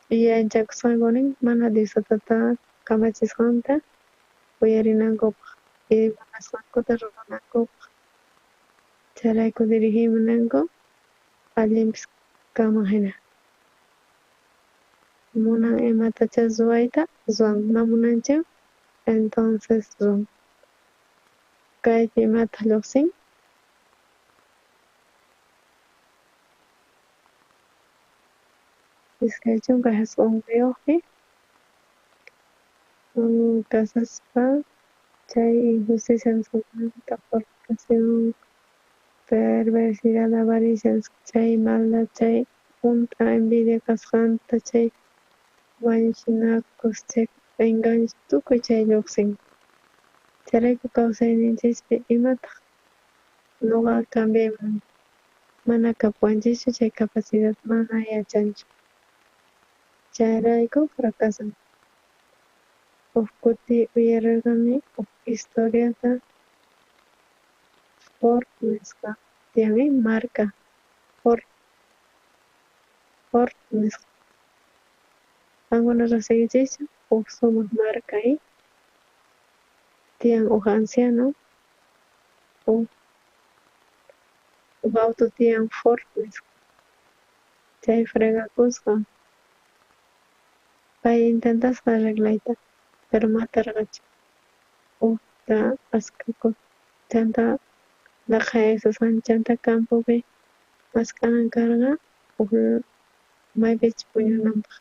yuyaychakusqanku nin mana Dios Tatata kamachisqanta uyarinankupaq, munasqankuta ruwanankupaq. Chayrayku dirigimunanku allinpis kanman hina. Munan imatachá ruwayta ruwan, ma munanchu entonces ruwan. Kaypi imataq lluqsin? 29 yuqpi kasaspa chay injusticia nisqamanta, fornicación, perversidad, avaricia nisqa, chay maldad, chay junt'a envidia kasqanta, chay wañuchinakus, chay engaños, tukuy chay lluqsin. Chayrayku kawsayninchispi imataq noqa cambiayman mana kapuwanchischu chay capacidad, mana yachanchu. Chayrayku fracasan. Huk kuti uyarirqani huk historiata Ford nisqa tiyan marca Ford nisqa. Qankuna riqsiykichischu huk sumaq marca tiyan huk anciano huk auto tiyan Ford nisqa. Chay fregakusqa. Pay intentasqa arreglayta, pero matarqachu. Hukta askaku chanta laqhayasusqan chanta campopi mask'anan karqa huk maypichus puñunanpaq.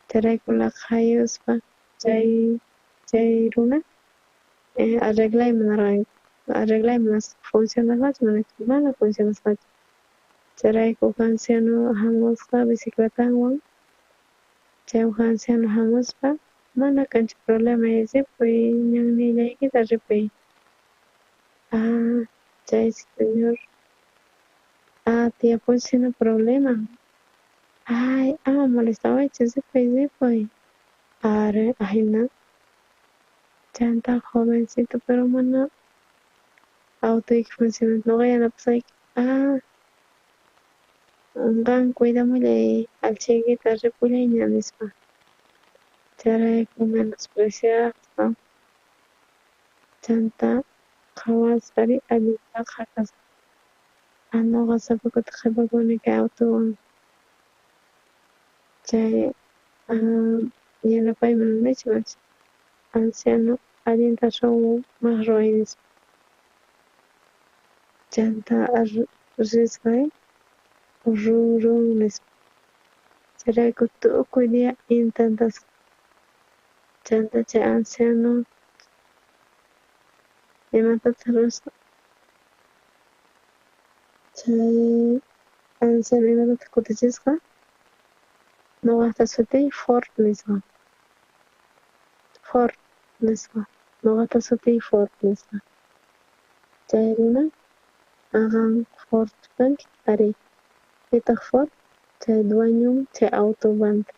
Chayrayku laqhayuspa chay runa arreglay munarqan, arreglay munasqa, funcionasqachu mana funcionasqachu. Chayrayku huk anciano hamusqa bicicletanwan, chay huk anciano hamuspa mana kanchu problema, ripuy ñannillaykita ripuy. Ah, chay señor, ah, tiyapunchis problema. Ay, ama molestawaychu, ripuy, ripuy. Are, ajina. Chanta jovencito, pero mana autoyki funcionan, noqa yanapasayki. Ah, qan cuidamullay allchhaykita, ripullayña nispa. Chayrayku menospreciaspa chanta qhawaspa allin laqha kasqa. Ah, noqa sapa kuti qhipakuni kay autowan. Chay yanapayman munaychu manachu. Anciano allinta sumaq ruway nispa. Chanta risqa run run nispa. Chayrayku tukuy día intentasqa. Chanta chay anciano imatataq ruwasqa? Chay anciano imatataq kutichisqa? Noqaqta sutiy Ford nisqa. Ford nisqa. Noqaqta sutiy Ford nisqa. Chay runa qan Ford kanki arí. Pitaq Ford? Chay dueño chay automanta.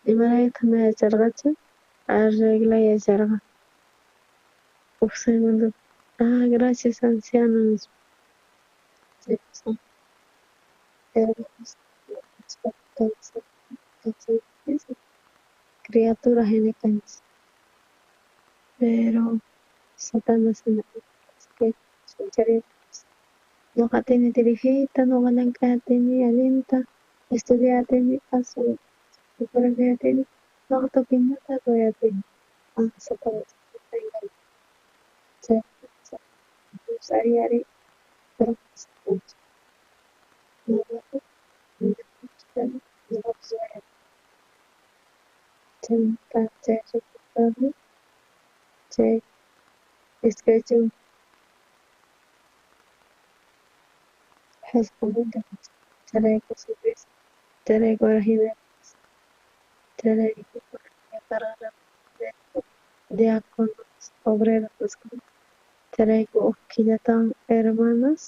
Imaraykutaq mana yacharqachu? Arreglay yacharqa. Huk segundo. Ah, gracias anciano nispa. Kawsaypis criatura jina kanchis. Pero Satanás noqa atini dirigiyta, noqa llank'ay atini allinta, estudiay atini, aswan atini, noqa tukuy imata ruway atini. Satanás chay ari ari pero chanta chay rikuspaqa chay iskay chunka chayrayku chayrayku hora chayrayku diáconos obreros chayrayku uj killatawan hermanas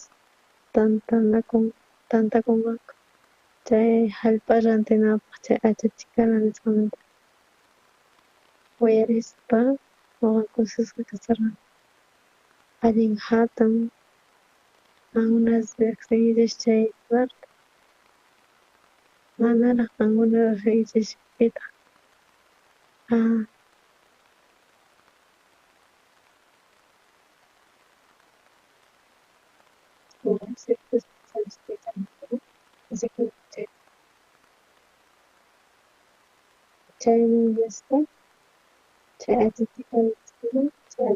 tantakunqanku chay jallp'a rantinapaj chay achachikala nisqamanta uyarispa noqa kusisqa kasharqani allin jatun qankuna rejsinkichis chay lugarta manaraj qankuna rejsinkichis pitaj chayman rispa chay achachikala nisqaman chay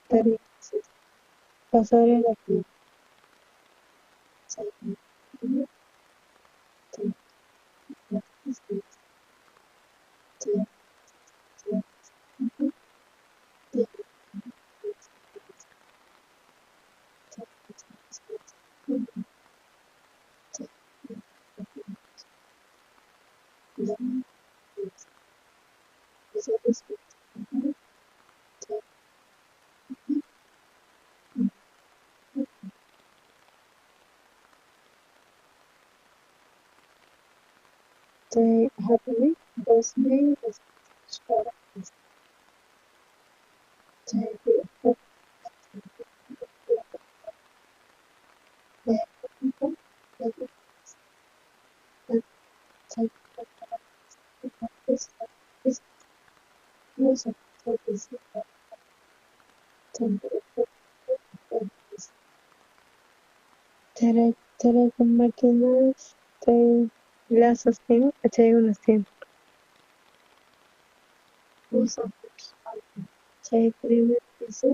tarinkichis pasarela Chay hap'ini 2000 chaypi Chayrayku máquinas chay lazos tiyan chaykunas tiyan. Chay primer piso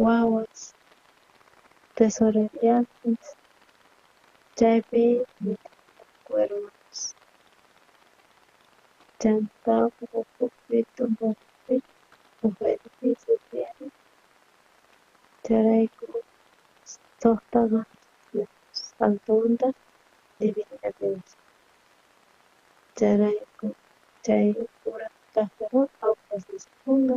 Wawas tesoreriapis chaypi hermanos chanta ukhupi tumpa uj edificio tiyan chayrayku sojta altonta dividiy atinchej chayrayku chay ura kajtaqa aulas nisqakunqa.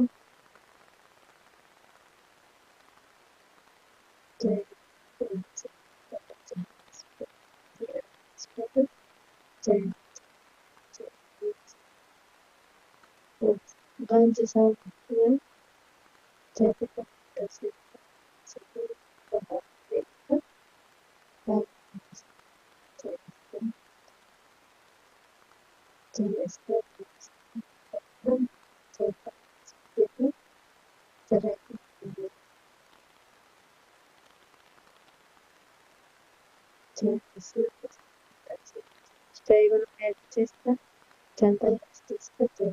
Qanchis autos tiyan chaypitaj Chaykuna yachachispa chanta yachachispa chay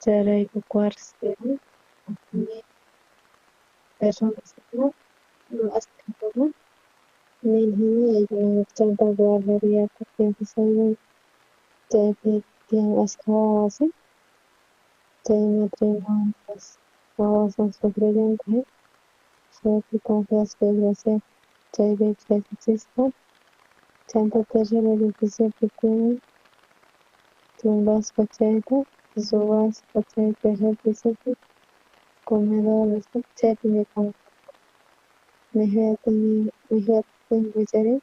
Chayrayku cuartos tiyan personas nin chanta guardería chaypi tiyan ashkha wawas chay matrimonios wawaswan sufrillantaj fepi confiaspa iglesia chaypipis yachachispa chanta tercer edificiopi tiyan tumbaspa chayta ruwaspa chay tercer pisopi comedor nisqa chaypi mikhunku mikhuyata chayri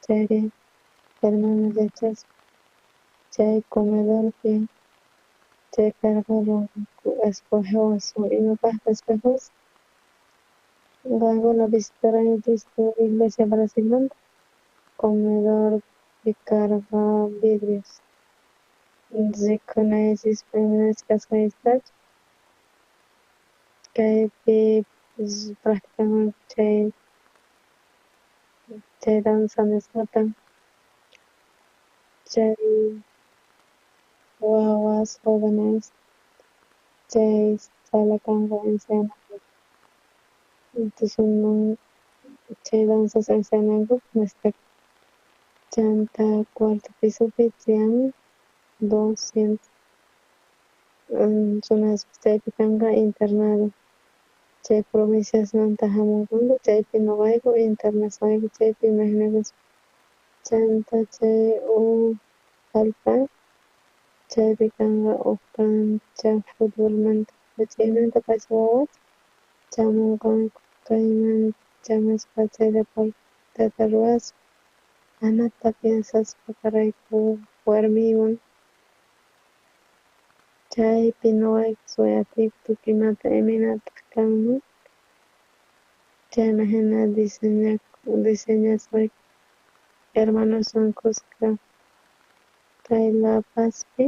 chayri hermanos yachaspa chay comedorpi chay karqa ruwanku espejowan imapajtaj espejos qankuna visitarankichis iglesia Brasilmanta comedorpi karqa vidrios rikunayachispa imaynachus kasqanchiktachu kaypi practicanku chay danza nisqata chay wawas jóvenes chay sala kanqa ensayananku chay danzas ensayanankupaj necesitakun chanta cuarto pisopi tiyan 200 runas chaypi kanqa internado chay provinciasmanta jamunqanku chaypi noqayku internasqayku chaypi imaginakuspa chanta chay uj jallp'a chaypi kanqa uj cancha futbolmanta chaymanta pacha wawas chamunqanku kayman chamuspa chay deporteta ruwaspa anata piensaspa karqayku warmiywan chaypi noqayku suyatiyku tukuy imata imaynataj kanman chayman jina diseñasqayku hermanoswan kuska kay La Pazpi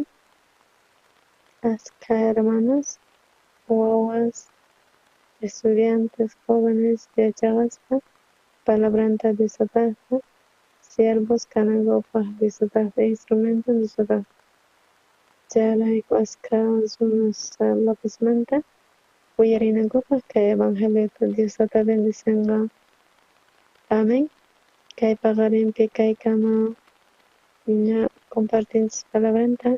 ashkha hermanos wawas estudiantes jóvenes yachaqaspa palabranta Diospatajta siervos kanankupaj Diospajta instrumento Diospajta chayrayku ashkha runas La Pazmanta uyarinankupaj kay evangeliota Dios tata bendicenqa amén kay paqarinpi kaykama ña compartinchis palabranta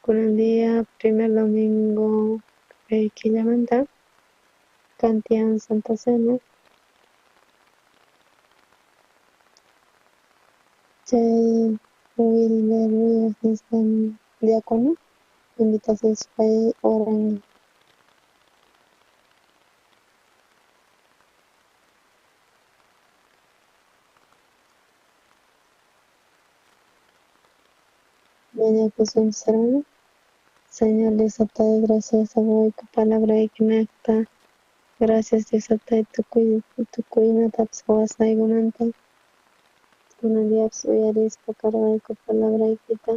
kunan día primer domingo kay killamanta kantian Santa Cena chay Wilber Rivas nisqan diácono invitaciones pay oranqa. Mañakusunchis hermano. Señor Dios atay, gracias a tu palabra ikinakta. Gracias Dios atay tukuy imatapis qowasqaykumanta. Kunan diapis uyarispa karqayku palabraykita.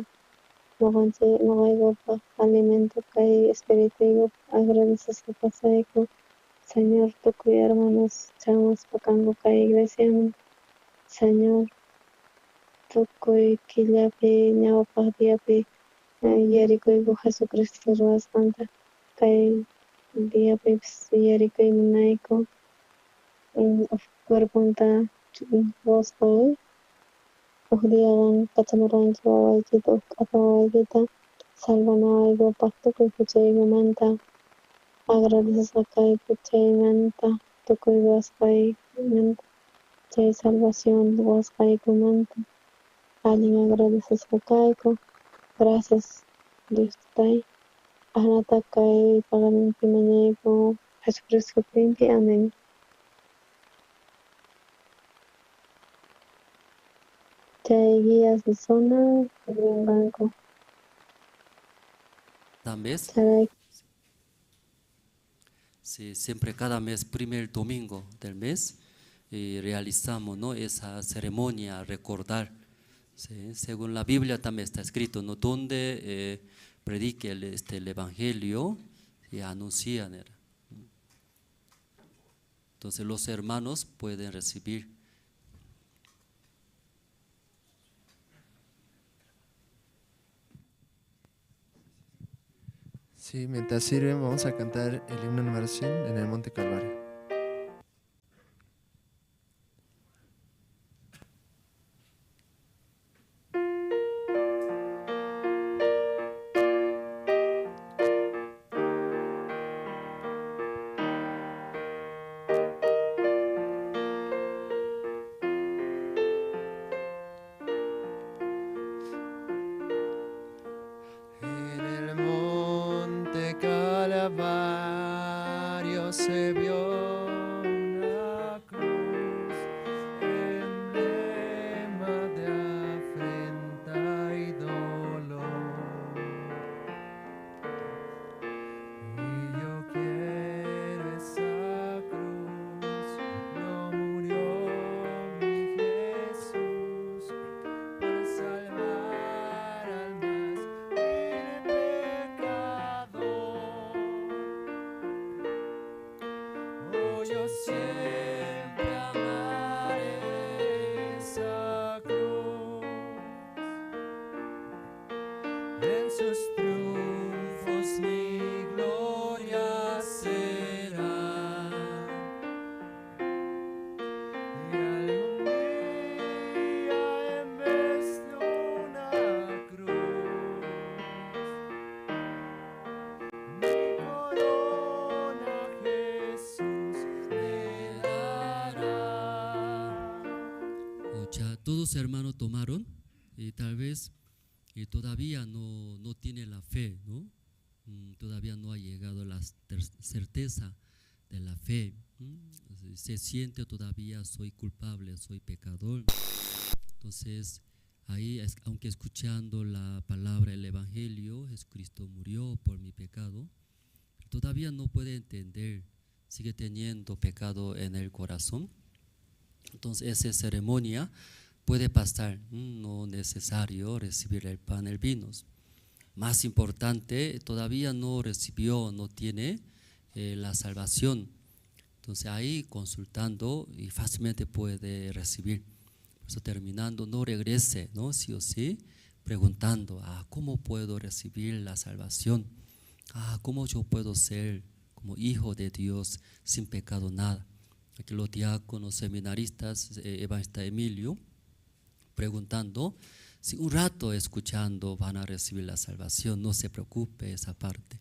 Noqaykupaj alimento kay espirituykupi agradecesqa kasqayku. Señor, tukuy hermanos chamuspa kanku kay iglesiaman. Señor, tukuy killapi ñawpaj diapi yuyarikuyku Jesucristo ruwasqanta kay diapipis yuyarikuy munayku cuerponta qospa uj diawan kachamurqanki wawaykita uj k'ata wawaykita salvanawaykupaj tukuy juchaykumanta agradecesqa kayku chaymanta tukuy ruwasqaymanta chay salvación ruwasqaykumanta. Allin agradecesqa kayku. Gracias Dios Tatay. Ajinata kay paqarinpi mañayku Jesucristo sutinpi. Amén. Chay guías de zona sirvenqanku. Cada mes. Chayrayku. Sí, siempre cada mes, primer domingo del mes, realizamos, ¿no?, esa ceremonia, recordar. Sí, según la Biblia también está escrito, ¿no?, donde predique el Evangelio y anuncian. Entonces los hermanos pueden recibir. Sí, mientras sirven vamos a cantar el himno número 100 en el Monte Calvario. Se vio una cruz, emblema de afrenta y dolor. Y yo quiero esa cruz, no murió mi Jesús por salvar al más vil pecador. Oh, yo siempre amaré esa cruz, en sus triunfos mi gloria será. Y algún día en vez de una cruz, mi corona Jesús me dará. O ya todos hermanos tomaron y tal vez y todavía no tiene la fe, ¿no? Todavía no ha llegado la certeza de la fe. Se siente todavía soy culpable, soy pecador. Entonces, ahí, aunque escuchando la palabra del Evangelio, Jesucristo murió por mi pecado, todavía no puede entender, sigue teniendo pecado en el corazón. Entonces, esa ceremonia puede pasar, no necesario recibir el pan, el vino. Más importante, todavía no recibió, no tiene la salvación. Entonces ahí consultando y fácilmente puede recibir. Por eso terminando, no regrese, ¿no? Sí o sí, preguntando, ¿cómo puedo recibir la salvación? ¿Cómo yo puedo ser como hijo de Dios sin pecado nada? Aquí los diáconos, seminaristas, Evangelista Emilio, preguntando, si un rato escuchando van a recibir la salvación, no se preocupe esa parte.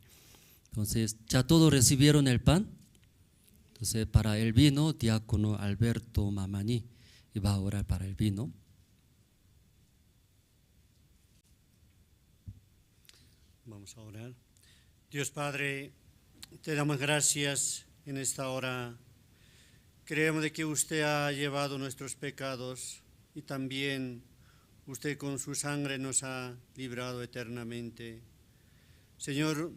Entonces, ¿ya todos recibieron el pan? Entonces, para el vino, diácono Alberto Mamani va a orar para el vino. Vamos a orar. Dios Padre, te damos gracias en esta hora. Creemos de que usted ha llevado nuestros pecados y también usted con su sangre nos ha librado eternamente. Señor,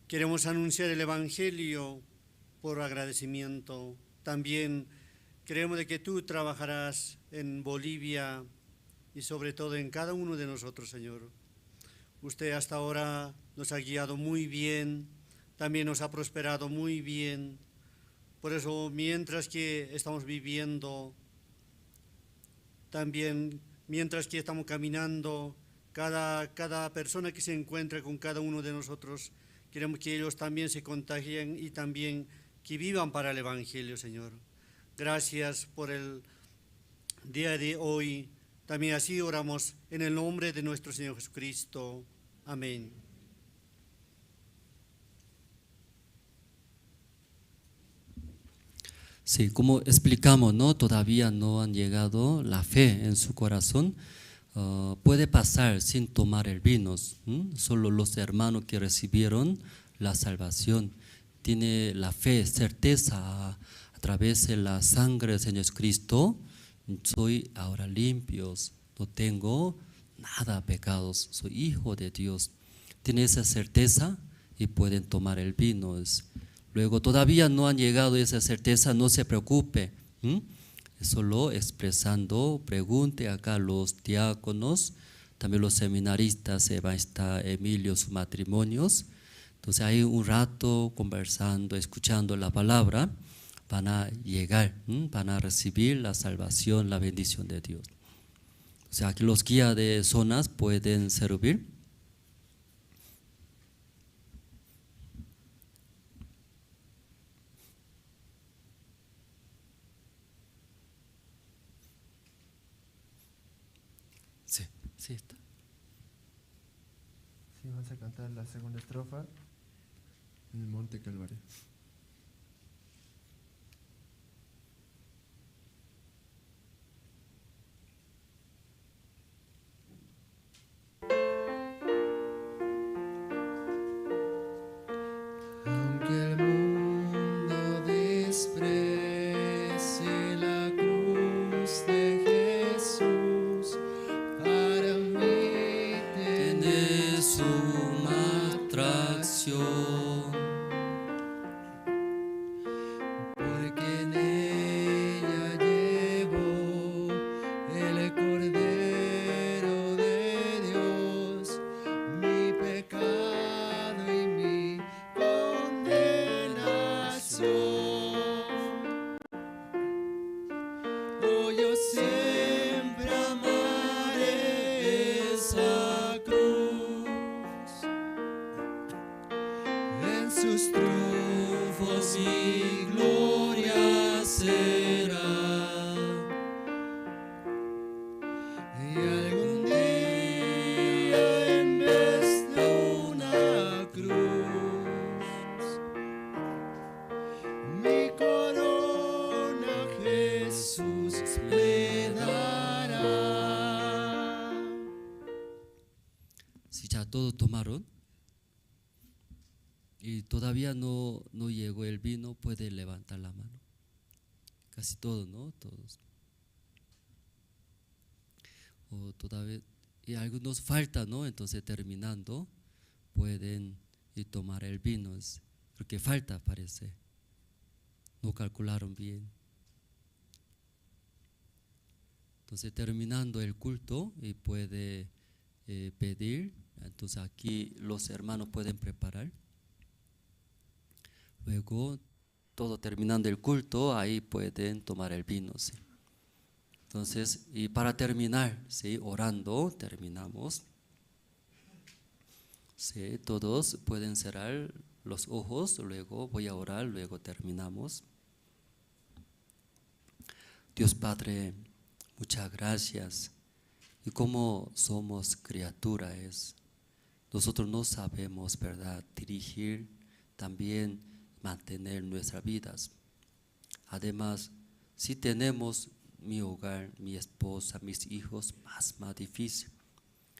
queremos anunciar el Evangelio por agradecimiento. También creemos de que tú trabajarás en Bolivia y sobre todo en cada uno de nosotros, Señor. Usted hasta ahora nos ha guiado muy bien, también nos ha prosperado muy bien. Por eso, mientras que estamos viviendo, también mientras que estamos caminando, cada persona que se encuentra con cada uno de nosotros, queremos que ellos también se contagien y también que vivan para el Evangelio, Señor. Gracias por el día de hoy. También así oramos en el nombre de nuestro Señor Jesucristo. Amén. Sí, como explicamos, ¿no? Todavía no han llegado la fe en su corazón. Puede pasar sin tomar el vino, solo los hermanos que recibieron la salvación tienen la fe, certeza a través de la sangre del Señor Jesucristo, soy ahora limpio, no tengo nada pecados, soy hijo de Dios. Tiene esa certeza y pueden tomar el vino. Luego todavía no han llegado a esa certeza, no se preocupe. Solo expresando, pregunte acá los diáconos, también los seminaristas, se va a estar Emilio, sus matrimonios. Entonces hay un rato conversando, escuchando la palabra, van a llegar, van a recibir la salvación, la bendición de Dios. O sea, aquí los guías de zonas pueden servir. Sí, sí está. Sí, vamos a cantar la segunda estrofa en el Monte Calvario. Aunque el mundo desprecie la cruz de Jesús, para mí tiene suma atracción, porque en ella llevó el Cordero de Dios mi pecado y mi condenación. Oh, yo siempre amaré esa cruz, en sus triunfos mi gloria será. Y algún día en vez de una cruz, mi corona Jesús me dará. Si ya todos tomaron y todavía no llegó el vino, puede levantar la mano. Casi todos, ¿no? Todos. O todavía, y algunos faltan, ¿no? Entonces terminando pueden ir tomar el vino, es porque falta, parece. No calcularon bien. Entonces terminando el culto y puede pedir. Entonces aquí los hermanos pueden preparar. Luego, todo terminando el culto, ahí pueden tomar el vino, ¿sí? Entonces, y para terminar, ¿sí? Orando, terminamos. Sí, todos pueden cerrar los ojos, luego voy a orar, luego terminamos. Dios Padre, muchas gracias. Y como somos criaturas, nosotros no sabemos, ¿verdad?, dirigir, también mantener nuestras vidas. Además, si tenemos mi hogar, mi esposa, mis hijos, más difícil.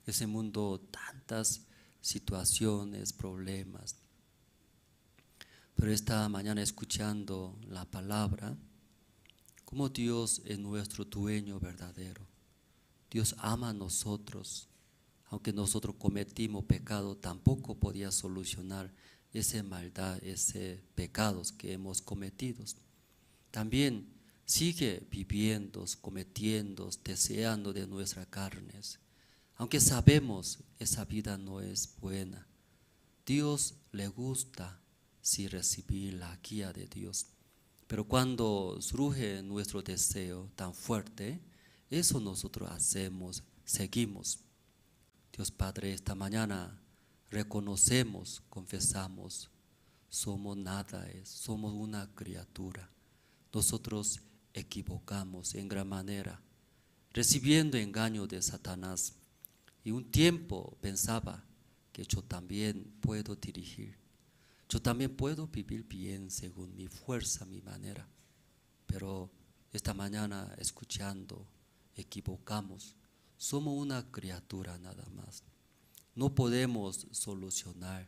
Ese mundo, tantas situaciones, problemas. Pero esta mañana escuchando la palabra, como Dios es nuestro dueño verdadero. Dios ama a nosotros. Aunque nosotros cometimos pecado, tampoco podía solucionar esa maldad, ese pecados que hemos cometido. También sigue viviendo, cometiendo, deseando de nuestras carnes. Aunque sabemos esa vida no es buena, Dios le gusta si recibir la guía de Dios. Pero cuando surge nuestro deseo tan fuerte, eso nosotros hacemos, seguimos. Dios Padre, esta mañana reconocemos, confesamos, somos nada, somos una criatura. Nosotros equivocamos en gran manera, recibiendo engaño de Satanás. Y un tiempo pensaba que yo también puedo dirigir, yo también puedo vivir bien según mi fuerza, mi manera. Pero esta mañana escuchando, equivocamos, Somos una criatura nada más. No podemos solucionar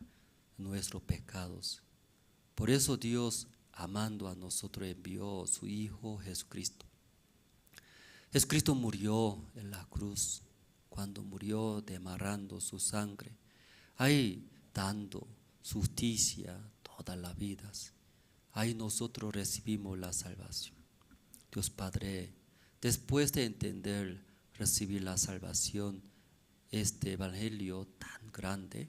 nuestros pecados. Por eso Dios, amando a nosotros, envió a su Hijo Jesucristo. Jesucristo murió en la cruz, cuando murió derramando su sangre, ahí dando justicia todas las vidas. Ahí nosotros recibimos la salvación. Dios Padre, después de entender, recibir la salvación, este evangelio tan grande,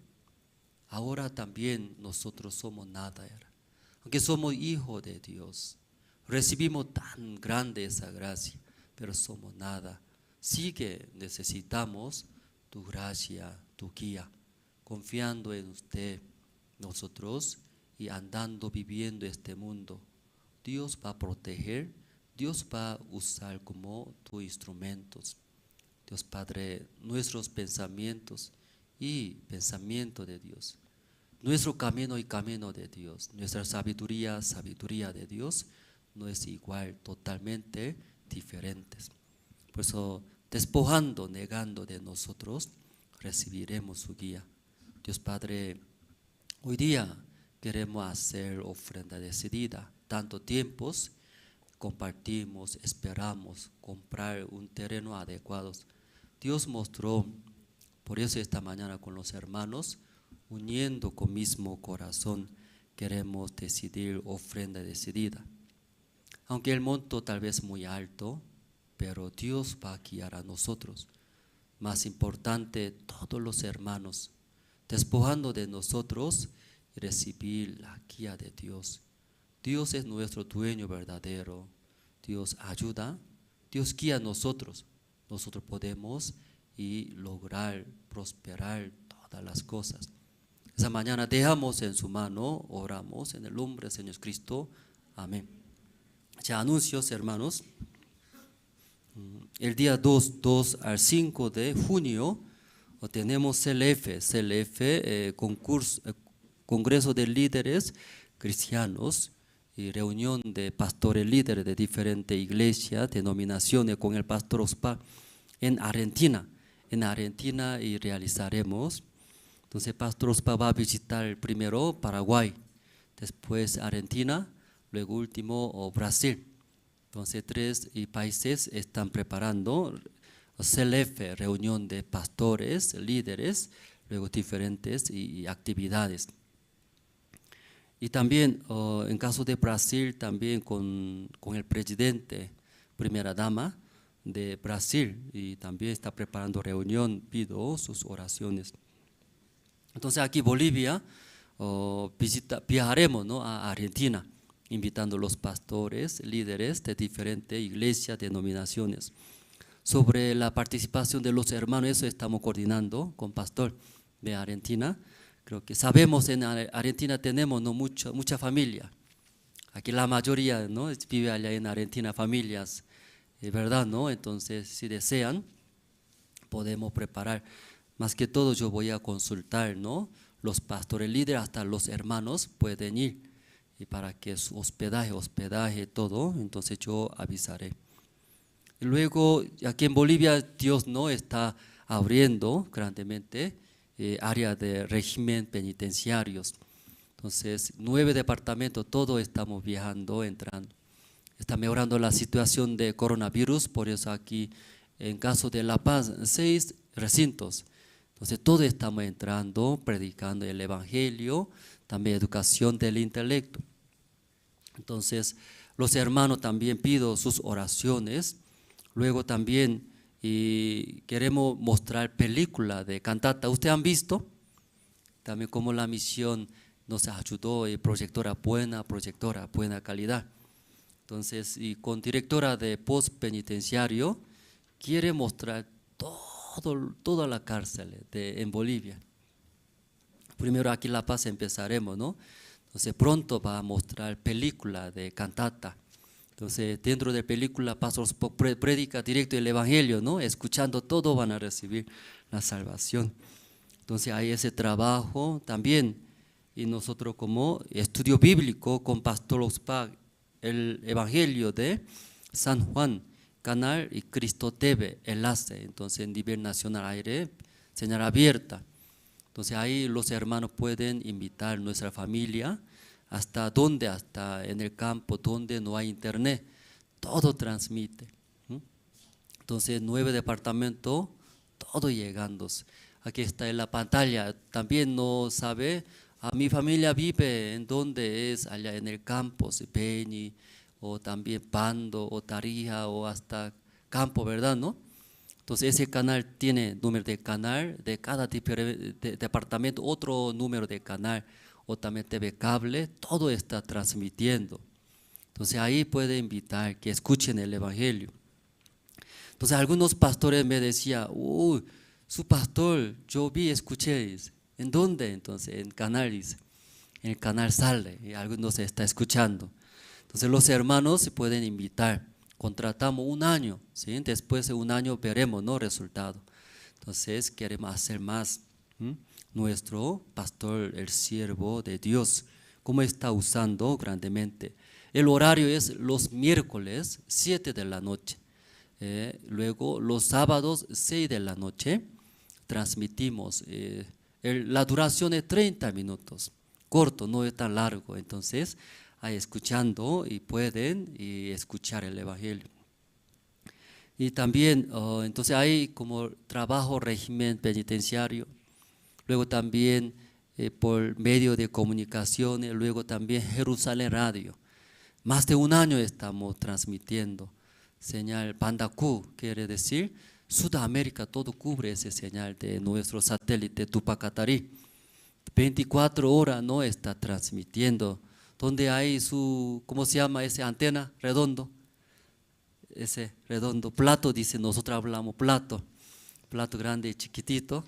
ahora también nosotros somos nada. Aunque somos hijos de Dios, recibimos tan grande esa gracia, pero somos nada. Sí que necesitamos tu gracia, tu guía, confiando en usted, nosotros, y andando, viviendo este mundo. Dios va a proteger, Dios va a usar como tus instrumentos. Dios Padre, nuestros pensamientos y pensamiento de Dios, nuestro camino y camino de Dios, nuestra sabiduría, sabiduría de Dios, no es igual, totalmente diferentes. Por eso, despojando, negando de nosotros, recibiremos su guía. Dios Padre, hoy día queremos hacer ofrenda decidida. Tanto tiempos compartimos, esperamos comprar un terreno adecuado. Dios mostró, por eso esta mañana con los hermanos, uniendo con mismo corazón, queremos decidir ofrenda decidida. Aunque el monto tal vez muy alto, pero Dios va a guiar a nosotros. Más importante, todos los hermanos, despojando de nosotros, recibir la guía de Dios. Dios es nuestro dueño verdadero. Dios ayuda, Dios guía a nosotros. Nosotros podemos y lograr prosperar todas las cosas. Esa mañana dejamos en su mano, oramos en el nombre del Señor Cristo. Amén. Ya anuncios, hermanos. El día 2 al 5 de junio tenemos CLF, Congreso de Líderes Cristianos y reunión de pastores líderes de diferentes iglesias, denominaciones con el pastor Ospa en Argentina. En Argentina y realizaremos. Entonces, pastor Ospa va a visitar primero Paraguay, después Argentina, luego último Brasil. Entonces, 3 países están preparando CLF, reunión de pastores, líderes, luego diferentes y actividades. Y también, en caso de Brasil, también con el presidente, primera dama de Brasil, y también está preparando reunión, pido sus oraciones. Entonces aquí Bolivia, viajaremos, ¿no?, a Argentina, invitando a los pastores, líderes de diferentes iglesias, denominaciones. Sobre la participación de los hermanos, eso estamos coordinando con pastor de Argentina. Creo que sabemos en Argentina tenemos, ¿no?, mucha familia. Aquí la mayoría, ¿no?, vive allá en Argentina, familias, ¿verdad?, ¿no? Entonces, si desean, podemos preparar. Más que todo, yo voy a consultar, ¿no?, los pastores líderes, hasta los hermanos pueden ir. Y para que su hospedaje, todo, entonces yo avisaré. Y luego, aquí en Bolivia, Dios no está abriendo grandemente área de régimen penitenciarios. Entonces, 9 departamentos, todos estamos viajando, entrando. Está mejorando la situación de coronavirus, por eso aquí, en caso de La Paz, 6 recintos. Entonces, todos estamos entrando, predicando el evangelio, también educación del intelecto. Entonces, los hermanos también pido sus oraciones. Luego también y queremos mostrar película de cantata. ¿Ustedes han visto? También como la misión nos ayudó, y proyectora buena calidad. Entonces, y con directora de post penitenciario, quiere mostrar toda la cárcel en Bolivia. Primero aquí en La Paz empezaremos, ¿no? Entonces pronto va a mostrar película de cantata. Entonces dentro de película pastor predica directo el evangelio, ¿no? Escuchando todo van a recibir la salvación. Entonces hay ese trabajo también. Y nosotros como estudio bíblico con pastor Ospa, el evangelio de San Juan Canal y Cristo TV, enlace. Entonces, en nivel nacional, aire, señal abierta. Entonces, ahí los hermanos pueden invitar a nuestra familia hasta donde, hasta en el campo donde no hay internet. Todo transmite. Entonces, 9 departamentos, todo llegando. Aquí está en la pantalla. También no sabe, a mi familia vive en donde es, allá en el campo, Beni, o también Pando, o Tarija, o hasta campo, ¿verdad? ¿No? Entonces ese canal tiene número de canal de cada departamento, otro número de canal, o también TV cable, todo está transmitiendo. Entonces ahí puede invitar que escuchen el evangelio. Entonces algunos pastores me decían, uy, su pastor, yo vi, escuché, dice. ¿En dónde? Entonces en canal, dice. En el canal sale y algunos se está escuchando. Entonces los hermanos se pueden invitar. Contratamos un año, ¿sí? Después de un año veremos, ¿no?, resultado. Entonces queremos hacer más. Nuestro pastor, el siervo de Dios, cómo está usando grandemente. El horario es los miércoles, 7 de la noche. Luego los sábados, 6 de la noche, transmitimos. La duración es 30 minutos, corto, no es tan largo. Entonces, ahí escuchando y pueden y escuchar el evangelio. Y también, entonces hay como trabajo régimen penitenciario, luego también por medio de comunicaciones, luego también Jerusalén Radio. Más de un año estamos transmitiendo señal Banda Q, quiere decir Sudamérica, todo cubre ese señal de nuestro satélite Tupac Katari. 24 horas no está transmitiendo. Donde hay su, ¿cómo se llama ese antena? Redondo. Ese redondo, plato, dice, nosotros hablamos plato. Plato grande y chiquitito.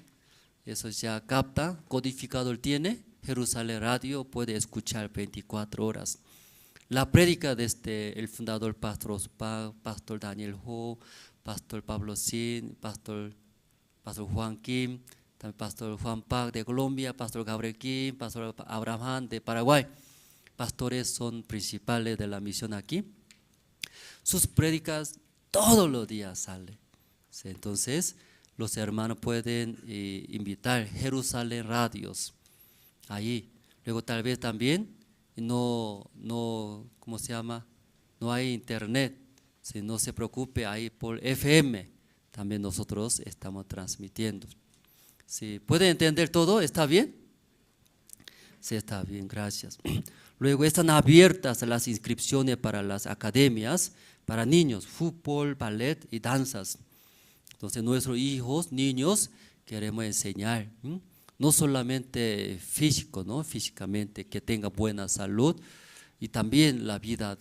Eso ya capta, codificador tiene. Jerusalén Radio puede escuchar 24 horas. La prédica desde el fundador Pastor Ospa, Pastor Daniel Ho, Pastor Pablo Sin, Pastor Juan Kim, también Pastor Juan Park de Colombia, Pastor Gabriel Kim, Pastor Abraham de Paraguay. Pastores son principales de la misión aquí. Sus prédicas todos los días salen. Sí, entonces, los hermanos pueden invitar Jerusalén Radios ahí. Luego tal vez también no, ¿cómo se llama? No hay internet. Si no se preocupe, ahí por FM también nosotros estamos transmitiendo. ¿Sí? ¿Pueden entender todo? ¿Está bien? Sí, está bien, gracias. Luego están abiertas las inscripciones para las academias, para niños, fútbol, ballet y danzas. Entonces nuestros hijos, niños, queremos enseñar, no solamente físico, ¿no? Físicamente, que tenga buena salud, y también la vida,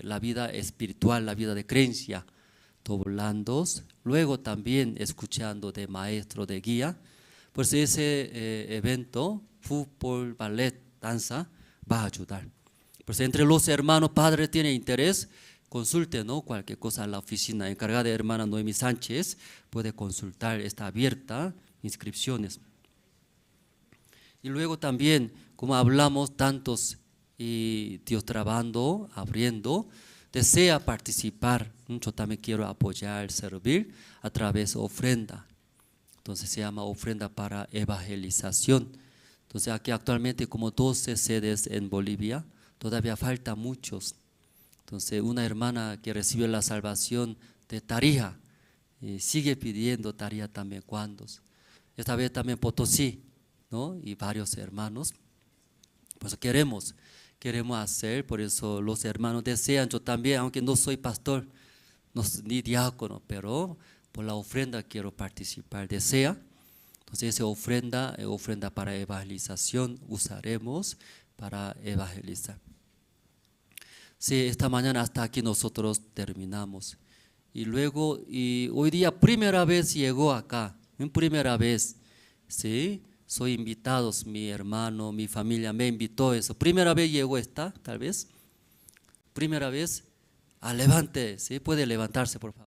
la vida espiritual, la vida de creencia, doblando, luego también escuchando de maestro, de guía. Pues ese evento, fútbol, ballet, danza, va a ayudar. Pues entre los hermanos, padres tienen interés, consulte, ¿no?, cualquier cosa a la oficina encargada de hermana Noemi Sánchez, puede consultar, está abierta, inscripciones. Y luego también, como hablamos tantos y Dios trabajando, abriendo, desea participar, yo también quiero apoyar, servir a través de ofrenda. Entonces se llama ofrenda para evangelización. Entonces aquí actualmente como 12 sedes en Bolivia, todavía falta muchos. Entonces una hermana que recibió la salvación de Tarija, y sigue pidiendo Tarija también cuando. Esta vez también Potosí, ¿no? Y varios hermanos. Pues queremos hacer, por eso los hermanos desean, yo también, aunque no soy pastor, no, ni diácono, pero por la ofrenda quiero participar, desea. Entonces esa ofrenda, ofrenda para evangelización, usaremos para evangelizar. Sí, esta mañana hasta aquí nosotros terminamos. Y luego, y hoy día primera vez llegó acá, en primera vez, sí, soy invitado, mi hermano, mi familia me invitó eso. Primera vez llegó esta, tal vez. Primera vez, a levante, sí, puede levantarse por favor.